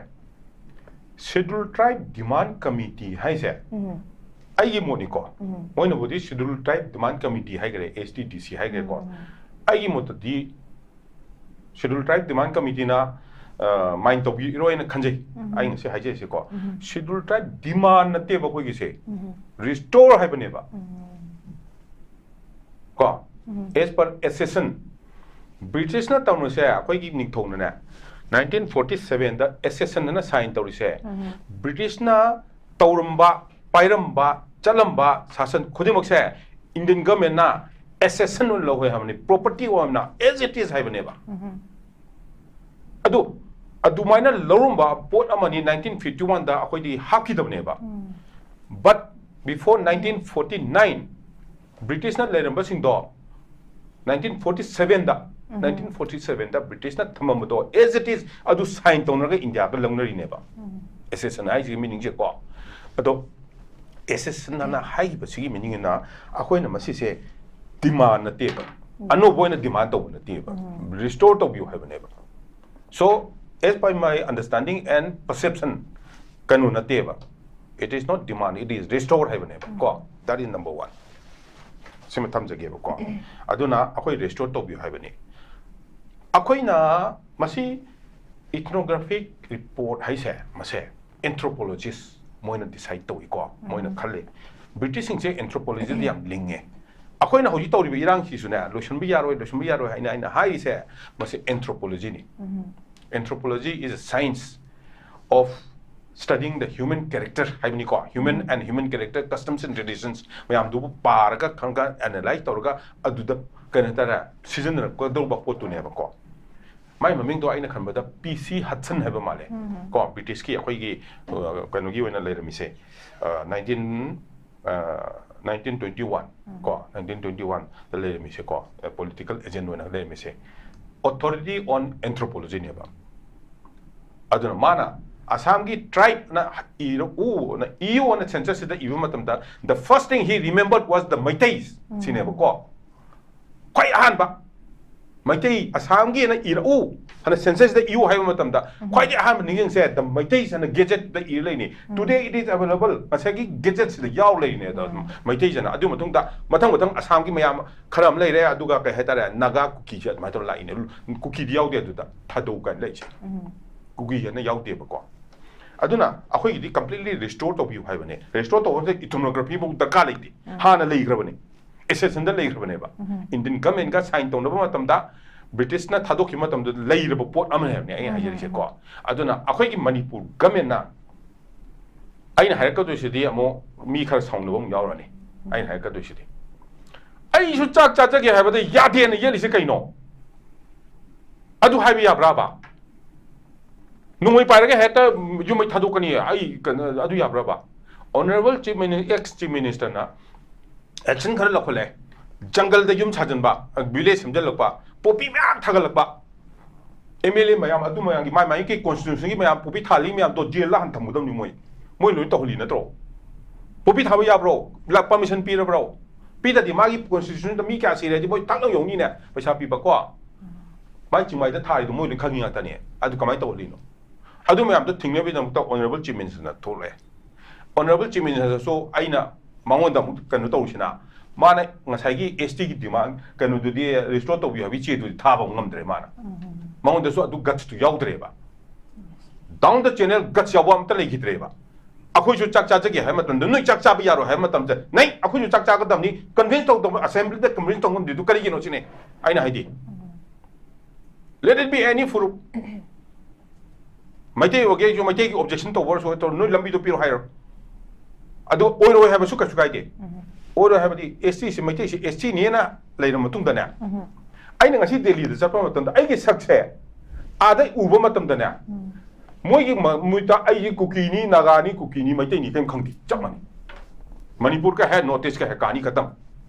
ꯁꯦꯗꯨꯜ ꯇ꯭ꯔꯥꯏꯕ ꯗꯤꯃꯥꯟ ꯀꯃꯤꯇꯤ ꯍꯥꯏꯁꯦ, ꯎꯝ, ꯑꯩꯒꯤ ꯃꯣꯠꯅꯤꯀꯣ, ꯎꯝ, ꯃꯣꯏꯅꯕꯨꯗꯤ ꯁꯦꯗꯨꯜ ꯇ꯭ꯔꯥꯏꯕ ꯗꯤꯃꯥꯟ ꯀꯃꯤꯇꯤ ꯍꯥꯏꯈꯔꯦ, ꯑꯦꯁ ꯇꯤ ꯗꯤ ꯁꯤ ꯍꯥꯏꯈ꯭ꯔꯦꯀꯣ꯫ ꯎꯝ, ꯑꯩꯒꯤ ꯃꯣꯠꯇꯗꯤ ꯁꯦꯗꯨꯜ ꯇ꯭ꯔꯥꯏꯕ ꯗꯤꯃꯥꯟ ꯀꯃꯤꯇꯤꯅ, ꯑ, ꯃꯥꯏꯟ ꯇꯧꯕꯤꯔꯣꯏꯅ ꯈꯟꯖꯩ꯫ ꯎꯝ, ꯑꯩ ꯉꯁꯤ ꯍꯥꯏꯖꯔꯤꯁꯦꯀꯣ, ꯎꯝ, ꯁꯦꯗꯨꯜ ꯇ꯭ꯔꯥꯏꯕ ꯗꯤꯃꯥꯟ ꯅꯠꯇꯦꯕ ꯑꯩꯈꯣꯏꯒꯤꯁꯦ, ꯎꯝ, ꯔꯤꯁꯇꯣꯔ ꯍꯥꯏꯕꯅꯦꯕ꯫ ꯎꯝ, ꯀꯣ, ꯎꯝ, ꯑꯦꯁ ꯄꯔ ꯑꯦꯁꯦꯁꯟ, ꯕ꯭ꯔꯤꯇꯤꯁꯅ ꯇꯧꯅꯁꯦ, ꯑꯩꯈꯣꯏꯒꯤ ꯅꯤꯡꯊꯧꯅꯅꯦ, ꯅꯥꯏꯟꯇꯤꯟ ꯐꯣꯔꯇꯤ ꯁꯚꯦꯟꯗ ꯑꯦꯁꯦꯁꯟ ꯑꯅ ꯁꯥꯏꯟ ꯇꯧꯔꯤꯁꯦ, ꯎꯝ, ꯕ꯭ꯔꯤꯇꯤꯁꯅ ꯇꯧꯔꯝꯕ, ꯄꯥꯏꯔꯝꯕ, ꯆꯠꯂꯝꯕ ꯁꯥꯁꯟ ꯈꯨꯗꯤꯡꯃꯛꯁꯦ ꯏꯟꯗꯤꯌꯟ ꯒꯃꯦꯟꯅ ꯑꯦꯁꯦꯁꯟ ꯑꯣꯏꯅ ꯂꯧꯋꯦ ꯍꯥꯏꯕꯅꯤ, ꯄ꯭ꯔꯣꯄꯔꯇꯤ ꯑꯣꯏꯅ, as it is ꯍꯥꯏꯕꯅꯦꯕ꯫ ꯎꯝ, ꯑꯗꯨ ꯑꯗꯨꯃꯥꯏꯅ ꯂꯧꯔꯝꯕ ꯄꯣꯠ ꯑꯃꯅꯤ ꯅꯥꯏꯟꯇꯤꯟ ꯐꯤꯐꯇꯤ ꯋꯥꯟꯗ ꯑꯩꯈꯣꯏꯗꯤ ꯍꯥꯞꯈꯤꯗꯕꯅꯦꯕ꯫ ꯎꯝ, But before nineteen forty nine, ꯕ꯭ꯔꯤꯇꯤꯁꯅ ꯂꯩꯔꯝꯕꯁꯤꯡꯗꯣ ꯅꯥꯏꯟꯇꯤꯟ ꯐꯣꯔꯇꯤ ꯁꯚꯦꯟꯗ, ꯎꯝ, ꯅꯥꯏꯟꯇꯤꯟ ꯐꯣꯔꯇꯤ ꯁꯚꯦꯟꯗ ꯕ꯭ꯔꯤꯇꯤꯁꯅ ꯊꯝꯃꯝꯕꯗꯣ as it is ꯑꯗꯨ ꯁꯥꯏꯟ ꯇꯧꯅꯔꯒ ꯏꯟꯗꯤꯌꯥꯗ ꯂꯧꯅꯔꯤꯅꯦꯕ꯫ ꯎꯝ, ꯑꯦꯁꯦꯁꯟ ꯍꯥꯏꯁꯤꯒꯤ ꯃꯤꯅꯤꯡꯁꯦꯀꯣ꯫ ꯑꯗꯣ ꯑꯦꯁꯦꯁꯟ ꯑꯅ ꯍꯥꯏꯈꯤꯕꯁꯤꯒꯤ ꯃꯤꯅꯤꯡꯅ ꯑꯩꯈꯣꯏꯅ ꯃꯁꯤꯁꯦ ꯗꯤꯃꯥꯟ ꯅꯠꯇꯦꯕ, ꯎꯝ, ꯑꯅꯧꯕ ꯑꯣꯏꯅ ꯗꯤꯃꯥꯟ ꯇꯧꯕ ꯅꯠꯇꯦꯕ, ꯎꯝ, ꯔꯤꯁꯇꯣꯔ ꯇꯧꯕꯤꯌꯨ ꯍꯥꯏꯕꯅꯦꯕ꯫ So, as per my understanding and perception, ꯀꯩꯅꯣ ꯅꯠꯇꯦꯕ, It is not demand, it is restore ꯍꯥꯏꯕꯅꯦꯕ ꯀꯣ. That is number one. ꯁꯤꯃ ꯊꯝꯖꯒꯦꯕꯀꯣ. ꯑꯗꯨꯅ ꯑꯩꯈꯣꯏ restore ꯇꯧꯕꯤꯌꯨ ꯍꯥꯏꯕꯅꯤ. ꯑꯩꯈꯣꯏꯅ ꯃꯁꯤ ethnographic report ꯍꯥꯏꯁꯦ, ꯃꯁꯦ anthropologist ꯃꯣꯏꯅ decide ꯇꯧꯏꯀꯣ, ꯃꯣꯏꯅ ꯈꯜꯂꯤ. ꯕ꯭ꯔꯤꯇꯤꯁꯁꯤꯡꯁꯦ anthropologyꯗ ꯌꯥꯝ ꯂꯤꯡꯉꯦ. ꯑꯩꯈꯣꯏꯅ ꯍꯧꯖꯤꯛ ꯇꯧꯔꯤꯕ ꯏꯔꯥꯡꯁꯤꯁꯨꯅꯦ, ꯂꯣꯏꯁꯤꯟꯕ ꯌꯥꯔꯣꯏ, ꯂꯣꯏꯁꯤꯟꯕ ꯌꯥꯔꯣꯏ ꯍꯥꯏꯅ ꯑꯩꯅ ꯍꯥꯏꯔꯤꯁꯦ, ꯃꯁꯤ anthropologyꯅꯤ. Anthropology is a science of studying the human character ꯍꯥꯏꯕꯅꯤꯀꯣ. Human and human character, customs and traditions ꯃꯌꯥꯝꯗꯨꯕꯨ ꯄꯥꯔꯒ, ꯈꯪꯒ, analyze ꯇꯧꯔꯒ, ꯑꯗꯨꯗ ꯀꯩꯅꯣ ꯍꯥꯏꯇꯥꯔꯦ, ꯁꯤꯖꯤꯟꯅꯔꯛꯀꯗꯧꯕ ꯄꯣꯠꯇꯨꯅꯦꯕꯀꯣ. ꯃꯥꯏ ꯃꯃꯤꯡꯗꯣ ꯑꯩꯅ ꯈꯟꯕꯗ P C Hudson ꯍꯥꯏꯕ ꯃꯥꯜꯂꯦ ꯀꯣ, ꯕ꯭ꯔꯤꯇꯤꯁꯀꯤ ꯑꯩꯈꯣꯏꯒꯤ, ꯑ, ꯀꯩꯅꯣꯒꯤ ꯑꯣꯏꯅ ꯂꯩꯔꯝꯃꯤꯁꯦ, ꯑ, nineteen, ꯑ, nineteen twenty one ꯀꯣ, nineteen twenty oneꯗ ꯂꯩꯔꯝꯃꯤꯁꯦ ꯀꯣ, political agent ꯑꯣꯏꯅ ꯂꯩꯔꯝꯃꯤꯁꯦ, Authority on Anthropologyꯅꯦꯕ. ꯑꯗꯨꯅ ꯃꯥꯅ ꯑꯁꯥꯝꯒꯤ tribeꯅ ꯏꯔꯛꯎꯅ, ꯏꯌꯨꯅ censusꯁꯤꯗ ꯏꯕ ꯃꯇꯝꯗ, the first thing he remembered was the Meiteis ꯁꯤꯅꯦꯕꯀꯣ. ꯈ꯭ꯋꯥꯏ ꯑꯍꯥꯟꯕ ꯃꯩꯇꯩ ꯑꯁꯥꯝꯒꯤꯅ ꯏꯔꯛꯎ ꯍꯥꯏꯅ censusꯁꯤꯗ ꯏꯌꯨ ꯍꯥꯏꯕ ꯃꯇꯝꯗ, ꯈ꯭ꯋꯥꯏꯗꯒꯤ ꯑꯍꯥꯟꯕ ꯅꯤꯡꯁꯤꯡꯁꯦ the Meiteis ꯍꯥꯏꯅ gazetteꯗ ꯏꯔ ꯂꯩꯅꯤ. Today it is available, ꯉꯁꯥꯏꯒꯤ gazetteꯁꯤꯗ ꯌꯥꯎ ꯂꯩꯔꯤꯅꯦ ꯑꯗꯣ. ꯃꯩꯇꯩꯁꯤꯅ ꯑꯗꯨ ꯃꯇꯨꯡꯗ ꯃꯊꯪ ꯃꯊꯪ ꯑꯁꯥꯝꯒꯤ ꯃꯌꯥꯝ ꯈꯔ ꯑꯃ ꯂꯩꯔꯦ, ꯑꯗꯨꯒ ꯀꯩ ꯍꯥꯏꯇꯥꯔꯦ, ꯅꯥꯒꯥ, ꯀꯨꯀꯤꯁꯦ ꯑꯗꯨꯃꯥꯏꯅ ꯇꯧꯔ ꯂꯥꯛꯏꯅꯦ. ꯀꯨꯀꯤꯗꯤ ꯌꯥꯎꯗꯦ ꯑꯗꯨꯗ, ꯊꯥꯗꯧ ꯀꯥꯏꯅ ꯂꯩꯁꯦ. ꯀꯨꯀꯤ ꯍꯥꯏꯅ ꯌꯥꯎꯗꯦꯕꯀꯣ. ꯑꯗꯨꯅ ꯑꯩꯈꯣꯏꯒꯤꯗꯤ completely restore ꯇꯧꯕꯤꯌꯨ ꯍꯥꯏꯕꯅꯦ. Restore ꯇꯧꯕꯁꯦ ethnography ꯐꯥꯎ ꯗꯔꯀꯥꯔ ꯂꯩꯇꯦ, ꯍꯥꯟꯅ ꯂꯩꯈ꯭ꯔꯕꯅꯦ, accessionꯗ ꯂꯩꯈ꯭ꯔꯕꯅꯦꯕ. Indian governmentꯀ sign ꯇꯧꯅꯕ ꯃꯇꯝꯗ, ꯕ꯭ꯔꯤꯇꯤꯁꯅ ꯊꯥꯗꯣꯛꯈꯤꯕ ꯃꯇꯝꯗ ꯂꯩꯔꯕ ꯄꯣꯠ ꯑꯃꯅꯦ ꯍꯥꯏꯕꯅꯦ ꯑꯩꯅ ꯍꯥꯏꯖꯔꯤꯁꯦꯀꯣ. ꯑꯗꯨꯅ ꯑꯩꯈꯣꯏꯒꯤ ꯃꯅꯤꯄꯨꯔ governmentꯅ, ꯑꯩꯅ ꯍꯥꯏꯔꯛꯀꯗꯣꯏꯁꯤꯗꯤ ꯑꯃꯨꯛ ꯃꯤ ꯈꯔ ꯁꯥꯎꯅꯕ ꯑꯃꯨꯛ ꯌꯥꯎꯔꯅꯤ. ꯑꯩꯅ ꯍꯥꯏꯔꯛꯀꯗꯣꯏꯁꯤꯗꯤ, "ꯑꯩꯁꯨ ꯆꯥꯛ ꯆꯥꯖꯒꯦ ꯍꯥꯏꯕꯗ ꯌꯥꯗꯦꯅ ꯌꯦꯠꯂꯤꯁꯦ ꯀꯩꯅꯣ?" ꯑꯗꯨ ꯍꯥꯏꯕ ꯌꯥꯕ꯭ꯔꯥꯕ? ꯅꯣꯡꯃꯩ ꯄꯥꯏꯔꯒ ꯍꯦꯛꯇ ꯌꯨꯝꯃꯩ ꯊꯥꯗꯣꯛꯀꯅꯤ, ꯑꯩ ꯀꯩꯅꯣ, ꯑꯗꯨ ꯌꯥꯕ꯭ꯔꯥꯕ? Honourable Chief Minister, ex Chief Ministerꯅ action ꯈꯔ ꯂꯧꯈꯠꯂꯦ. ꯖꯪꯒꯜꯗ ꯌꯨꯝ ꯁꯥꯖꯟꯕ, village ꯁꯦꯝꯖꯤꯜꯂꯛꯄ, ꯄꯣꯄꯤ ꯃꯌꯥꯝ ꯊꯥꯒꯠꯂꯛꯄ, MLA ꯃꯌꯥꯝ, ꯑꯗꯨ ꯃꯌꯥꯝꯒꯤ, ꯃꯥꯏ ꯃꯥꯏꯒꯤ constituencyꯒꯤ ꯃꯌꯥꯝ ꯄꯣꯄꯤ ꯊꯥꯜꯂꯤ ꯃꯌꯥꯝꯗꯣ ꯖꯦꯜꯗ ꯍꯥꯟꯅ ꯊꯝꯒꯗꯕꯅꯤ ꯃꯣꯏ. ꯃꯣꯏ ꯂꯣꯏ ꯇꯧꯍꯜꯂꯤ ꯅꯠꯇ꯭ꯔꯣ? ꯄꯣꯄꯤ ꯊꯥꯕ ꯌꯥꯕ꯭ꯔꯣ? ꯂ-, permission ꯄꯤꯔꯕ꯭ꯔꯣ? ꯄꯤꯗꯗꯤ ꯃꯥꯒꯤ constituencyꯗ ꯃꯤ ꯀꯌꯥ ꯁꯤꯔꯦ ꯍꯥꯏꯗꯤ ꯃꯣꯏ ꯇꯥꯛ ꯂꯧ ꯌꯧꯅꯤꯅꯦ, ꯄꯩꯁꯥ ꯄꯤꯕ ꯀꯣ. ꯃꯥꯏ ꯆꯤꯡꯃꯥꯏꯗ ꯊꯥꯔꯤꯗꯣ ꯃꯣꯏ ꯂꯣꯏ ꯈꯪꯉꯤ ꯉꯥꯛꯇꯅꯦ. ꯑꯗꯨ ꯀꯃꯥꯏꯅ ꯇꯧꯍꯜꯂꯤꯅꯣ? ꯑꯗꯨ ꯃꯌꯥꯝꯗꯣ ꯊꯤꯡꯅꯕꯒꯤꯗꯃꯛꯇ Honourable Chief Ministerꯅ ꯊꯣꯛꯂꯛꯑꯦ. Honourable Chief Minister ꯁꯨ ꯑꯩꯅ ꯃꯉꯣꯟꯗ ꯑꯃꯨꯛ ꯀꯩꯅꯣ ꯇꯧꯔꯤꯁꯤꯅ, ꯃꯥꯅ ꯉꯁꯥꯏꯒꯤ S T ꯒꯤ demand ꯀꯩꯅꯣꯗꯨꯗꯤ restore ꯇꯧꯕꯤꯌꯨ ꯍꯥꯏꯕꯒꯤ ꯆꯦꯗꯨꯗꯤ ꯊꯥꯕ ꯑꯃꯨꯛ ꯉꯝꯗ꯭ꯔꯦ ꯃꯥꯅ꯫ ꯃꯉꯣꯟꯗꯁꯨ ꯑꯗꯨ guts ꯇꯨ ꯌꯥꯎꯗ꯭ꯔꯦꯕ꯫ Down the channel guts ꯌꯥꯎꯕ ꯑꯝꯇ ꯂꯩꯈꯤꯗ꯭ꯔꯦꯕ꯫ ꯑꯩꯈꯣꯏꯁꯨ ꯆꯥꯛ ꯆꯥꯖꯒꯦ ꯍꯥꯏꯕ ꯃꯇꯝꯗ, ꯅꯣꯏ ꯆꯥꯛ ꯆꯥꯕ ꯌꯥꯔꯣꯏ ꯍꯥꯏꯕ ꯃꯇꯝꯗ, ꯅꯩ ꯑꯩꯈꯣꯏꯁꯨ ꯆꯥꯛ ꯆꯥꯒꯗꯕꯅꯤ, convince ꯇꯧꯗꯕ, assembly ꯗ convince ꯇꯧ ꯉꯝꯗ꯭ꯔꯤꯗꯨ ꯀꯔꯤꯒꯤꯅꯣ ꯁꯤꯅꯤ ꯑꯩꯅ ꯍꯥꯏꯗꯤ꯫ Let it be any ꯐꯨꯔꯨꯞ꯫ ꯃꯩꯇꯩ ꯑꯣꯏꯒꯦ ꯑꯩꯁꯨ, ꯃꯩꯇꯩꯒꯤ objection ꯇꯧꯕ ꯑꯣꯏꯔꯁꯨ ꯇꯧꯔꯣ, ꯅꯣꯏ ꯂꯝꯕꯤꯗꯣ ꯄꯤꯔꯣ ꯍꯥꯏꯔꯣ꯫ ꯑꯗꯣ ꯑꯣꯏꯔꯣꯏ ꯍꯥꯏꯕꯁꯨ ꯀꯩꯁꯨ ꯀꯥꯏꯗꯦ꯫ ꯑꯣꯏꯔꯣꯏ ꯍꯥꯏꯕꯗꯤ S T ꯁꯤ, ꯃꯩꯇꯩꯁꯤ S T ꯅꯦꯅ ꯂꯩꯔ ꯃꯇꯨꯡꯗꯅꯦ, ꯑꯩꯅ ꯉꯁꯤ ꯗꯦꯜꯂꯤꯗ ꯆꯠꯄ ꯃꯇꯝꯗ ꯑꯩꯒꯤ ꯁꯛꯁꯦ ꯑꯥꯗ ꯎꯕ ꯃꯇꯝꯗꯅꯦ, ꯃꯣꯏꯒꯤ ꯃ-, ꯃꯣꯏꯗ ꯑꯩꯁꯤ ꯀꯨꯀꯤꯅꯤ, ꯅꯥꯒꯥꯅꯤ, ꯀꯨꯀꯤꯅꯤ, ꯃꯩꯇꯩꯅꯤ ꯀꯔꯤꯝ ꯈꯪꯗꯦ, ꯆꯞ ꯃꯥꯟꯅꯩ꯫ ꯃꯅꯤꯄꯨꯔ ꯀ ꯍꯦ, North East ꯀ ꯍꯦ, ꯀꯍꯥꯅꯤ ꯈꯇꯝ꯫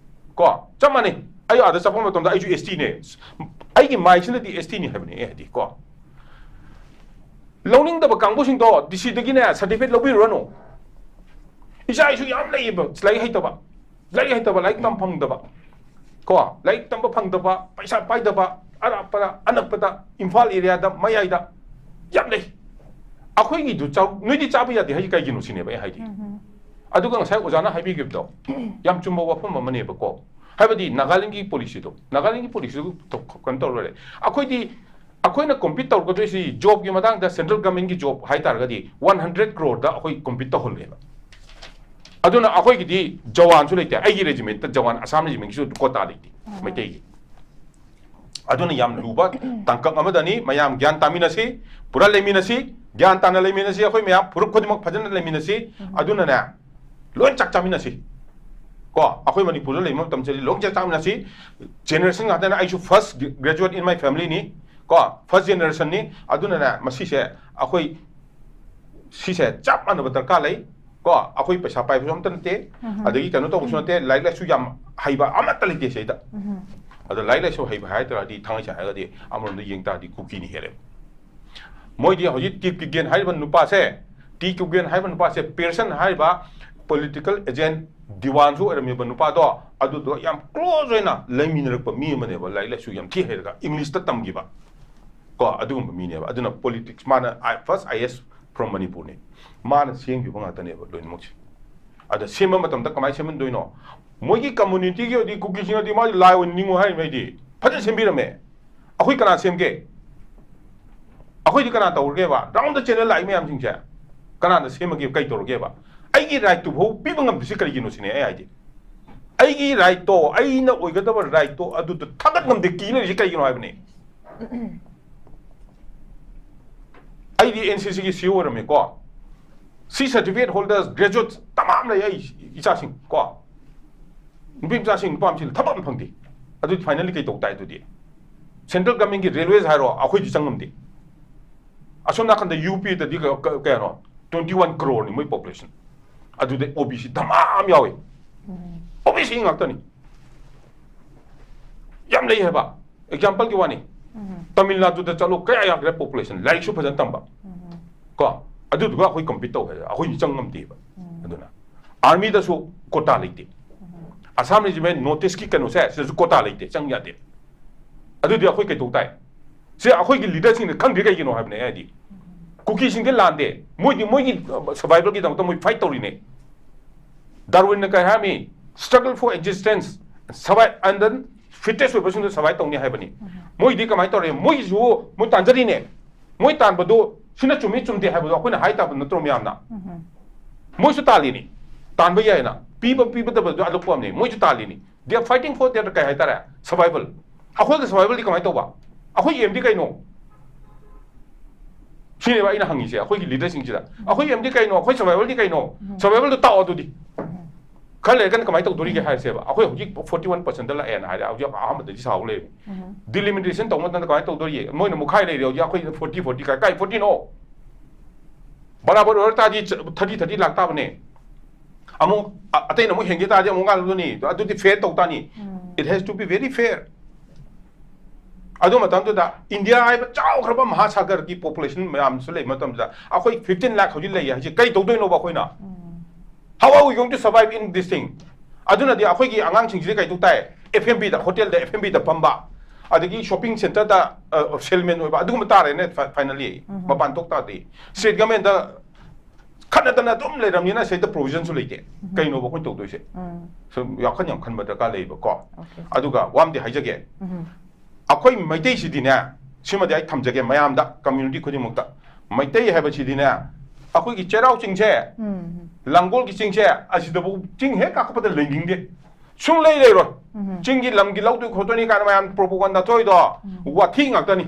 ꯀꯣ, ꯆꯞ ꯃꯥꯟꯅꯩ꯫ ꯑꯩ ꯑꯥꯗ ꯆꯠꯄ ꯃꯇꯝꯗ ꯑꯩꯁꯨ S T ꯅꯦ꯫ ꯑꯩꯒꯤ ꯃꯥꯏꯁꯤꯅꯗꯤ S T ꯅꯤ ꯍꯥꯏꯕꯅꯦ ꯑꯩ ꯍꯥꯏꯗꯤ, ꯀꯣ꯫ ꯂꯧꯅꯤꯡꯗꯕ ꯀꯥꯡꯕꯨꯁꯤꯡꯗꯣ D C ꯗꯒꯤꯅꯦ certificate ꯂꯧꯕꯤꯔꯨꯔꯅꯨ꯫ ꯏꯆꯥ ꯏꯁꯨ ꯌꯥꯝ ꯂꯩꯌꯦꯕ ꯂꯥꯏꯔꯤꯛ ꯍꯩꯇꯕ, ꯂꯥꯏꯔꯤꯛ ꯍꯩꯇꯕ, ꯂꯥꯏꯔꯤꯛ ꯇꯝ ꯐꯪꯗꯕ, ꯀꯣ, ꯂꯥꯏꯔꯤꯛ ꯇꯝꯕ ꯐꯪꯗꯕ, ꯄꯩꯁꯥ ꯄꯥꯏꯗꯕ, ꯑꯔꯥꯞꯄꯗ, ꯑꯅꯛꯄꯗ, ꯏꯝꯐꯥꯜ area ꯗ, ꯃꯌꯥꯏꯗ ꯌꯥꯝ ꯂꯩ꯫ ꯑꯩꯈꯣꯏꯒꯤꯗꯨ ꯆꯥꯎ-, ꯅꯣꯏꯗꯤ ꯆꯥꯕ ꯌꯥꯗꯦ ꯍꯥꯏꯁꯦ ꯀꯩꯒꯤꯅꯣ ꯁꯤꯅꯦꯕ ꯑꯩ ꯍꯥꯏꯗꯤ꯫ ꯑꯗꯨꯒ ꯉꯁꯥꯏ ꯑꯣꯖꯥꯅ ꯍꯥꯏꯕꯤꯈꯤꯕꯗꯣ ꯌꯥꯝ ꯆꯨꯝꯕ ꯋꯥꯐꯝ ꯑꯃꯅꯦꯕꯀꯣ꯫ ꯍꯥꯏꯕꯗꯤ ꯅꯥꯒꯥꯂꯦꯟꯒꯤ policy ꯗꯣ, ꯅꯥꯒꯥꯂꯦꯟꯒꯤ policy ꯗꯨ ꯇꯧ-, ꯀꯩꯅꯣ ꯇꯧꯔ ꯂꯣꯏꯔꯦ꯫ ꯑꯩꯈꯣꯏꯗꯤ, ꯑꯩꯈꯣꯏꯅ compete ꯇꯧꯔꯛꯀꯗꯣꯏꯁꯤ job ꯀꯤ ꯃꯇꯥꯡꯗ, central government ꯀꯤ job ꯍꯥꯏ ꯇꯥꯔꯒꯗꯤ one hundred crore ꯗ ꯑꯩꯈꯣꯏ compete ꯇꯧꯍꯜꯂꯦꯕ꯫ ꯑꯗꯨꯅ ꯑꯩꯈꯣꯏꯒꯤꯗꯤ ꯖꯋꯥꯟꯁꯨ ꯂꯩꯇꯦ꯫ ꯑꯩꯒꯤ regiment ꯇ ꯖꯋꯥꯟ, ꯑꯁꯥꯝ regiment ꯀꯤꯁꯨ quota ꯂꯩꯇꯦ ꯃꯩꯇꯩꯒꯤ꯫ ꯑꯗꯨꯅ ꯌꯥꯝ ꯂꯨꯕ ꯇꯥꯡꯀꯛ ꯑꯃꯗꯅꯤ꯫ ꯃꯌꯥꯝ ꯒ꯭ꯌꯥꯟ ꯇꯥꯃꯤꯟꯅꯁꯤ, ꯄꯨꯔꯥ ꯂꯩꯃꯤꯟꯅꯁꯤ, ꯒ꯭ꯌꯥꯟ ꯇꯥꯅ ꯂꯩꯃꯤꯟꯅꯁꯤ꯫ ꯑꯩꯈꯣꯏ ꯃꯌꯥꯝ ꯐꯨꯔꯨꯞ ꯈꯨꯗꯤꯡꯃꯛ ꯐꯖꯅ ꯂꯩꯃꯤꯟꯅꯁꯤ꯫ ꯑꯗꯨꯅꯅꯦ, ꯂꯣꯏ ꯆꯥꯛ ꯆꯥꯃꯤꯟꯅꯁꯤ꯫ ꯀꯣ, ꯑꯩꯈꯣꯏ ꯃꯅꯤꯄꯨꯔꯗ ꯂꯩꯕ ꯃꯇꯝꯁꯤꯗꯤ ꯂꯣꯏ ꯆꯥꯛ ꯆꯥꯃꯤꯟꯅꯁꯤ꯫ Generation ꯉꯥꯛꯇꯅ, ꯑꯩꯁꯨ first graduate in my family ꯅꯤ꯫ ꯀꯣ, first generation ꯅꯤ꯫ ꯑꯗꯨꯅꯅꯦ, ꯃꯁꯤꯁꯦ ꯑꯩꯈꯣꯏ, ꯁꯤꯁꯦ ꯆꯞ ꯃꯥꯟꯅꯕ ꯗꯔꯀꯥꯔ ꯂꯩ꯫ ꯀꯣ, ꯑꯩꯈꯣꯏ ꯄꯩꯁꯥ ꯄꯥꯏꯕꯁꯨ ꯑꯝꯇ ꯅꯠꯇꯦ, ꯑꯗꯒꯤ ꯀꯩꯅꯣ ꯇꯧꯕꯁꯨ ꯅꯠꯇꯦ, ꯂꯥꯏꯔꯤꯛ ꯂꯥꯏꯁꯨ ꯌꯥꯝ ꯍꯩꯕ ꯑꯃꯠꯇ ꯂꯩꯇꯦ ꯁꯤꯗ꯫ ꯑꯗꯣ ꯂꯥꯏꯔꯤꯛ ꯂꯥꯏꯁꯨ ꯍꯩꯕ ꯍꯥꯏ ꯇꯥꯔꯗꯤ, ꯊꯥꯡꯉꯩ ꯁꯦꯡꯅ ꯍꯥꯏꯔꯒꯗꯤ ꯑꯃꯔꯣꯝꯗ ꯌꯦꯡ ꯇꯥꯔꯗꯤ ꯀꯨꯀꯤꯅ ꯍꯦꯜꯂꯦꯕ꯫ ꯃꯣꯏꯗꯤ ꯍꯧꯖꯤꯛ ꯇꯤ ꯀ꯭ꯌꯨꯒꯦꯟ ꯍꯥꯏꯔꯤꯕ ꯅꯨꯄꯥꯁꯦ, ꯇꯤ ꯀ꯭ꯌꯨꯒꯦꯟ ꯍꯥꯏꯔꯤꯕ ꯅꯨꯄꯥꯁꯦ, ꯄꯤꯌꯔꯁꯟ ꯍꯥꯏꯔꯤꯕ political agent ꯗꯤꯋꯥꯟꯁꯨ ꯑꯣꯏꯔꯝꯃꯤꯕ ꯅꯨꯄꯥꯗꯣ, ꯑꯗꯨꯗꯣ ꯌꯥꯝ close ꯑꯣꯏꯅ ꯂꯩꯃꯤꯟꯅꯔꯛꯄ ꯃꯤ ꯑꯃꯅꯦꯕ, ꯂꯥꯏꯔꯤꯛ ꯂꯥꯏꯁꯨ ꯌꯥꯝ ꯊꯤ ꯍꯩꯔꯒ, English ꯇ ꯇꯝꯈꯤꯕ꯫ ꯀꯣ, ꯑꯗꯨꯒꯨꯝꯕ ꯃꯤꯅꯦꯕ꯫ ꯑꯗꯨꯅ politics, ꯃꯥꯅ I-, first I A S from ꯃꯅꯤꯄꯨꯔꯅꯤ꯫ ꯃꯥꯅ ꯁꯦꯝꯈꯤꯕ ꯉꯥꯛꯇꯅꯦꯕ ꯂꯣꯏꯅꯃꯛꯁꯦ꯫ ꯑꯗ ꯁꯦꯝꯕ ꯃꯇꯝꯗ ꯀꯃꯥꯏꯅ ꯁꯦꯝꯍꯟꯗꯣꯏꯅꯣ? ꯃꯣꯏꯒꯤ ꯀꯝꯃꯨꯅꯤꯇꯤꯒꯤ ꯑꯣꯏꯔꯗꯤ, ꯀꯨꯀꯤꯁꯤꯡꯅꯗꯤ ꯃꯥꯗꯤ ꯂꯥꯏ ꯑꯣꯏꯅ ꯅꯤꯡꯉꯣ ꯍꯥꯏꯔꯤꯕ ꯑꯩꯗꯤ꯫ ꯐꯖꯅ ꯁꯦꯝꯕꯤꯔꯝꯃꯦ꯫ ꯑꯩꯈꯣꯏ ꯀꯅꯥ ꯁꯦꯝꯒꯦ? ꯑꯩꯈꯣꯏꯗꯤ ꯀꯅꯥ ꯇꯧꯔꯒꯦꯕ? Round the channel ꯂꯥꯛꯏ ꯃꯌꯥꯝꯁꯤꯡꯁꯦ ꯀꯅꯥꯅ ꯁꯦꯝꯃꯒꯦ? ꯀꯩ ꯇꯧꯔꯒꯦꯕ? ꯑꯩꯒꯤ right ꯇꯨ ꯐꯥꯎ ꯄꯤꯕ ꯉꯝꯗ꯭ꯔꯤꯁꯤ ꯀꯔꯤꯒꯤꯅꯣ ꯁꯤꯅꯦ ꯑꯩ ꯍꯥꯏꯗꯤ꯫ ꯑꯩꯒꯤ right ꯇꯣ, ꯑꯩꯅ ꯑꯣꯏꯒꯗꯕ right ꯇꯣ ꯑꯗꯨꯗ ꯊꯥꯒꯠ ꯉꯝꯗꯦ, ꯀꯤ ꯂꯩꯔꯤꯁꯤ ꯀꯩꯒꯤꯅꯣ ꯍꯥꯏꯕꯅꯤ꯫ ꯑꯩꯗꯤ N C C ꯒꯤ C E O ꯑꯣꯏꯔꯝꯃꯦꯀꯣ꯫ C certificate holders, graduates ꯇꯃꯥꯝ ꯂꯩ ꯑꯩ ꯏꯆꯥꯁꯤꯡ ꯀꯣ꯫ ꯅꯨꯄꯤ ꯃꯆꯥꯁꯤꯡ, ꯅꯨꯄꯥ ꯃꯆꯥꯁꯤꯡ ꯊꯕꯛ ꯑꯃ ꯐꯪꯗꯦ꯫ ꯑꯗꯨꯗꯤ finally ꯀꯩ ꯇꯧ ꯇꯥꯏ ꯑꯗꯨꯗꯤ? Central government ꯀꯤ railways ꯍꯥꯏꯔꯣ, ꯑꯩꯈꯣꯏꯗꯤ ꯆꯪꯉꯝꯗꯦ꯫ ꯑꯁꯣꯝ ꯅꯥꯀꯟꯗ U P ꯗꯗꯤ ꯀ-, ꯀ-, ꯀꯌꯥꯅꯣ? Twenty one crore ꯅꯤ ꯃꯣꯏ population꯫ ꯑꯗꯨꯗ O B C ꯙꯃꯥ ꯑꯃ ꯌꯥꯎꯏ꯫ O B C ꯉꯥꯛꯇꯅꯤ꯫ ꯌꯥꯝ ꯂꯩ ꯍꯥꯏꯕ꯫ Example ꯒꯤ ꯋꯥꯅꯤ꯫ ꯇꯥꯃꯤꯜ ꯅꯥꯗꯨꯗ ꯆꯠꯂꯣ, ꯀꯌꯥ ꯌꯥꯝꯈ꯭ꯔꯦ population, ꯂꯥꯏꯔꯤꯛꯁꯨ ꯐꯖꯅ ꯇꯝꯕ꯫ ꯀꯣ? ꯑꯗꯨꯗꯨꯒ ꯑꯩꯈꯣꯏ compete ꯇꯧ ꯍꯥꯏꯔ ꯑꯩꯈꯣꯏꯗꯤ ꯆꯪ ꯉꯝꯗꯦꯕ꯫ ꯑꯗꯨꯅ army ꯗꯁꯨ quota ꯂꯩꯇꯦ꯫ Assam Regiment North East ꯀꯤ ꯀꯩꯅꯣꯁꯦ ꯁꯤꯗꯁꯨ quota ꯂꯩꯇꯦ, ꯆꯪ ꯌꯥꯗꯦ꯫ ꯑꯗꯨꯗꯤ ꯑꯩꯈꯣꯏ ꯀꯩꯗꯧ ꯇꯥꯏ? ꯁꯤ ꯑꯩꯈꯣꯏꯒꯤ leader ꯁꯤꯡꯅ ꯈꯪꯗ꯭ꯔꯤ ꯀꯩꯒꯤꯅꯣ ꯍꯥꯏꯕꯅꯦ ꯑꯩ ꯍꯥꯏꯗꯤ꯫ ꯀꯨꯀꯤꯁꯤꯡꯗꯤ ꯂꯥꯟꯗꯦ, ꯃꯣꯏꯗꯤ ꯃꯣꯏꯒꯤ survival ꯒꯤꯗꯃꯛꯇ ꯃꯣꯏ fight ꯇꯧꯔꯤꯅꯦ꯫ ꯗꯥꯔꯋꯤꯟꯅ ꯀꯩ ꯍꯥꯏꯔꯝꯃꯤ? Struggle for existence, survive, and then fittest ꯑꯣꯏꯕꯁꯤꯡꯗꯣ survive ꯇꯧꯅꯤ ꯍꯥꯏꯕꯅꯤ꯫ ꯃꯣꯏꯗꯤ ꯀꯃꯥꯏꯅ ꯇꯧꯔꯦ? ꯃꯣꯏꯒꯤꯁꯨ ꯃꯣꯏ ꯇꯥꯟꯖꯔꯤꯅꯦ꯫ ꯃꯣꯏ ꯇꯥꯟꯕꯗꯣ ꯁꯤꯅ ꯆꯨꯝꯃꯤ ꯆꯨꯝꯗꯦ ꯍꯥꯏꯕꯗꯣ ꯑꯩꯈꯣꯏꯅ ꯍꯥꯏ ꯇꯥꯕ ꯅꯠꯇ꯭ꯔꯣ ꯃꯌꯥꯝꯅ? ꯃꯣꯏꯁꯨ ꯇꯥꯜꯂꯤꯅꯤ, ꯇꯥꯟꯕ ꯌꯥꯏꯅ, ꯄꯤꯕ ꯄꯤꯕꯗꯕꯗꯣ ꯑꯗꯨ ꯄꯣꯠ ꯑꯃꯅꯤ, ꯃꯣꯏꯁꯨ ꯇꯥꯜꯂꯤꯅꯤ꯫ They are fighting for their ꯀꯩ ꯍꯥꯏꯇꯥꯔꯦ, survival꯫ ꯑꯩꯈꯣꯏꯒꯤ survival ꯗꯤ ꯀꯃꯥꯏꯅ ꯇꯧꯕ? ꯑꯩꯈꯣꯏꯒꯤ aim ꯗꯤ ꯀꯩꯅꯣ? ꯁꯤꯅꯦꯕ ꯑꯩꯅ ꯍꯪꯉꯤꯁꯦ ꯑꯩꯈꯣꯏꯒꯤ leader ꯁꯤꯡꯁꯤꯗ꯫ ꯑꯩꯈꯣꯏꯒꯤ aim ꯗꯤ ꯀꯩꯅꯣ? ꯑꯩꯈꯣꯏ survival ꯗꯤ ꯀꯩꯅꯣ? Survival ꯗꯣ ꯇꯥꯛꯑꯣ ꯑꯗꯨꯗꯤ꯫ ꯈꯔ ꯂꯩꯔꯒꯅ ꯀꯃꯥꯏꯅ ꯇꯧꯗꯣꯔꯤꯒꯦ ꯍꯥꯏꯔꯁꯦꯕ, ꯑꯩꯈꯣꯏ ꯍꯧꯖꯤꯛ forty one percent ꯂꯥꯛꯑꯦꯅ ꯍꯥꯏꯔꯦ, ꯍꯧꯖꯤꯛ ꯑꯍꯥꯟꯕꯗꯗꯤ ꯁꯥꯎ ꯂꯩꯔꯦ꯫ Delimitation ꯇꯧꯕ ꯃꯇꯝꯗ ꯀꯃꯥꯏꯅ ꯇꯧꯗꯣꯔꯤꯒꯦ? ꯃꯣꯏꯅ ꯃꯨꯛꯈꯥꯏ ꯂꯩꯔꯦ ꯍꯧꯖꯤꯛ, ꯑꯩꯈꯣꯏ forty forty ꯀꯥꯏ, ꯀꯥꯏ forty ꯅꯣ? ꯕꯔꯥꯕꯔ ꯑꯣꯏꯔ ꯇꯥꯔꯗꯤ thirty thirty ꯂꯥꯛ ꯇꯥꯕꯅꯦ꯫ ꯑꯃꯨꯛ ꯑ-, ꯑꯇꯩꯅ ꯑꯃꯨꯛ ꯍꯦꯟꯒꯦ ꯇꯥꯔꯗꯤ ꯑꯃꯨꯛ ꯉꯥꯜꯂꯨꯗꯣꯏꯅꯤ꯫ ꯑꯗꯨꯗꯤ fair ꯇꯧ ꯇꯥꯅꯤ꯫ It has to be very fair꯫ ꯑꯗꯨ ꯃꯇꯝꯗꯨꯗ ꯏꯟꯗꯤꯌꯥ ꯍꯥꯏꯕ ꯆꯥꯎꯈ꯭ꯔꯕ ꯃꯍꯥꯁꯥꯒꯔꯒꯤ population ꯃꯌꯥꯝꯁꯨ ꯂꯩꯕ ꯃꯇꯝꯗ ꯑꯩꯈꯣꯏ fifteen ꯂꯥꯛ ꯍꯧꯖꯤꯛ ꯂꯩ ꯍꯥꯏꯁꯦ ꯀꯩ ꯇꯧꯗꯣꯏꯅꯣꯕ ꯑꯩꯈꯣꯏꯅ? How are we going to survive in this thing? ꯑꯗꯨꯅꯗꯤ ꯑꯩꯈꯣꯏꯒꯤ ꯑꯉꯥꯡꯁꯤꯡꯁꯤꯗꯤ ꯀꯩ ꯇꯧ ꯇꯥꯏ? F and B the, hotel the, F and B ꯗ ꯐꯝꯕ, ꯑꯗꯒꯤ ꯁꯣꯄꯤꯡ ꯁꯦꯟꯇꯔꯗ ꯁꯦꯜꯃꯦꯟ ꯑꯣꯏꯕ, ꯑꯗꯨꯒꯨꯝꯕ ꯇꯥꯔꯦꯅꯦ꯫ ꯐꯥꯏꯅꯦꯜꯂꯤ ꯃꯄꯥꯟ ꯊꯣꯛ ꯇꯥꯔꯗꯤ ꯁ꯭ꯇꯦꯠ ꯒꯃꯦꯟꯗ ꯈꯠꯅꯗꯅ ꯑꯗꯨꯝ ꯂꯩꯔꯕꯅꯤꯅ ꯁꯤꯗ ꯄ꯭ꯔꯣꯕꯤꯖꯟꯁꯨ ꯂꯩꯇꯦ꯫ ꯀꯩꯅꯣꯕ ꯑꯩꯈꯣꯏꯅ ꯇꯧꯗꯣꯏꯁꯦ? ꯁꯨꯝ ꯌꯥꯝ ꯈꯟ ꯌꯥꯝ ꯈꯟꯕ ꯗꯔꯀꯥꯔ ꯂꯩꯌꯦꯕꯀꯣ꯫ ꯑꯗꯨꯒ ꯋꯥ ꯑꯃꯗꯤ ꯍꯥꯏꯖꯒꯦ, ꯑꯩꯈꯣꯏ ꯃꯩꯇꯩꯁꯤꯗꯤꯅꯦ, ꯁꯤꯃꯗꯤ ꯑꯩ ꯊꯝꯖꯒꯦ ꯃꯌꯥꯝꯗ, ꯀꯝꯃ꯭ꯌꯨꯅꯤꯇꯤ ꯈꯨꯗꯤꯡꯃꯛꯇ, ꯃꯩꯇꯩ ꯍꯥꯏꯕꯁꯤꯗꯤꯅꯦ, ꯑꯩꯈꯣꯏꯒꯤ ꯆꯩꯔꯥꯎ ꯆꯤꯡꯁꯦ, ꯂꯥꯡꯒꯣꯜꯒꯤ ꯆꯤꯡꯁꯦ, ꯑꯁꯤꯗꯐꯥꯎ ꯆꯤꯡ ꯍꯦꯛ ꯀꯥꯈꯠꯄꯗ ꯂꯩꯅꯤꯡꯗꯦ꯫ ꯁꯨꯡꯂꯩ ꯂꯩꯔꯣꯏ꯫ ꯆꯤꯡꯒꯤ ꯂꯝꯒꯤ ꯂꯧꯗꯣꯏ ꯈꯣꯠꯇꯣꯏꯅꯤ ꯀꯥꯏꯅ ꯃꯌꯥꯝ ꯄ꯭ꯔꯣꯄꯣꯒꯟꯗꯥ ꯊꯣꯛꯏꯗꯣ ꯋꯥꯊꯤ ꯉꯥꯛꯇꯅꯤ꯫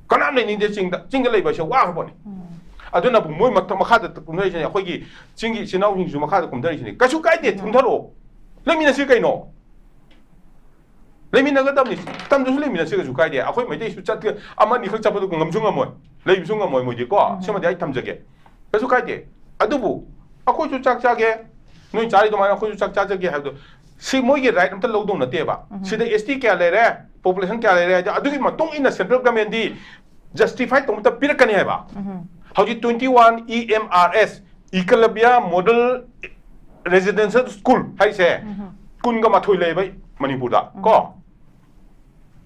ꯀꯅꯥꯝ ꯂꯩꯅꯤꯡꯗꯦ ꯆꯤꯡꯗ꯫ ꯆꯤꯡꯗ ꯂꯩꯕ ꯍꯥꯏꯁꯦ ꯋꯥꯈ꯭ꯔ ꯄꯣꯠꯅꯤ꯫ ꯑꯗꯨꯅꯕꯨ ꯃꯣꯏ ꯃꯊꯛ, ꯃꯈꯥꯗ ꯀꯨꯝꯊꯔꯤꯁꯤꯅꯦ, ꯑꯩꯈꯣꯏꯒꯤ ꯆꯤꯡꯒꯤ ꯏꯆꯤꯟ ꯏꯅꯥꯎꯁꯤꯡꯁꯨ ꯃꯈꯥꯗ ꯀꯨꯝꯊꯔꯤꯁꯤꯅꯤ꯫ ꯀꯩꯁꯨ ꯀꯥꯏꯗꯦ, ꯀꯨꯝꯊꯔꯛꯑꯣ, ꯂꯩꯃꯤꯟꯅꯁꯤ ꯀꯩꯅꯣ꯫ ꯂꯩꯃꯤꯟꯅꯒꯗꯕꯅꯤ꯫ ꯇꯝꯗꯁꯨ ꯂꯩꯃꯤꯟꯅꯁꯤ, ꯀꯩꯁꯨ ꯀꯥꯏꯗꯦ꯫ ꯑꯩꯈꯣꯏ ꯃꯩꯇꯩꯁꯨ ꯆꯠ-, ꯑꯃ ꯑꯅꯤꯈꯛ ꯆꯠꯄꯗꯨ ꯉꯝꯁꯨ ꯉꯝꯃꯣꯏ, ꯂꯩꯕꯁꯨ ꯉꯝꯃꯣꯏ ꯃꯣꯏꯗꯤ ꯀꯣ꯫ ꯁꯤꯃꯗꯤ ꯑꯩ ꯊꯝꯖꯒꯦ, ꯀꯩꯁꯨ ꯀꯥꯏꯗꯦ꯫ ꯑꯗꯨꯕꯨ ꯑꯩꯈꯣꯏꯁꯨ ꯆꯥꯛ ꯆꯥꯒꯦ, ꯅꯣꯏ ꯆꯥꯔꯤ ꯑꯗꯨꯃꯥꯏꯅ ꯑꯩꯈꯣꯏꯁꯨ ꯆꯥꯛ ꯆꯥꯖꯒꯦ ꯍꯥꯏꯕꯗꯣ, ꯁꯤ ꯃꯣꯏꯒꯤ ꯔꯥꯏꯠ ꯑꯝꯇ ꯂꯧꯗꯧ ꯅꯠꯇꯦꯕ꯫ ꯁꯤꯗ ꯑꯦꯁ ꯇꯤ ꯀꯌꯥ ꯂꯩꯔꯦ, ꯄꯣꯄꯨꯂꯦꯁꯟ ꯀꯌꯥ ꯂꯩꯔꯦ ꯍꯥꯏꯗꯤ, ꯑꯗꯨꯒꯤ ꯃꯇꯨꯡ ꯏꯟꯅ ꯁꯦꯟꯇ꯭ꯔꯦꯜ ꯒꯃꯦꯟꯗꯤ ꯖꯁꯇꯤꯐꯥꯏ ꯇꯧꯕ ꯃꯇꯝ ꯄꯤꯔꯛꯀꯅꯤ ꯍꯥꯏꯕ꯫ ꯍꯧꯖꯤꯛ twenty one E M R S, Eklavya model residential school ꯍꯥꯏꯁꯦ ꯀꯨꯟꯒ ꯃꯥꯊꯣꯏ ꯂꯩꯕ ꯃꯅꯤꯄꯨꯔꯗ ꯀꯣ꯫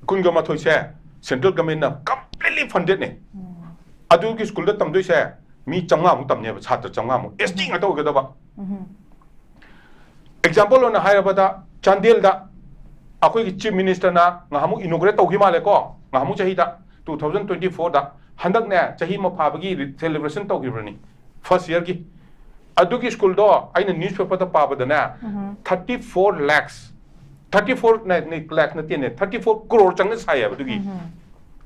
ꯀꯨꯟꯒ ꯃꯥꯊꯣꯏꯁꯦ ꯁꯦꯟꯇ꯭ꯔꯦꯜ ꯒꯃꯦꯟꯅ ꯀꯝꯄ꯭ꯂꯤꯠꯂꯤ ꯐꯟꯗꯦꯗꯅꯦ꯫ ꯑꯗꯨꯒꯤ ꯁ꯭ꯀꯨꯜꯗ ꯇꯝꯗꯣꯏꯁꯦ ꯃꯤ ꯆꯥꯝꯃꯉꯥꯃꯨꯛ ꯇꯝꯅꯦꯕ, ꯁꯥꯇ꯭ꯔ ꯆꯥꯝꯃꯉꯥꯃꯨꯛ, ꯑꯦꯁ ꯇꯤ ꯉꯥꯛꯇ ꯑꯣꯏꯒꯗꯕ꯫ ꯑꯦꯛꯖꯥꯝꯄꯜ ꯑꯣꯏꯅ ꯍꯥꯏꯔꯕꯗ, ꯆꯥꯟꯗꯦꯜꯗ ꯑꯩꯈꯣꯏꯒꯤ ꯆꯤꯐ ꯃꯤꯅꯤꯁꯇꯔꯅ ꯉꯥꯏꯍꯥꯛꯃꯨꯛ ꯏꯅꯣꯒ꯭ꯔꯦꯠ ꯇꯧꯈꯤ ꯃꯥꯜꯂꯦꯀꯣ, ꯉꯥꯏꯍꯥꯛꯃꯨꯛ ꯆꯍꯤꯗ, ꯇꯨ ꯊꯥꯎꯖꯟ ꯇ꯭ꯋꯦꯟꯇꯤ ꯐꯣꯔꯗ, ꯍꯟꯗꯛꯅꯦ ꯆꯍꯤ ꯑꯃ ꯐꯥꯕꯒꯤ ꯁꯦꯂꯦꯕ꯭ꯔꯦꯁꯟ ꯇꯧꯈꯤꯕꯅꯤ, ꯐꯥꯔꯁ ꯌꯔꯒꯤ꯫ ꯑꯗꯨꯒꯤ ꯁ꯭ꯀꯨꯜꯗꯣ ꯑꯩꯅ ꯅ꯭ꯌꯨꯁꯄꯦꯄꯔꯗ ꯄꯥꯕꯗꯅꯦ, thirty four lakhs, thirty four lakh ꯅꯠꯇꯦꯅꯦ, ꯊꯥꯔꯇꯤ ꯐꯣꯔ ꯀ꯭ꯔꯣꯔ ꯆꯪꯅ ꯁꯥꯏꯌꯦꯕ ꯑꯗꯨꯒꯤ꯫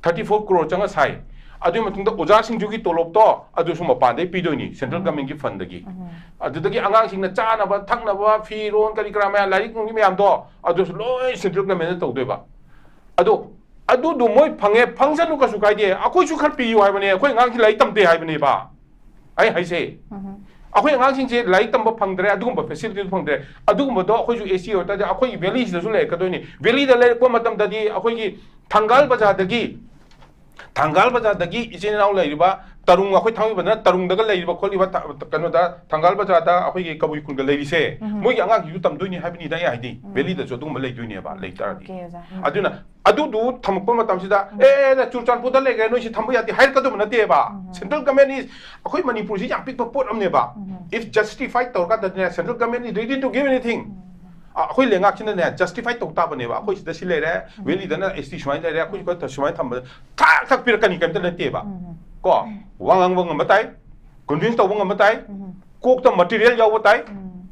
ꯊꯥꯔꯇꯤ ꯐꯣꯔ ꯀ꯭ꯔꯣꯔ ꯆꯪꯉ ꯁꯥꯏ꯫ ꯑꯗꯨꯒꯤ ꯃꯇꯨꯡꯗ ꯑꯣꯖꯥꯁꯤꯡꯗꯨꯒꯤ ꯇꯣꯂꯣꯞꯇꯣ ꯑꯗꯨꯁꯨ ꯃꯄꯥꯟꯗꯩ ꯄꯤꯗꯣꯏꯅꯤ, ꯁꯦꯟꯇ꯭ꯔꯦꯜ ꯒꯃꯦꯟꯒꯤ ꯐꯟꯗꯒꯤ꯫ ꯑꯗꯨꯗꯒꯤ ꯑꯉꯥꯡꯁꯤꯡꯅ ꯆꯥꯅꯕ ꯊꯛꯅꯕ, ꯐꯤꯔꯣꯟ, ꯀꯔꯤ ꯀꯔꯥ ꯃꯌꯥꯝ, ꯂꯥꯏꯔꯤꯛ ꯅꯨꯡꯒꯤ ꯃꯌꯥꯝꯗꯣ ꯑꯗꯨꯁꯨ ꯂꯣꯏ ꯁꯦꯟꯇ꯭ꯔꯦꯜ ꯒꯃꯦꯟꯅ ꯇꯧꯗꯣꯏꯕ꯫ ꯑꯗꯣ ꯑꯗꯨꯗꯣ ꯃꯣꯏ ꯐꯪꯉꯦ, ꯐꯪꯁꯅꯨ, ꯀꯩꯁꯨ ꯀꯥꯏꯗꯦ꯫ ꯑꯩꯈꯣꯏꯁꯨ ꯈꯔ ꯄꯤꯌꯨ ꯍꯥꯏꯕꯅꯦ, ꯑꯩꯈꯣꯏ ꯑꯉꯥꯡꯁꯤ ꯂꯥꯏꯔꯤꯛ ꯇꯝꯗꯦ ꯍꯥꯏꯕꯅꯦꯕ꯫ ꯑꯩ ꯍꯥꯏꯁꯦ, ꯑꯩꯈꯣꯏ ꯑꯉꯥꯡꯁꯤꯡꯁꯦ ꯂꯥꯏꯔꯤꯛ ꯇꯝꯕ ꯐꯪꯗ꯭ꯔꯦ, ꯑꯗꯨꯒꯨꯝꯕ ꯐꯦꯁꯤꯂꯤꯇꯤꯗꯨ ꯐꯪꯗ꯭ꯔꯦ꯫ ꯑꯗꯨꯒꯨꯝꯕꯗꯣ ꯑꯩꯈꯣꯏꯁꯨ ꯑꯦꯁ ꯇꯤ ꯑꯣꯏꯇꯥꯔꯗꯤ ꯑꯩꯈꯣꯏꯒꯤ ꯚꯦꯂꯤꯁꯤꯗꯁꯨ ꯂꯩꯔꯛꯀꯗꯣꯏꯅꯤ꯫ ꯚꯦꯂꯤꯗ ꯂꯩꯔꯛꯄ ꯃꯇꯝꯗꯗꯤ ꯑꯩꯈꯣꯏꯒꯤ ꯊꯪꯒꯥꯜ ꯕꯖꯥꯔꯗꯒꯤ, ꯊꯪꯒꯥꯜ ꯕꯖꯥꯔꯗꯒꯤ ꯏꯆꯤꯟ ꯏꯅꯥꯎ ꯂꯩꯔꯤꯕ ꯇꯔꯨꯡ, ꯑꯩꯈꯣꯏ ꯊꯥꯡꯃꯩꯕꯟꯗꯅ ꯇꯔꯨꯡꯗꯒ ꯂꯩꯔꯤꯕ ꯈꯣꯠꯂꯤꯕ ꯊ-, ꯀꯩꯅꯣꯗ, ꯊꯪꯒꯥꯜ ꯕꯖꯥꯔꯗ ꯑꯩꯈꯣꯏꯒꯤ ꯀꯕꯨꯏ ꯈꯨꯜꯒ ꯂꯩꯔꯤꯁꯦ, ꯎꯝ꯫ ꯃꯣꯏꯒꯤ ꯑꯉꯥꯡꯁꯤꯡꯁꯨ ꯇꯝꯗꯣꯏꯅꯤ ꯍꯥꯏꯕꯅꯤꯗ ꯑꯩ ꯍꯥꯏꯗꯤ꯫ ꯎꯝ꯫ ꯚꯦꯂꯤꯗꯁꯨ ꯑꯗꯨꯒꯨꯝꯕ ꯂꯩꯗꯣꯏꯅꯦꯕ, ꯎꯝ꯫ ꯂꯩ ꯇꯥꯔꯗꯤ꯫ ꯑꯣꯀꯦ, ꯑꯣꯖꯥ꯫ ꯎꯝ꯫ ꯑꯗꯨꯅ ꯑꯗꯨꯗꯨ ꯊꯝꯃꯛꯄ ꯃꯇꯝꯁꯤꯗ, ꯎꯝ꯫ "ꯑꯦ, ꯅ ꯆꯨꯔꯆꯥꯟꯄꯨꯔꯗ ꯂꯩꯈ꯭ꯔꯦ, ꯅꯣꯏꯁꯤ ꯊꯝꯕ ꯌꯥꯗꯦ" ꯍꯥꯏꯔꯛꯀꯗꯕ ꯅꯠꯇꯦꯕ꯫ ꯎꯝ꯫ Central government is, ꯑꯩꯈꯣꯏ ꯃꯅꯤꯄꯨꯔꯁꯤ ꯌꯥꯝ ꯄꯤꯛꯄ ꯄꯣꯠ ꯑꯃꯅꯦꯕ꯫ ꯎꯝ꯫ If justify ꯇꯧꯔꯀꯥꯟꯗꯗꯤꯅꯦ, central government is ready to give anything. ꯎꯝ꯫ ꯑ, ꯑꯩꯈꯣꯏ ꯂꯩꯉꯥꯛꯁꯤꯅꯅꯦ, justify ꯇꯧ ꯇꯥꯕꯅꯦꯕ꯫ "ꯑꯩꯈꯣꯏ ꯁꯤꯗ ꯁꯤ ꯂꯩꯔꯦ, ꯎꯝ꯫ ꯚꯦꯂꯤꯗꯅ S T ꯁꯨꯃꯥꯏꯅ ꯂꯩꯔꯦ, ꯑꯩꯈꯣꯏ ꯈꯛꯇ ꯁꯨꯃꯥꯏꯅ ꯊꯝꯕ", ꯊꯥꯛ ꯊꯥꯛ ꯄꯤꯔꯛꯀꯅꯤ, ꯀꯩꯝꯇ ꯅꯠꯇꯦꯕ꯫ ꯎꯝ꯫ ꯀꯣ? ꯎꯝ꯫ ꯋꯥ ꯉꯥꯡꯕ ꯉꯝꯕ ꯇꯥꯏ, convince ꯇꯧꯕ ꯉꯝꯕ ꯇꯥꯏ, ꯎꯝ꯫ ꯀꯣꯛꯇ material ꯌꯥꯎꯕ ꯇꯥꯏ꯫ ꯎꯝ꯫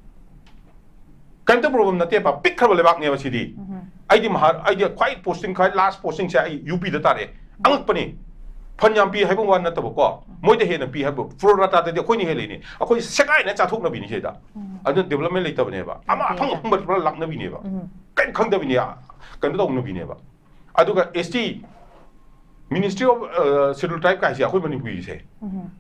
ꯀꯩꯝꯇ problem ꯅꯠꯇꯦꯕ, ꯄꯤꯛꯈ꯭ꯔꯕ ꯂꯩꯕꯥꯛꯅꯦꯕ ꯁꯤꯗꯤ꯫ ꯎꯝ꯫ ꯑꯩꯗꯤ ꯃꯍꯥ-, ꯑꯩꯗꯤ ꯈ꯭ꯋꯥꯏ posting, ꯈ꯭ꯋꯥꯏ last posting ꯁꯦ ꯑꯩ U P ꯗ ꯇꯥꯔꯛꯑꯦ꯫ ꯑꯉꯛꯄꯅꯤ꯫ ꯐꯟ ꯌꯥꯝ ꯄꯤ ꯍꯥꯏꯕ ꯋꯥ ꯅꯠꯇꯕꯀꯣ, ꯃꯣꯏꯗ ꯍꯦꯟꯅ ꯄꯤ ꯍꯥꯏꯕ, pro rata ꯗꯗꯤ ꯑꯩꯈꯣꯏꯅ ꯍꯦꯜꯂꯤꯅꯤ꯫ ꯑꯩꯈꯣꯏ ꯁꯦꯒꯥꯏꯅ ꯆꯥꯊꯣꯛꯅꯕꯤꯅꯤ ꯁꯤꯗ꯫ ꯎꯝ꯫ ꯑꯗꯨꯅ development ꯂꯩꯇꯕꯅꯦꯕ꯫ ꯑꯃ ꯂꯩꯇꯦ꯫ ꯑꯐꯪ ꯑꯐꯪꯕ ꯄꯨꯔꯥ ꯂꯥꯛꯅꯕꯤꯅꯦꯕ꯫ ꯎꯝ꯫ ꯀꯩꯝ ꯈꯪꯗꯕꯤꯅꯦ, ꯀꯩꯅꯣ ꯇꯧꯅꯕꯤꯅꯦꯕ꯫ ꯑꯗꯨꯒ S T, Ministry of, ꯑ, Schedule Tribe ꯀꯥꯏꯁꯦ ꯑꯩꯈꯣꯏ ꯃꯅꯤꯄꯨꯔꯒꯤꯁꯦ꯫ ꯎꯝ꯫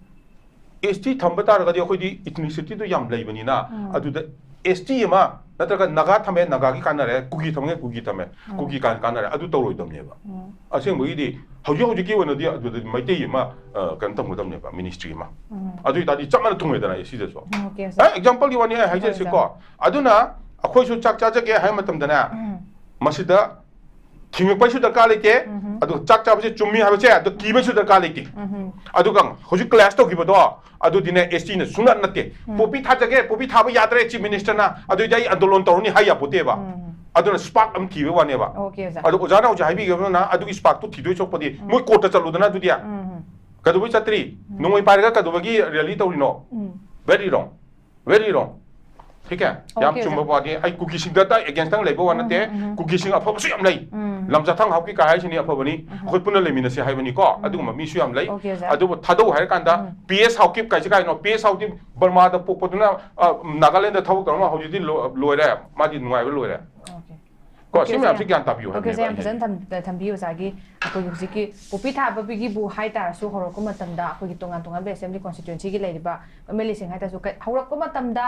S T ꯊꯝꯕ ꯇꯥꯔꯒꯗꯤ ꯑꯩꯈꯣꯏꯗꯤ ethnicity ꯗꯣ ꯌꯥꯝ ꯂꯩꯕꯅꯤꯅ, ꯎꯝ꯫ ꯑꯗꯨꯗ S T ꯑꯃ ꯅꯠꯇ꯭ꯔꯒ ꯅꯥꯒꯥ ꯊꯝꯃꯦ, ꯅꯥꯒꯥꯒꯤ ꯀꯥꯟꯅꯔꯦ, ꯀꯨꯀꯤ ꯊꯝꯃꯦ, ꯀꯨꯀꯤ ꯊꯝꯃꯦ, ꯎꯝ꯫ ꯀꯨꯀꯤ ꯀꯥꯟ-, ꯀꯥꯟꯅꯔꯦ, ꯑꯗꯨ ꯇꯧꯔꯣꯏꯗꯕꯅꯦꯕ꯫ ꯎꯝ꯫ ꯑꯁꯦꯡꯕꯒꯤꯗꯤ ꯍꯧꯖꯤꯛ ꯍꯧꯖꯤꯛꯀꯤ ꯑꯣꯏꯅꯗꯤ ꯑꯗꯨꯗꯗꯤ ꯃꯩꯇꯩ ꯑꯃ, ꯑ, ꯀꯩꯅꯣ ꯊꯝꯒꯗꯕꯅꯦꯕ, ministry ꯑꯃ꯫ ꯎꯝ꯫ ꯑꯗꯨ ꯑꯣꯏꯇꯥꯔꯗꯤ ꯆꯞ ꯃꯥꯟꯅ ꯊꯨꯡꯉꯦꯗꯅ S T ꯗꯁꯨ꯫ ꯎꯝ, okay, sir꯫ ꯑꯦ, example ꯒꯤ ꯋꯥꯅꯤ ꯑꯩ ꯍꯣꯏ, ꯍꯥꯏꯖꯔꯤꯁꯦꯀꯣ꯫ Sir꯫ ꯑꯗꯨꯅ ꯑꯩꯈꯣꯏꯁꯨ ꯆꯥꯛ ꯆꯥꯖꯒꯦ ꯍꯥꯏꯕ ꯃꯇꯝꯗꯅꯦ, ꯎꯝ꯫ ꯃꯁꯤꯗ ꯊꯤꯡꯉꯛꯄꯩꯁꯨ ꯗꯔꯀꯥꯔ ꯂꯩꯇꯦ, ꯎꯝ꯫ ꯑꯗꯨꯒ ꯆꯥꯛ ꯆꯥꯕꯁꯦ ꯆꯨꯝꯃꯤ ꯍꯥꯏꯕꯁꯦ ꯑꯗꯨ ꯀꯤꯕꯩꯁꯨ ꯗꯔꯀꯥꯔ ꯂꯩꯇꯦ꯫ ꯎꯝ꯫ ꯑꯗꯨꯒ ꯍꯧꯖꯤꯛ clash ꯇꯧꯈꯤꯕꯗꯣ, ꯑꯗꯨꯗꯤꯅꯦ, S T ꯅ ꯁꯨꯡꯅ ꯅꯠꯇꯦ꯫ ꯎꯝ꯫ Poppy ꯊꯥꯖꯒꯦ, poppy ꯊꯥꯕ ꯌꯥꯗ꯭ꯔꯦ, Chief Minister ꯅ, ꯑꯗꯨꯏꯗꯤ ꯑꯩ ꯑꯟꯗꯣꯂꯟ ꯇꯧꯔꯅꯤ ꯍꯥꯏ ꯌꯥꯄꯣꯠꯇꯦꯕ꯫ ꯎꯝ꯫ ꯑꯗꯨꯅ spark ꯑꯃ ꯊꯤꯕꯩ ꯋꯥꯅꯦꯕ꯫ Okay, sir꯫ ꯑꯗꯣ ꯑꯣꯖꯥꯅ ꯍꯧꯖꯤꯛ ꯍꯥꯏꯕꯤꯈꯤꯕꯗꯨꯅ ꯑꯗꯨꯒꯤ spark ꯇꯣ ꯊꯤꯗꯣꯏ ꯁꯣꯛꯄꯗꯤ, ꯎꯝ꯫ ꯃꯣꯏ court ꯇ ꯆꯠꯂꯨꯗꯅ ꯑꯗꯨꯗꯤ꯫ ꯎꯝ꯫ ꯀꯩꯗꯧꯕꯩ ꯆꯠꯇ꯭ꯔꯤ? ꯎꯝ꯫ ꯅꯣꯡꯃꯩ ꯄꯥꯏꯔꯒ ꯀꯩꯗꯧꯕꯒꯤ rally ꯇꯧꯔꯤꯅꯣ? ꯎꯝ꯫ Very wrong꯫ Very wrong꯫ ꯊꯤꯀꯦ? ꯌꯥꯝ Okay, ꯆꯨꯝꯕ ꯑꯣꯖꯥ꯫ ꯋꯥꯅꯤ꯫ ꯑꯩ ꯀꯨꯀꯤꯁꯤꯡꯗ ꯇ against ꯇꯪ ꯂꯩꯕ ꯋꯥ ꯅꯠꯇꯦ꯫ ꯎꯝ, ꯎꯝ, ꯎꯝ꯫ ꯀꯨꯀꯤꯁꯤꯡ ꯑꯐꯕꯁꯨ ꯌꯥꯝ ꯂꯩ꯫ ꯎꯝ꯫ ꯂꯝꯖꯥꯊꯥꯡ ꯍꯥꯎꯀꯤ ꯀꯥ ꯍꯥꯏꯁꯤꯅꯤ ꯑꯐꯕꯅꯤ꯫ ꯎꯝ꯫ ꯑꯩꯈꯣꯏ ꯄꯨꯟꯅ ꯂꯩꯃꯤꯟꯅꯁꯤ ꯍꯥꯏꯕꯅꯤꯀꯣ꯫ ꯎꯝ꯫ ꯑꯗꯨꯒꯨꯝꯕ ꯃꯤꯁꯨ ꯌꯥꯝ ꯂꯩ꯫ Okay, ꯑꯣꯖꯥ꯫ ꯑꯗꯨꯕꯨ ꯊꯥꯗꯧ ꯍꯥꯏꯔ ꯀꯥꯟꯗ ꯎꯝ꯫ P S ꯍꯥꯎꯀꯤꯞ ꯀꯥꯏꯁꯤ ꯀꯥꯏꯅꯣ? P S ꯍꯥꯎꯀꯤꯞ ꯕꯔꯃꯥꯗ ꯄꯣꯛꯄꯗꯨꯅ, ꯑ, ꯅꯥꯒꯥꯂꯦꯟꯗ ꯊꯕꯛ ꯇꯧꯔꯒ ꯍꯧꯖꯤꯛꯇꯤ ꯂꯣ-, ꯂꯣꯏꯔꯦ꯫ ꯃꯥꯗꯤ ꯅꯨꯡꯉꯥꯏꯕ ꯂꯣꯏꯔꯦ꯫ Okay꯫ ꯀꯣ, Okay, ꯁꯤ ꯃꯌꯥꯝꯁꯤ ꯁꯦ꯫ ꯒ꯭ꯌꯥꯟ ꯇꯥꯕꯤꯌꯨ Okay, ꯁꯦ, ꯍꯥꯏꯕꯅꯦꯕ ꯌꯥꯝ ꯑꯩ ꯐꯖꯅ ꯍꯥꯏꯁꯦ꯫ ꯊꯝ-, ꯊꯝꯕꯤꯌꯨ ꯑꯣꯖꯥꯒꯤ꯫ ꯑꯩꯈꯣꯏꯒꯤ ꯍꯧꯖꯤꯛꯀꯤ poppy ꯊꯥꯕꯒꯤꯕꯨ ꯍꯥꯏ ꯇꯥꯔꯁꯨ, ꯍꯧꯔꯛꯄ ꯃꯇꯝꯗ ꯑꯩꯈꯣꯏꯒꯤ ꯇꯣꯉꯥꯟ ꯇꯣꯉꯥꯟꯕ assembly constituency ꯒꯤ ꯂꯩꯔꯤꯕ M L A ꯁꯤꯡ ꯍꯥꯏ ꯇꯥꯔꯁꯨ, ꯀ-, ꯍꯧꯔꯛꯄ ꯃꯇꯝꯗ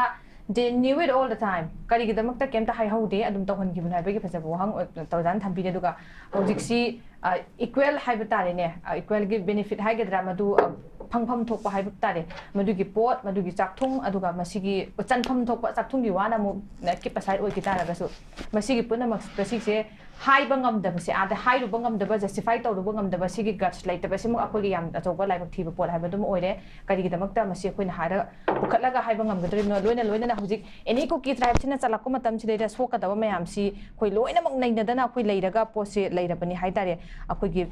They knew it all the time. ꯀꯔꯤꯒꯤꯗꯃꯛꯇ ꯀꯩꯝꯇ ꯍꯥꯏꯍꯧꯗꯦ, ꯑꯗꯨꯝ ꯇꯧꯍꯟꯈꯤꯕꯅꯣ ꯍꯥꯏꯕꯒꯤ ꯐꯖꯕ ꯋꯥꯍꯪ ꯑꯣꯏ-, ꯇꯧꯖꯥꯅ ꯊꯝꯕꯤꯔꯦ꯫ ꯑꯗꯨꯒ ꯍꯧꯖꯤꯛꯁꯤ, ꯑ, equal ꯍꯥꯏꯕ ꯇꯥꯔꯦꯅꯦ, ꯑ, equalꯒꯤ benefit ꯍꯥꯏꯒꯗ꯭ꯔꯥ, ꯃꯗꯨ, ꯑ, ꯐꯪꯐꯝ ꯊꯣꯛꯄ ꯍꯥꯏꯕ ꯇꯥꯔꯦ, ꯃꯗꯨꯒꯤ ꯄꯣꯠ, ꯃꯗꯨꯒꯤ ꯆꯥꯛꯊꯨꯡ, ꯑꯗꯨꯒ ꯃꯁꯤꯒꯤ ꯆꯟꯐꯝ ꯊꯣꯛꯄ ꯆꯥꯛꯊꯨꯡꯒꯤ ꯋꯥꯅ ꯑꯃꯨꯛ, ꯑ, keep aside ꯑꯣꯏꯈꯤ ꯇꯥꯔꯒꯁꯨ, ꯃꯁꯤꯒꯤ ꯄꯨꯝꯅꯃꯛ ꯑꯁꯤꯁꯦ ꯍꯥꯏꯕ ꯉꯝꯗꯕꯁꯦ, ꯑꯥꯗ ꯍꯥꯏꯔꯨꯕ ꯉꯝꯗꯕ, justify ꯇꯧꯔꯨꯕ ꯉꯝꯗꯕ, ꯁꯤꯒꯤ guts ꯂꯩꯇꯕꯁꯤꯃꯛ ꯑꯩꯈꯣꯏꯒꯤ ꯌꯥꯝ ꯑꯆꯧꯕ ꯂꯥꯏꯕꯛ ꯊꯤꯕ ꯄꯣꯠ ꯍꯥꯏꯕꯗꯨꯝ ꯑꯣꯏꯔꯦ꯫ ꯀꯔꯤꯒꯤꯗꯃꯛꯇ ꯃꯁꯤ ꯑꯩꯈꯣꯏꯅ ꯍꯥꯏꯔ ꯄꯨꯈꯠꯂꯒ ꯍꯥꯏꯕ ꯉꯝꯒꯗꯧꯔꯤꯕꯅꯣ? ꯂꯣꯏꯅ ꯂꯣꯏꯅꯅ ꯍꯧꯖꯤꯛ any Kuki tribeꯁꯤꯅ ꯆꯠꯂꯛꯄ ꯃꯇꯝꯁꯤꯗꯩꯗ ꯁꯣꯛꯀꯗꯕ ꯃꯌꯥꯝꯁꯤ ꯑꯩꯈꯣꯏ ꯂꯣꯏꯅꯃꯛ ꯅꯩꯅꯗꯅ ꯑꯩꯈꯣꯏ ꯂꯩꯔꯒ ꯄꯣꯠꯁꯤ ꯂꯩꯔꯕꯅꯤ ꯍꯥꯏ ꯇꯥꯔꯦ꯫ ꯑꯩꯈꯣꯏꯒꯤ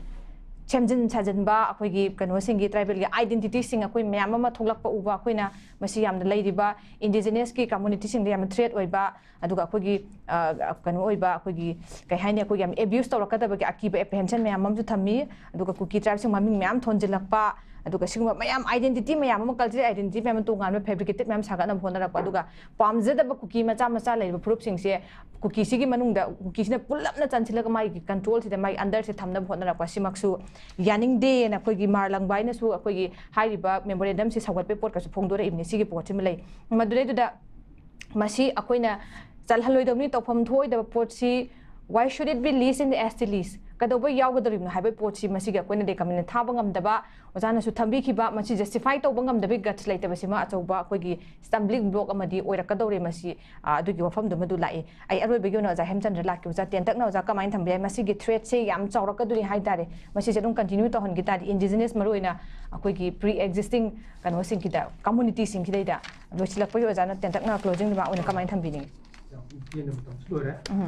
ꯁꯦꯝꯖꯤꯟ ꯁꯥꯖꯤꯟꯕ, ꯑꯩꯈꯣꯏꯒꯤ ꯀꯩꯅꯣꯁꯤꯡꯒꯤ, tribalꯒꯤ identityꯁꯤꯡ ꯑꯩꯈꯣꯏ ꯃꯌꯥꯝ ꯑꯃ ꯊꯣꯛꯂꯛꯄ ꯎꯕ, ꯑꯩꯈꯣꯏꯅ ꯃꯁꯤ ꯌꯥꯝꯅ ꯂꯩꯔꯤꯕ indigenousꯀꯤ communityꯁꯤꯡꯗ ꯌꯥꯝꯅ threat ꯑꯣꯏꯕ, ꯑꯗꯨꯒ ꯑꯩꯈꯣꯏꯒꯤ, ꯑ, ꯀꯩꯅꯣ ꯑꯣꯏꯕ, ꯑꯩꯈꯣꯏꯒꯤ, ꯀꯩ ꯍꯥꯏꯅꯤ, ꯑꯩꯈꯣꯏꯒꯤ ꯌꯥꯝ abuse ꯇꯧꯔꯛꯀꯗꯕꯒꯤ ꯑꯀꯤꯕ apprehension ꯃꯌꯥꯝ ꯑꯃꯁꯨ ꯊꯝꯃꯤ꯫ ꯑꯗꯨꯒ Kuki tribeꯁꯤꯡ ꯃꯃꯤꯡ ꯃꯌꯥꯝ ꯊꯣꯟꯖꯤꯜꯂꯛꯄ, ꯑꯗꯨꯒ ꯁꯤꯒꯨꯝꯕ ꯃꯌꯥꯝ identity ꯃꯌꯥꯝ ꯑꯃ, cultural identity ꯃꯌꯥꯝ ꯑꯃ ꯇꯣꯉꯥꯟꯕ fabricated ꯃꯌꯥꯝ ꯁꯥꯒꯠꯅꯕ ꯍꯣꯠꯅꯔꯛꯄ, ꯑꯗꯨꯒ ꯄꯥꯝꯖꯗꯕ Kuki ꯃꯆꯥ ꯃꯆꯥ ꯂꯩꯔꯤꯕ ꯐꯨꯔꯨꯞꯁꯤꯡꯁꯦ Kukiꯁꯤꯒꯤ ꯃꯅꯨꯡꯗ, Kukiꯁꯤꯅ ꯄꯨꯜꯂꯞꯅ ꯆꯟꯁꯤꯜꯂꯒ ꯃꯥꯒꯤ controlꯁꯤꯗ, ꯃꯥꯒꯤ underꯁꯤꯗ ꯊꯝꯅꯕ ꯍꯣꯠꯅꯔꯛꯄ, ꯁꯤꯃꯛꯁꯨ ꯌꯥꯅꯤꯡꯗꯦꯅ ꯑꯩꯈꯣꯏꯒꯤ ꯃꯥꯔꯂꯪꯕꯥꯏꯅꯁꯨ ꯑꯩꯈꯣꯏꯒꯤ ꯍꯥꯏꯔꯤꯕ memorandumꯁꯤ ꯁꯧꯒꯠꯄꯩ ꯄꯣꯠꯀꯁꯨ ꯐꯣꯡꯗꯣꯔꯛꯏꯕꯅꯤ꯫ ꯁꯤꯒꯤ ꯄꯣꯠꯁꯤꯃ ꯂꯩ꯫ ꯃꯗꯨꯗꯩꯗꯨꯗ ꯃꯁꯤ ꯑꯩꯈꯣꯏꯅ ꯆꯜꯍꯜꯂꯣꯏꯗꯕꯅꯤ, ꯇꯧꯐꯝ ꯊꯣꯛꯑꯣꯏꯗꯕ ꯄꯣꯠꯁꯤ, why should it be list in the S T list? ꯀꯩꯗꯧꯕꯩ ꯌꯥꯎꯒꯗꯧꯔꯤꯕꯅꯣ ꯍꯥꯏꯕ ꯄꯣꯠꯁꯤ ꯃꯁꯤꯒꯤ ꯑꯩꯈꯣꯏꯅ recommend ꯊꯥꯕ ꯉꯝꯗꯕ, ꯑꯣꯖꯥꯅꯁꯨ ꯊꯝꯕꯤꯈꯤꯕ, ꯃꯁꯤ justify ꯇꯧꯕ ꯉꯝꯗꯕꯒꯤ guts ꯂꯩꯇꯕꯁꯤꯃ ꯑꯆꯧꯕ ꯑꯩꯈꯣꯏꯒꯤ stumbling block ꯑꯃꯗꯤ ꯑꯣꯏꯔꯛꯀꯗꯧꯔꯦ꯫ ꯃꯁꯤ, ꯑ, ꯑꯗꯨꯒꯤ ꯋꯥꯐꯝꯗꯨꯃꯗꯨ ꯂꯥꯛꯏ꯫ ꯑꯩ ꯑꯔꯣꯏꯕꯒꯤ ꯑꯣꯏꯅ ꯑꯣꯖꯥ ꯍꯦꯝꯆꯟꯗ꯭ꯔ ꯂꯥꯛꯀꯦ꯫ ꯑꯣꯖꯥ, ꯇꯦꯟꯇꯛꯅ ꯑꯣꯖꯥ ꯀꯃꯥꯏꯅ ꯊꯝꯕ ꯌꯥꯏ? ꯃꯁꯤꯒꯤ threatꯁꯦ ꯌꯥꯝ ꯆꯥꯎꯔꯛꯀꯗꯣꯔꯤ ꯍꯥꯏ ꯇꯥꯔꯦ꯫ ꯃꯁꯤꯁꯦ ꯑꯗꯨꯝ continue ꯇꯧꯍꯟꯈꯤ ꯇꯥꯔꯗꯤ, indigenous, ꯃꯔꯨꯑꯣꯏꯅ ꯑꯩꯈꯣꯏꯒꯤ pre existing ꯀꯩꯅꯣꯁꯤꯡꯒꯤꯗ, communityꯁꯤꯡꯒꯤꯗꯩꯗ ꯂꯣꯏꯁꯤꯜꯂꯛꯄꯒꯤ ꯑꯣꯖꯥꯅ ꯇꯦꯟꯇꯛꯅ closing remark ꯑꯣꯏꯅ ꯀꯃꯥꯏꯅ ꯊꯝꯕꯤꯅꯤꯡꯉꯤ? ꯌꯥꯝ ꯇꯦꯟꯅ ꯃꯇꯝꯁꯨ ꯂꯣꯏꯔꯦ꯫ ꯎꯝ꯫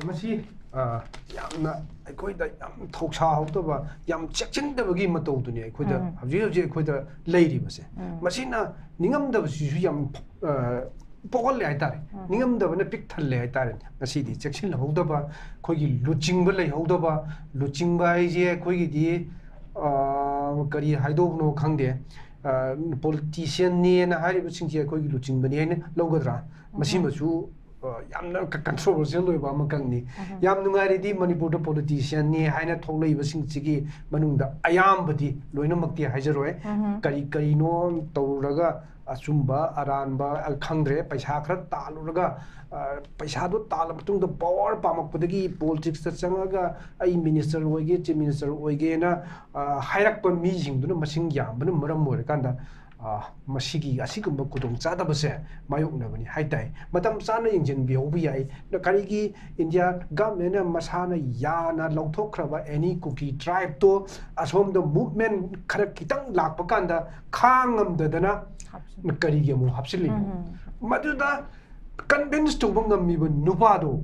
ꯃꯁꯤ, ꯑ, ꯌꯥꯝꯅ ꯑꯩꯈꯣꯏꯗ ꯌꯥꯝ ꯊꯧꯁꯥꯍꯧꯗꯕ, ꯌꯥꯝ ꯆꯦꯛꯁꯤꯟꯗꯕꯒꯤ ꯃꯇꯧꯗꯨꯅꯤ ꯑꯩꯈꯣꯏꯗ ꯎꯝ꯫ ꯍꯧꯖꯤꯛ ꯍꯧꯖꯤꯛ ꯑꯩꯈꯣꯏꯗ ꯂꯩꯔꯤꯕꯁꯦ꯫ ꯎꯝ꯫ ꯃꯁꯤꯅ ꯅꯤꯡꯉꯝꯗꯕꯁꯤꯁꯨ ꯌꯥꯝ, ꯑ, ꯄꯣꯛꯍꯜꯂꯦ ꯍꯥꯏꯇꯥꯔꯦ꯫ ꯎꯝ꯫ ꯅꯤꯡꯉꯝꯗꯕꯅ ꯄꯤꯛ ꯊꯜꯂꯦ ꯍꯥꯏꯇꯥꯔꯦ꯫ ꯉꯁꯤꯗꯤ ꯆꯦꯛꯁꯤꯟꯍꯧꯗꯕ, ꯑꯩꯈꯣꯏꯒꯤ ꯂꯨꯆꯤꯡꯕ ꯂꯩꯍꯧꯗꯕ, ꯂꯨꯆꯤꯡꯕ ꯍꯥꯏꯁꯦ ꯑꯩꯈꯣꯏꯒꯤꯗꯤ, ꯑ, ꯀꯔꯤ ꯍꯥꯏꯗꯧꯕꯅꯣ ꯈꯪꯗꯦ꯫ ꯑ, politicianꯅꯦꯅ ꯍꯥꯏꯔꯤꯕꯁꯤꯡꯁꯦ ꯑꯩꯈꯣꯏꯒꯤ ꯂꯨꯆꯤꯡꯕꯅꯤ ꯍꯥꯏꯅ ꯂꯧꯒꯗ꯭ꯔꯥ? ꯎꯝ꯫ ꯃꯁꯤꯃꯁꯨ ꯑ, ꯌꯥꯝꯅ ꯀ-, controversial ꯑꯣꯏꯕ ꯑꯃꯈꯛꯅꯤ꯫ ꯌꯥꯝ ꯅꯨꯡꯉꯥꯏꯔꯤꯗꯤ ꯃꯅꯤꯄꯨꯔꯗ politicianꯅꯤ ꯍꯥꯏꯅ ꯊꯣꯛꯂꯛꯏꯕꯁꯤꯡꯁꯤꯒꯤ ꯃꯅꯨꯡꯗ ꯑꯌꯥꯝꯕꯗꯤ, ꯂꯣꯏꯅꯃꯛꯇꯤ ꯍꯥꯏꯖꯔꯣꯏ, ꯀꯔꯤ ꯀꯔꯤꯅꯣ ꯇꯧꯔꯨꯔꯒ ꯑꯆꯨꯝꯕ ꯑꯔꯥꯟꯕ, ꯑ, ꯈꯪꯗ꯭ꯔꯦ, ꯄꯩꯁꯥ ꯈꯔ ꯇꯥꯜꯂꯨꯔꯒ, ꯑ, ꯄꯩꯁꯥꯗꯣ ꯇꯥꯜꯂ ꯃꯇꯨꯡꯗ power ꯄꯥꯝꯃꯛꯄꯗꯒꯤ politicsꯇ ꯆꯪꯉꯒ ꯑꯩ minister ꯑꯣꯏꯒꯦ, chief minister ꯑꯣꯏꯒꯦꯅ, ꯑ, ꯍꯥꯏꯔꯛꯄ ꯃꯤꯁꯤꯡꯗꯨꯅ ꯃꯁꯤꯡ ꯌꯥꯝꯕꯅ ꯃꯔꯝ ꯑꯣꯏꯔꯀꯥꯟꯗ, ꯑ, ꯃꯁꯤꯒꯤ, ꯑꯁꯤꯒꯨꯝꯕ ꯈꯨꯗꯣꯡꯆꯥꯗꯕꯁꯦ ꯃꯥꯌꯣꯛꯅꯕꯅꯤ ꯍꯥꯏ ꯇꯥꯏ꯫ ꯃꯇꯝ ꯆꯥꯅ ꯌꯦꯡꯁꯤꯟꯕꯤꯍꯧꯕ ꯌꯥꯏ꯫ ꯀꯔꯤꯒꯤ India governmentꯅ ꯃꯁꯥꯅ ꯌꯥꯅ ꯂꯧꯊꯣꯛꯈ꯭ꯔꯕ any Kuki tribeꯇꯣ ꯑꯁꯣꯝꯗ movement ꯈꯔ ꯈꯤꯇꯪ ꯂꯥꯛꯄ ꯀꯥꯟꯗ ꯈꯥꯡ ꯉꯝꯗꯗꯅ ꯀꯔꯤꯒꯤ ꯑꯃꯨꯛ ꯍꯥꯞꯆꯤꯜꯂꯤꯅꯣ? ꯃꯗꯨꯗ convince ꯇꯧꯕ ꯉꯝꯃꯤꯕ ꯅꯨꯄꯥꯗꯣ,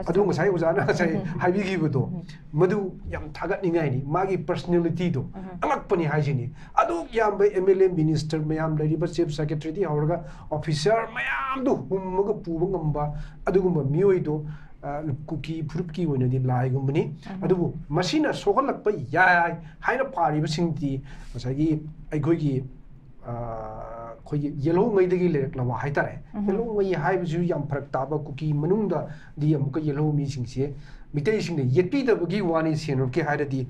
ꯑꯗꯨ ꯉꯁꯥꯏ ꯑꯣꯖꯥꯅ ꯉꯁꯥꯏ ꯍꯥꯏꯕꯤꯈꯤꯕꯗꯣ, ꯃꯗꯨ ꯌꯥꯝ ꯊꯥꯒꯠꯅꯤꯡꯉꯥꯏꯅꯤ꯫ ꯃꯥꯒꯤ personalityꯗꯣ ꯑꯉꯛꯄꯅꯤ ꯍꯥꯏꯁꯤꯅꯤ꯫ ꯑꯗꯨ ꯌꯥꯝꯕ MLA, minister ꯃꯌꯥꯝ ꯂꯩꯔꯤꯕ, chief secretaryꯗꯒꯤ ꯍꯧꯔꯒ officer ꯃꯌꯥꯝꯗꯨ ꯍꯨꯝꯃꯒ ꯄꯨꯕ ꯉꯝꯕ ꯑꯗꯨꯒꯨꯝꯕ ꯃꯤꯑꯣꯏꯗꯣ, ꯑ, ꯀꯨꯀꯤ ꯐꯨꯔꯨꯞꯀꯤ ꯑꯣꯏꯅꯗꯤ ꯂꯥꯏꯒꯨꯝꯕꯅꯤ꯫ ꯑꯗꯨꯕꯨ ꯃꯁꯤꯅ ꯁꯣꯛꯍꯜꯂꯛꯄ ꯌꯥꯏ ꯍꯥꯏꯅ ꯄꯥꯔꯤꯕꯁꯤꯡꯗꯤ ꯉꯁꯥꯏꯒꯤ ꯑꯩꯈꯣꯏꯒꯤ, ꯑ, ꯑꯩꯈꯣꯏꯒꯤ ꯌꯦꯜꯍꯧꯉꯩꯗꯒꯤ ꯂꯩꯔꯛꯂꯕ ꯍꯥꯏꯇꯥꯔꯦ꯫ ꯌꯦꯜꯍꯧꯉꯩ ꯍꯥꯏꯕꯁꯤꯁꯨ ꯌꯥꯝ ꯐꯔꯛ ꯇꯥꯕ, ꯀꯨꯀꯤ ꯃꯅꯨꯡꯗꯗꯤ ꯑꯃꯨꯛꯀ ꯌꯦꯜꯍꯧ ꯃꯤꯁꯤꯡꯁꯦ ꯃꯤꯇꯩꯁꯤꯡꯅ ꯌꯦꯠꯄꯤꯗꯕꯒꯤ ꯋꯥꯅꯤ꯫ ꯁꯦꯡꯅꯃꯛꯀꯤ ꯍꯥꯏꯔꯗꯤ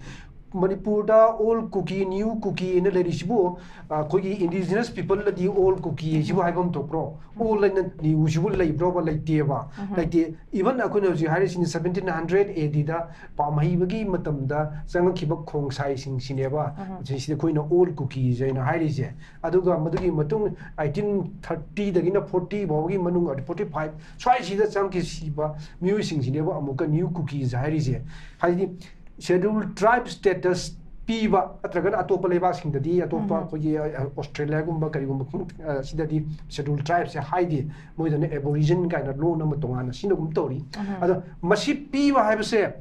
ꯃꯅꯤꯄꯨꯔꯗ all Kuki, New Kuki ꯍꯥꯏꯅ ꯂꯩꯔꯤꯁꯤꯕꯨ, ꯑ, ꯑꯩꯈꯣꯏꯒꯤ indigenous peopleꯗꯗꯤ all Kuki ꯍꯥꯏꯁꯤꯕꯨ ꯍꯥꯏꯕ ꯑꯃ ꯊꯣꯛꯄ꯭ꯔꯣ? All ꯍꯥꯏꯅ Newꯁꯤꯕꯨ ꯂꯩꯕ꯭ꯔꯣꯕ? ꯂꯩꯇꯦꯕ꯫ ꯂꯩꯇꯦ꯫ Even ꯑꯩꯈꯣꯏꯅ ꯍꯧꯖꯤꯛ ꯍꯥꯏꯔꯤꯁꯤꯅ seventeen hundred ADꯗ ꯄꯥꯝꯍꯩꯕꯒꯤ ꯃꯇꯝꯗ ꯆꯪꯉꯛꯈꯤꯕ ꯈꯣꯡꯁꯥꯏꯁꯤꯡꯁꯤꯅꯦꯕ꯫ ꯁꯤꯁꯤꯗ ꯑꯩꯈꯣꯏꯅ all Kukis ꯍꯥꯏꯅ ꯍꯥꯏꯔꯤꯁꯦ꯫ ꯑꯗꯨꯒ ꯃꯗꯨꯒꯤ ꯃꯇꯨꯡ eighteen thirtyꯗꯒꯤꯅ forty ꯐꯥꯎꯕꯒꯤ ꯃꯅꯨꯡ, forty five ꯁ꯭ꯋꯥꯏꯁꯤꯗ ꯆꯪꯈꯤꯕ ꯃꯤꯑꯣꯏꯁꯤꯡꯁꯤꯅꯦꯕ ꯑꯃꯨꯛꯀ New Kukis ꯍꯥꯏꯔꯤꯁꯦ꯫ ꯍꯥꯏꯗꯤ Scheduled Tribe status ꯄꯤꯕ ꯅꯠꯇ꯭ꯔꯒꯅ ꯑꯇꯣꯞꯄ ꯂꯩꯕꯥꯛꯁꯤꯡꯗꯗꯤ, ꯑꯇꯣꯞꯄ ꯑꯩꯈꯣꯏꯒꯤ, ꯑ, Australiaꯒꯨꯝꯕ ꯀꯔꯤꯒꯨꯝꯕ ꯈꯨꯡ-, ꯑ, ꯁꯤꯗꯗꯤ Scheduled Tribeꯁꯦ ꯍꯥꯏꯗꯦ, ꯃꯣꯏꯗꯅ Aborigine ꯀꯥꯏꯅ ꯂꯣꯟ ꯑꯃ ꯇꯣꯉꯥꯟꯅ ꯁꯤꯖꯤꯟꯅꯒꯨꯝ ꯇꯧꯔꯤ꯫ ꯑꯗꯣ ꯃꯁꯤ ꯄꯤꯕ ꯍꯥꯏꯕꯁꯦ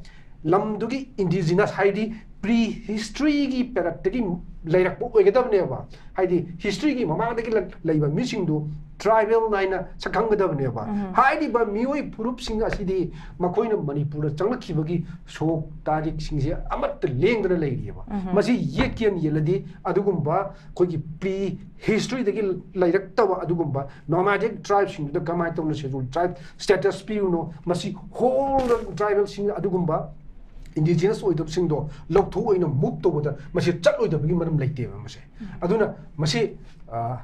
ꯂꯝꯗꯨꯒꯤ indigenous, ꯍꯥꯏꯗꯤ ꯄ꯭ꯔꯤ ꯍꯤꯁꯇ꯭ꯔꯤꯒꯤ ꯄꯦꯔꯠꯇꯒꯤ ꯂꯩꯔꯛꯄ ꯑꯣꯏꯒꯗꯕꯅꯦꯕ꯫ ꯍꯥꯏꯗꯤ ꯍꯤꯁꯇ꯭ꯔꯤꯒꯤ ꯃꯃꯥꯡꯗꯒꯤ ꯂ- ꯂꯩꯕ ꯃꯤꯁꯤꯡꯗꯨ ꯇ꯭ꯔꯥꯏꯕꯦꯜ ꯍꯥꯏꯅ ꯁꯛꯈꯪꯒꯗꯕꯅꯦꯕ꯫ ꯎꯝ꯫ ꯍꯥꯏꯔꯤꯕ ꯃꯤꯑꯣꯏ ꯐꯨꯔꯨꯞꯁꯤꯡ ꯑꯁꯤꯗꯤ ꯃꯈꯣꯏꯅ ꯃꯅꯤꯄꯨꯔꯗ ꯆꯪꯂꯛꯈꯤꯕꯒꯤ ꯁꯣꯛ ꯇꯥꯔꯤꯛꯁꯤꯡꯁꯦ ꯑꯃꯠꯇ ꯂꯦꯡꯗꯅ ꯂꯩꯔꯤꯑꯕ꯫ ꯎꯝ꯫ ꯃꯁꯤ ꯌꯦꯠꯀꯦꯅ ꯌꯦꯠꯂꯗꯤ ꯑꯗꯨꯒꯨꯝꯕ ꯑꯩꯈꯣꯏꯒꯤ ꯄ꯭ꯔꯤ ꯍꯤꯁꯇ꯭ꯔꯤꯗꯒꯤ ꯂꯩꯔꯛꯇꯕ ꯑꯗꯨꯒꯨꯝꯕ ꯅꯣꯃꯥꯗꯤꯛ ꯇ꯭ꯔꯥꯏꯕꯁꯤꯡꯗꯨꯗ ꯀꯃꯥꯏꯅ ꯇꯧꯅ ꯁꯦꯗꯨꯜ ꯇ꯭ꯔꯥꯏꯕ ꯁ꯭ꯇꯦꯇꯁ ꯄꯤꯔꯨꯅꯣ? ꯃꯁꯤ ꯍꯣꯜ ꯇ꯭ꯔꯥꯏꯕꯦꯜꯁꯤꯡ ꯑꯗꯨꯒꯨꯝꯕ ꯏꯟꯗꯤꯖꯤꯅꯁ ꯑꯣꯏꯗꯕꯁꯤꯡꯗꯣ ꯂꯧꯊꯣꯛ ꯑꯣꯏꯅ ꯃꯨꯚ ꯇꯧꯕꯗ ꯃꯁꯤ ꯆꯠꯂꯣꯏꯗꯕꯒꯤ ꯃꯔꯝ ꯂꯩꯇꯦꯕ ꯃꯁꯦ꯫ ꯎꯝ꯫ ꯑꯗꯨꯅ ꯃꯁꯤ, ꯑ,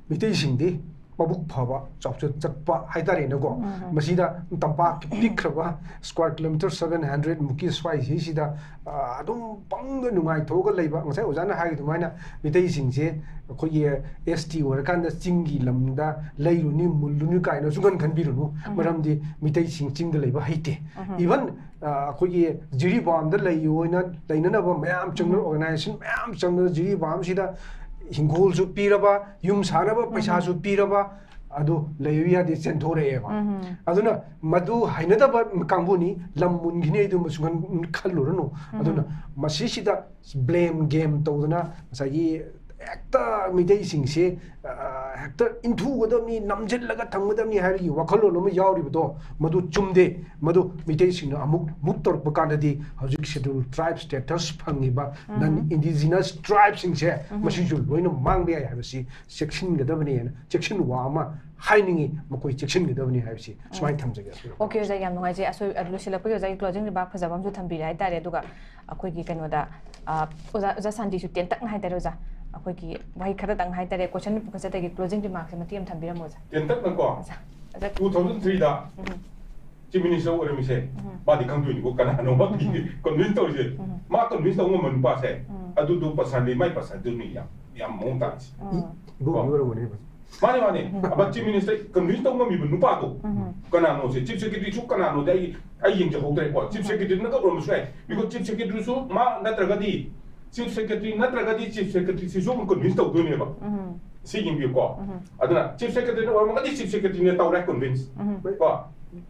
ꯃꯤꯇꯩꯁꯤꯡꯗꯤ ꯃꯕꯨꯛ ꯐꯕ, ꯆꯥꯎꯆꯠ ꯆꯠꯄ ꯍꯥꯏꯇꯥꯔꯦꯅꯦꯀꯣ꯫ ꯎꯝ꯫ ꯃꯁꯤꯗ ꯇꯝꯄꯥꯛꯀꯤ ꯄꯤꯛꯈ꯭ꯔꯕ ꯁ꯭ꯀ꯭ꯋꯥꯔ ꯀꯤꯂꯣꯃꯤꯇꯔ ꯁꯚꯦꯟ ꯍꯟꯗ꯭ꯔꯦꯗ ꯃꯨꯛꯀꯤ ꯁ꯭ꯋꯥꯏꯁꯤꯁꯤꯗ, ꯑ, ꯑꯗꯨꯝ ꯄꯪꯗ ꯅꯨꯡꯉꯥꯏꯊꯣꯛꯑꯒ ꯂꯩꯕ꯫ ꯉꯁꯥꯏ ꯑꯣꯖꯥꯅ ꯍꯥꯏꯈꯤ ꯑꯗꯨꯃꯥꯏꯅ ꯃꯤꯇꯩꯁꯤꯡꯁꯦ ꯑꯩꯈꯣꯏꯒꯤ ꯑꯦꯁ ꯇꯤ ꯑꯣꯏꯔꯀꯥꯟꯗ ꯆꯤꯡꯒꯤ ꯂꯝꯗ ꯂꯩꯔꯨꯅꯤ, ꯃꯨꯜꯂꯨꯅꯤ ꯀꯥꯏꯅ ꯁꯨꯡꯈꯟ ꯈꯟꯕꯤꯔꯨꯅꯨ꯫ ꯎꯝ꯫ ꯃꯔꯝꯗꯤ ꯃꯤꯇꯩꯁꯤꯡ ꯆꯤꯡꯗ ꯂꯩꯕ ꯍꯩꯇꯦ꯫ ꯎꯝ꯫ ꯏꯚꯟ, ꯑ, ꯑꯩꯈꯣꯏꯒꯤ ꯖꯤꯔꯤꯕꯥꯝꯗ ꯂꯩꯌꯨ ꯑꯣꯏꯅ ꯂꯩꯅꯅꯕ ꯃꯌꯥꯝ ꯆꯪꯅ, ꯎꯝ꯫ ꯑꯣꯔꯒꯅꯥꯏꯖꯦꯁꯟ ꯃꯌꯥꯝ ꯆꯪꯅ ꯖꯤꯔꯤꯕꯥꯝꯁꯤꯗ ꯍꯤꯡꯒꯣꯜꯁꯨ ꯄꯤꯔꯕ, ꯌꯨꯝ ꯁꯥꯅꯕ ꯎꯝ꯫ ꯄꯩꯁꯥꯁꯨ ꯄꯤꯔꯕ, ꯑꯗꯨ ꯂꯩꯕ ꯌꯥꯗꯦ, ꯆꯦꯟꯊꯣꯔꯛꯑꯦꯕ꯫ ꯎꯝ꯫ ꯑꯗꯨꯅ ꯃꯗꯨ ꯍꯩꯅꯗꯕ ꯀꯥꯡꯕꯨꯅꯤ, ꯂꯝ ꯃꯨꯟꯈꯤꯅꯤ ꯑꯗꯨꯝꯕ ꯁꯨꯡꯈꯟ ꯈꯜꯂꯨꯔꯅꯨ꯫ ꯎꯝ꯫ ꯑꯗꯨꯅ ꯃꯁꯤꯁꯤꯗ ꯕ꯭ꯂꯦꯝ ꯒꯦꯝ ꯇꯧꯗꯅ ꯉꯁꯥꯏꯒꯤ ꯍꯦꯛꯇ ꯃꯤꯇꯩꯁꯤꯡꯁꯦ, ꯑ, ꯍꯦꯛꯇ ꯏꯟꯊꯨꯒꯗꯕꯅꯤ, ꯅꯝꯁꯤꯜꯂꯒ ꯊꯝꯒꯗꯕꯅꯤ ꯍꯥꯏꯕꯒꯤ ꯋꯥꯈꯜꯂꯣꯟ ꯑꯃ ꯌꯥꯎꯔꯤꯕꯗꯣ, ꯃꯗꯨ ꯆꯨꯝꯗꯦ꯫ ꯃꯗꯨ ꯃꯤꯇꯩꯁꯤꯡꯅ ꯑꯃꯨꯛ ꯃꯨꯚ ꯇꯧꯔꯛꯄ ꯀꯥꯟꯗꯗꯤ ꯍꯧꯖꯤꯛ ꯁꯦꯗꯨꯜ ꯇ꯭ꯔꯥꯏꯕ ꯁ꯭ꯇꯦꯇꯁ ꯐꯪꯉꯤꯕ ꯎꯝ꯫ ꯅꯟ ꯏꯟꯗꯤꯖꯤꯅꯁ ꯇ꯭ꯔꯥꯏꯕꯁꯤꯡꯁꯦ ꯎꯝ꯫ ꯃꯁꯤꯁꯨ ꯂꯣꯏꯅ ꯃꯥꯡꯕ ꯌꯥꯏ ꯍꯥꯏꯕꯁꯤ ꯆꯦꯛꯁꯤꯟꯒꯗꯕꯅꯦꯅ, ꯆꯦꯛꯁꯤꯟ ꯋꯥ ꯑꯃ ꯍꯥꯏꯅꯤꯡꯉꯤ, ꯃꯈꯣꯏ ꯆꯦꯛꯁꯤꯟꯒꯗꯕꯅꯤ ꯍꯥꯏꯕꯁꯤ ꯁꯨꯃꯥꯏꯅ ꯊꯝꯖꯒꯦ꯫ ꯑꯣꯀꯦ, ꯑꯣꯖꯥ, ꯌꯥꯝ ꯅꯨꯡꯉꯥꯏꯖꯩ꯫ ꯑꯁꯣꯏ-, ꯂꯣꯏꯁꯤꯜꯂꯛꯄꯒꯤ ꯑꯣꯖꯥꯒꯤ ꯀ꯭ꯂꯣꯖꯤꯡ ꯔꯤꯃꯥꯔꯛ ꯐꯖꯕ ꯑꯃꯁꯨ ꯊꯝꯕꯤꯔꯦ ꯍꯥꯏꯇꯥꯔꯦ꯫ ꯑꯗꯨꯒ ꯑꯩꯈꯣꯏꯒꯤ ꯀꯩꯅꯣꯗ, ꯑ, ꯑꯣꯖꯥ, ꯑꯣꯖꯥ ꯁꯥꯟꯇꯤꯁꯨ ꯇꯦꯟꯇꯛꯅ ꯍꯥꯏꯇꯥꯔꯦ, ꯑꯣꯖꯥ, ꯑꯩꯈꯣꯏꯒꯤ ꯋꯥꯍꯩ ꯈꯔꯗꯪ ꯍꯥꯏꯇꯥꯔꯦ, ꯀꯣꯏꯁꯟ ꯄꯨꯈꯠꯆꯗꯒꯤ ꯀ꯭ꯂꯣꯖꯤꯡ ꯔꯤꯃꯥꯔꯛꯁꯦ ꯃꯇꯦꯛ ꯑꯃ ꯊꯝꯕꯤꯔꯝꯃꯣ, ꯑꯣꯖꯥ꯫ ꯇꯦꯟꯇꯛꯅꯀꯣ, ꯑꯣꯖꯥ, ꯑꯣꯖꯥ꯫ ꯇꯨ ꯊꯥꯎꯖꯟ ꯊ꯭ꯔꯤꯗ ꯎꯝ꯫ ꯆꯤꯐ ꯃꯤꯅꯤꯁꯇꯔ ꯑꯣꯏꯔꯝꯃꯤꯁꯦ, ꯎꯝ꯫ ꯃꯥꯗꯤ ꯈꯪꯗꯣꯏꯅꯤꯀꯣ, ꯀꯅꯥꯅꯣ ꯃꯥꯒꯤ ꯎꯝ꯫ ꯀꯟꯚꯤꯟꯁ ꯇꯧꯔꯤꯁꯦ꯫ ꯎꯝ꯫ ꯃꯥ ꯀꯟꯚꯤꯟꯁ ꯇꯧ ꯉꯝꯕ ꯅꯨꯄꯥꯁꯦ, ꯎꯝ꯫ ꯑꯗꯨꯗꯣ ꯄꯔꯁꯅꯦꯜꯂꯤ ꯃꯥꯏ ꯄꯔꯁꯅꯦꯜꯗꯨꯅꯤ ꯌꯥꯝ, ꯌꯥꯝ ꯃꯑꯣꯡ ꯇꯥꯔꯤꯁꯦ꯫ ꯎꯝ꯫ ꯏꯕꯣꯕꯤ ꯀꯣ? ꯑꯣꯏꯔꯝꯒꯅꯦꯕ꯫ ꯃꯥꯅꯦ, ꯃꯥꯅꯦ꯫ ꯎꯝ꯫ ꯑꯕ ꯆꯤꯐ ꯃꯤꯅꯤꯁꯇꯔ ꯀꯟꯚꯤꯟꯁ ꯇꯧ ꯉꯝꯃꯤꯕ ꯅꯨꯄꯥꯗꯣ ꯎꯝ꯫ ꯀꯅꯥꯅꯣꯁꯦ, ꯆꯤꯐ ꯁꯦꯀ꯭ꯔꯦꯇꯔꯤꯁꯨ ꯀꯅꯥꯅꯣꯗꯤ ꯑꯩ, ꯑꯩ ꯌꯦꯡꯖꯍꯧꯗ꯭ꯔꯦꯀꯣ꯫ ꯆꯤꯐ ꯎꯝ꯫ ꯁꯦꯀ꯭ꯔꯦꯇꯔꯤꯅꯒ ꯑꯣꯏꯔꯝꯕꯁꯨ ꯌꯥꯏ꯫ ꯕꯤꯀꯣꯖ ꯆꯤꯐ ꯁꯦꯀ꯭ꯔꯦꯇꯔꯤꯁꯨ ꯃꯥ ꯅꯠꯇ꯭ꯔꯒꯗꯤ, ꯆꯤꯐ ꯁꯦꯀ꯭ꯔꯦꯇꯔꯤ ꯅꯠꯇ꯭ꯔꯒꯗꯤ ꯆꯤꯐ ꯁꯦꯀ꯭ꯔꯦꯇꯔꯤꯁꯤꯁꯨ ꯑꯃꯨꯛ ꯀꯟꯚꯤꯟꯁ ꯇꯧꯗꯣꯏꯅꯦꯕ꯫ ꯎꯝ꯫ ꯁꯤ ꯌꯦꯡꯕꯤꯌꯨꯀꯣ꯫ ꯎꯝ꯫ ꯑꯗꯨꯅ ꯆꯤꯐ ꯁꯦꯀ꯭ꯔꯦꯇꯔꯤꯅ ꯑꯣꯏꯔꯝꯃꯒꯗꯤ ꯆꯤꯐ ꯁꯦꯀ꯭ꯔꯦꯇꯔꯤꯅ ꯇꯧꯔꯦ ꯀꯟꯚꯤꯟꯁ꯫ ꯎꯝ꯫ ꯀꯣ?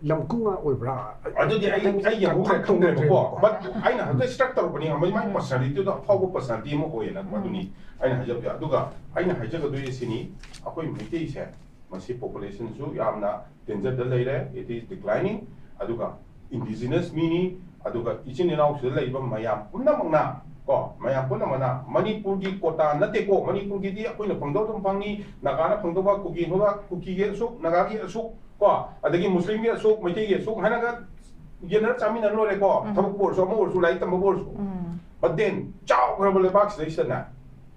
ꯂꯝꯀꯨꯡꯉ ꯑꯣꯏꯕ꯭ꯔꯥ? ꯑꯗꯨꯗꯤ ꯑꯩ ꯑꯗꯨꯝ ꯑꯩ ꯌꯥꯝ confirm ꯈꯪꯗ꯭ꯔꯦꯕꯀꯣ꯫ ꯇꯧꯗ꯭ꯔꯦꯕꯀꯣ꯫ But ꯑꯩꯅ ꯍꯟꯗꯛ struck ꯇꯧꯔꯛꯄꯅꯤ, ꯃꯥꯏ personality ꯗꯣ ꯑꯐꯥꯎꯕ personality ꯑꯃ ꯑꯣꯏꯌꯦꯅ꯫ ꯃꯗꯨꯅꯤ ꯑꯩꯅ ꯍꯥꯏꯖꯕꯗꯣ꯫ ꯑꯗꯨꯒ ꯑꯩꯅ ꯍꯥꯏꯖꯒꯗꯣꯏꯁꯦ ꯁꯤꯅꯤ, ꯑꯩꯈꯣꯏ ꯃꯩꯇꯩꯁꯦ ꯃꯁꯤ population ꯁꯨ ꯌꯥꯝꯅ danger ꯗ ꯂꯩꯔꯦ, it is declining꯫ ꯑꯗꯨꯒ indigenous ꯃꯤꯅꯤ, ꯑꯗꯨꯒ ꯏꯆꯤꯟ ꯏꯅꯥꯎꯁꯤꯗ ꯂꯩꯔꯤꯕ ꯃꯌꯥꯝ ꯄꯨꯝꯅꯃꯛꯅ ꯀꯣ, ꯃꯌꯥꯝ ꯄꯨꯝꯅꯃꯛꯅ ꯃꯅꯤꯄꯨꯔꯒꯤ quota ꯅꯠꯇꯦꯀꯣ, ꯃꯅꯤꯄꯨꯔꯒꯤꯗꯤ ꯑꯩꯈꯣꯏꯅ ꯐꯪꯗꯧ ꯑꯗꯨꯝ ꯐꯪꯅꯤ, ꯅꯥꯒꯥꯅ ꯐꯪꯗꯧꯕ, ꯀꯨꯀꯤ ꯐꯪꯗꯧꯕ, ꯀꯨꯀꯤꯒꯤ ꯑꯁꯨꯛ, ꯅꯥꯒꯥꯒꯤ ꯑꯁꯨꯛ ꯀꯣ, ꯑꯗꯒꯤ ꯃꯨꯁꯂꯤꯝꯒꯤ ꯑꯁꯨꯛ, ꯃꯩꯇꯩꯒꯤ ꯑꯁꯨꯛ ꯍꯥꯏꯅꯒ ꯌꯦꯟꯅꯔ ꯆꯥꯃꯤꯟꯅꯔ ꯂꯣꯏꯔꯦꯀꯣ꯫ ꯎꯝ꯫ ꯊꯕꯛꯄꯨ ꯑꯣꯏꯔꯁꯨ, ꯑꯃ ꯑꯣꯏꯔꯁꯨ, ꯂꯥꯏꯔꯤꯛ ꯇꯝꯕꯕꯨ ꯑꯣꯏꯔꯁꯨ꯫ ꯎꯝ꯫ But then ꯆꯥꯎꯈ꯭ꯔꯕ ꯂꯩꯕꯥꯛꯁꯤꯗꯩꯁꯤꯗꯅꯦ,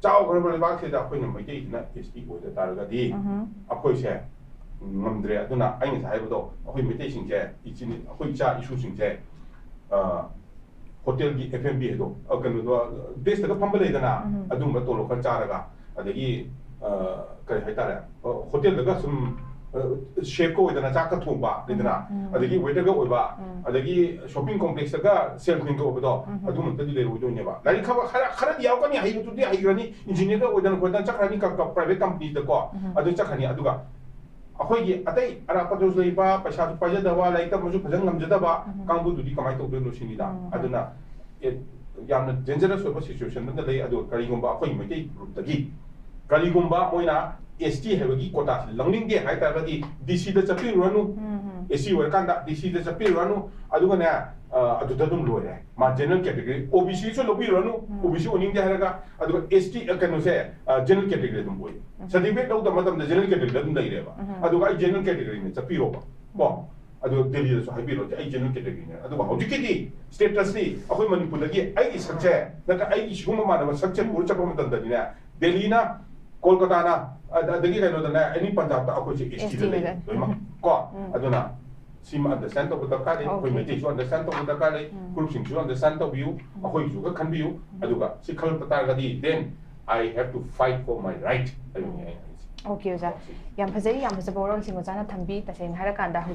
ꯆꯥꯎꯈ꯭ꯔꯕ ꯂꯩꯕꯥꯛꯁꯤꯗ ꯑꯩꯈꯣꯏꯅ ꯃꯩꯇꯩꯁꯤꯅ S T ꯑꯣꯏꯗ ꯇꯥꯔꯒꯗꯤ ꯎꯝ꯫ ꯑꯩꯈꯣꯏꯁꯦ ꯉꯝꯗ꯭ꯔꯦ꯫ ꯑꯗꯨꯅ ꯑꯩ ꯉꯁꯥꯏ ꯍꯥꯏꯕꯗꯣ, ꯑꯩꯈꯣꯏ ꯃꯩꯇꯩꯁꯤꯡꯁꯦ, ꯏꯆꯤꯟ ꯑꯩꯈꯣꯏ ꯏꯆꯥ ꯏꯁꯨꯁꯤꯡꯁꯦ, ꯑ, ꯍꯣꯇꯦꯜꯒꯤ F and B ꯍꯥꯏꯗꯣ, ꯑ, ꯀꯩꯅꯣꯗꯣ, desk ꯇꯒ ꯐꯝꯕ ꯂꯩꯗꯅ, ꯎꯝ꯫ ꯑꯗꯨꯒꯨꯝꯕ ꯇꯣꯂꯣꯞ ꯈꯔ ꯆꯥꯔꯒ, ꯑꯗꯒꯤ, ꯑ, ꯀꯔꯤ ꯍꯥꯏꯇꯥꯔꯦ, ꯑ, ꯍꯣꯇꯦꯜꯗꯒ ꯁꯨꯝ, ꯑ, chef ꯀ ꯑꯣꯏꯗꯅ ꯆꯥꯛꯀ ꯊꯣꯡꯕ ꯂꯩꯗꯅ, ꯎꯝ꯫ ꯑꯗꯒꯤ waiter ꯒ ꯑꯣꯏꯕ, ꯎꯝ꯫ ꯑꯗꯒꯤ shopping complex ꯇꯒ salesman ꯒ ꯑꯣꯏꯕꯗꯣ, ꯎꯝ꯫ ꯑꯗꯨꯃꯛꯇꯗꯤ ꯂꯩꯔꯣꯏꯗꯣꯏꯅꯦꯕ꯫ ꯂꯥꯏꯔꯤꯛ ꯈꯔ, ꯈꯔ, ꯈꯔꯗꯤ ꯌꯥꯎꯔꯛꯀꯅꯤ, ꯍꯩꯕꯗꯨꯗꯤ ꯍꯩꯈ꯭ꯔꯅꯤ, engineer ꯒ ꯑꯣꯏꯗꯅ ꯈꯣꯠꯇꯅ ꯆꯠꯈ꯭ꯔꯅꯤ, ꯀ-, ꯀ-, private company ꯗꯀꯣ, ꯎꯝ꯫ ꯑꯗꯨ ꯆꯠꯈ꯭ꯔꯅꯤ꯫ ꯑꯗꯨꯒ ꯑꯩꯈꯣꯏꯒꯤ ꯑꯇꯩ ꯑꯔꯥꯞꯄꯗꯁꯨ ꯂꯩꯕ, ꯄꯩꯁꯥꯁꯨ ꯄꯥꯏꯖꯗꯕ, ꯂꯥꯏꯔꯤꯛ ꯇꯝꯕꯁꯨ ꯐꯖꯅ ꯉꯝꯖꯗꯕ ꯎꯝ꯫ ꯀꯥꯡꯕꯨꯗꯨꯗꯤ ꯀꯃꯥꯏꯅ ꯇꯧꯗꯣꯏꯅꯣ ꯁꯤꯅꯤꯗ꯫ ꯎꯝ꯫ ꯑꯗꯨꯅ, ꯑꯦ, ꯌꯥꯝꯅ dangerous ꯑꯣꯏꯕ situation ꯑꯃꯗ ꯂꯩ꯫ ꯑꯗꯨꯒ ꯀꯔꯤꯒꯨꯝꯕ ꯑꯩꯈꯣꯏ ꯃꯩꯇꯩ group ꯇꯒꯤ ꯀꯔꯤꯒꯨꯝꯕ ꯃꯣꯏꯅ S T ꯍꯥꯏꯕꯒꯤ quota ꯁꯤ ꯂꯧꯅꯤꯡꯗꯦ ꯍꯥꯏ ꯇꯥꯔꯒꯗꯤ, D C ꯗ ꯆꯠꯄꯤꯔꯨꯔꯅꯨ꯫ ꯎꯝ, ꯎꯝ꯫ S T ꯑꯣꯏꯔꯀꯥꯟꯗ D C ꯗ ꯆꯠꯄꯤꯔꯨꯔꯅꯨ, ꯑꯗꯨꯒꯅꯦ, ꯑ, ꯑꯗꯨꯗ ꯑꯗꯨꯝ ꯂꯣꯏꯔꯦ꯫ ꯃꯥ general category, O B C ꯁꯨ ꯂꯧꯕꯤꯔꯨꯔꯅꯨ, ꯎꯝ꯫ O B C ꯑꯣꯏꯅꯤꯡꯗꯦ ꯍꯥꯏꯔꯒ, ꯑꯗꯨꯒ S T, ꯑ, ꯀꯩꯅꯣꯁꯦ, ꯑ, general category ꯑꯗꯨꯝ ꯑꯣꯏ꯫ ꯎꯝ꯫ Certificate ꯂꯧꯗꯕ ꯃꯇꯝꯗ general category ꯗ ꯑꯗꯨꯝ ꯂꯩꯔꯦꯕ꯫ ꯎꯝ꯫ ꯑꯗꯨꯒ ꯑꯩ general category ꯅꯦ, ꯆꯠꯄꯤꯔꯣꯕ꯫ ꯀꯣ? ꯑꯗꯨ ꯗꯦꯜꯂꯤꯗꯁꯨ ꯍꯥꯏꯕꯤꯔꯣ, ꯑꯩ general category ꯅꯦ꯫ ꯑꯗꯨꯒ ꯍꯧꯖꯤꯛꯀꯤꯗꯤ status ꯇꯤ ꯑꯩꯈꯣꯏ ꯃꯅꯤꯄꯨꯔꯗꯒꯤ ꯑꯩꯒꯤ ꯁꯛꯁꯦ, ꯅꯠꯇ꯭ꯔꯒ ꯑꯩꯒꯤ ꯁꯤꯒꯨꯝꯕ ꯃꯥꯟꯅꯕ ꯁꯛꯁꯦ ꯄꯨꯔ ꯆꯠꯄ ꯃꯇꯝꯗꯅꯤꯅꯦ, ꯗꯦꯜꯂꯤꯅ, ꯀꯣꯜꯀꯇꯥꯅ, ꯑꯗ-, ꯑꯗꯒꯤ ꯀꯩꯅꯣꯗꯅꯦ, any ꯄꯟꯖꯥꯕꯇ ꯑꯩꯈꯣꯏꯁꯦ S T ꯗ S T ꯂꯩ, ꯗ꯫ ꯂꯣꯏꯅꯃꯛ꯫ ꯀꯣ? ꯎꯝ꯫ ꯑꯗꯨꯅ ꯁꯤꯃ understand ꯇꯧꯕ ꯗꯔꯀꯥꯔ ꯂꯩ, ꯑꯩꯈꯣꯏ Okay. ꯃꯩꯇꯩꯁꯨ understand ꯇꯧꯕ ꯗꯔꯀꯥꯔ ꯂꯩ, ꯎꯝ꯫ group ꯁꯤꯡꯁꯨ understand ꯇꯧꯕꯤꯌꯨ, ꯑꯩꯈꯣꯏꯒꯤꯁꯨ ꯈꯔ ꯈꯟꯕꯤꯌꯨ, ꯑꯗꯨꯒ ꯁꯤ ꯈꯜꯂꯛꯄ ꯇꯥꯔꯒꯗꯤ, then I have to fight for my right ꯍꯥꯏꯕꯅꯤ ꯑꯩꯅ ꯍꯥꯏꯁꯦ꯫ Okay, ꯑꯣꯖꯥ꯫ ꯌꯥꯝ ꯐꯖꯩ, ꯌꯥꯝ ꯐꯖꯕ ꯋꯥꯔꯣꯜꯁꯤꯡ ꯑꯣꯖꯥꯅ ꯊꯝꯕꯤ꯫ ꯇꯁꯦꯡꯅ ꯍꯥꯏꯔꯀꯥꯟꯗ ꯍꯧꯖꯤꯛ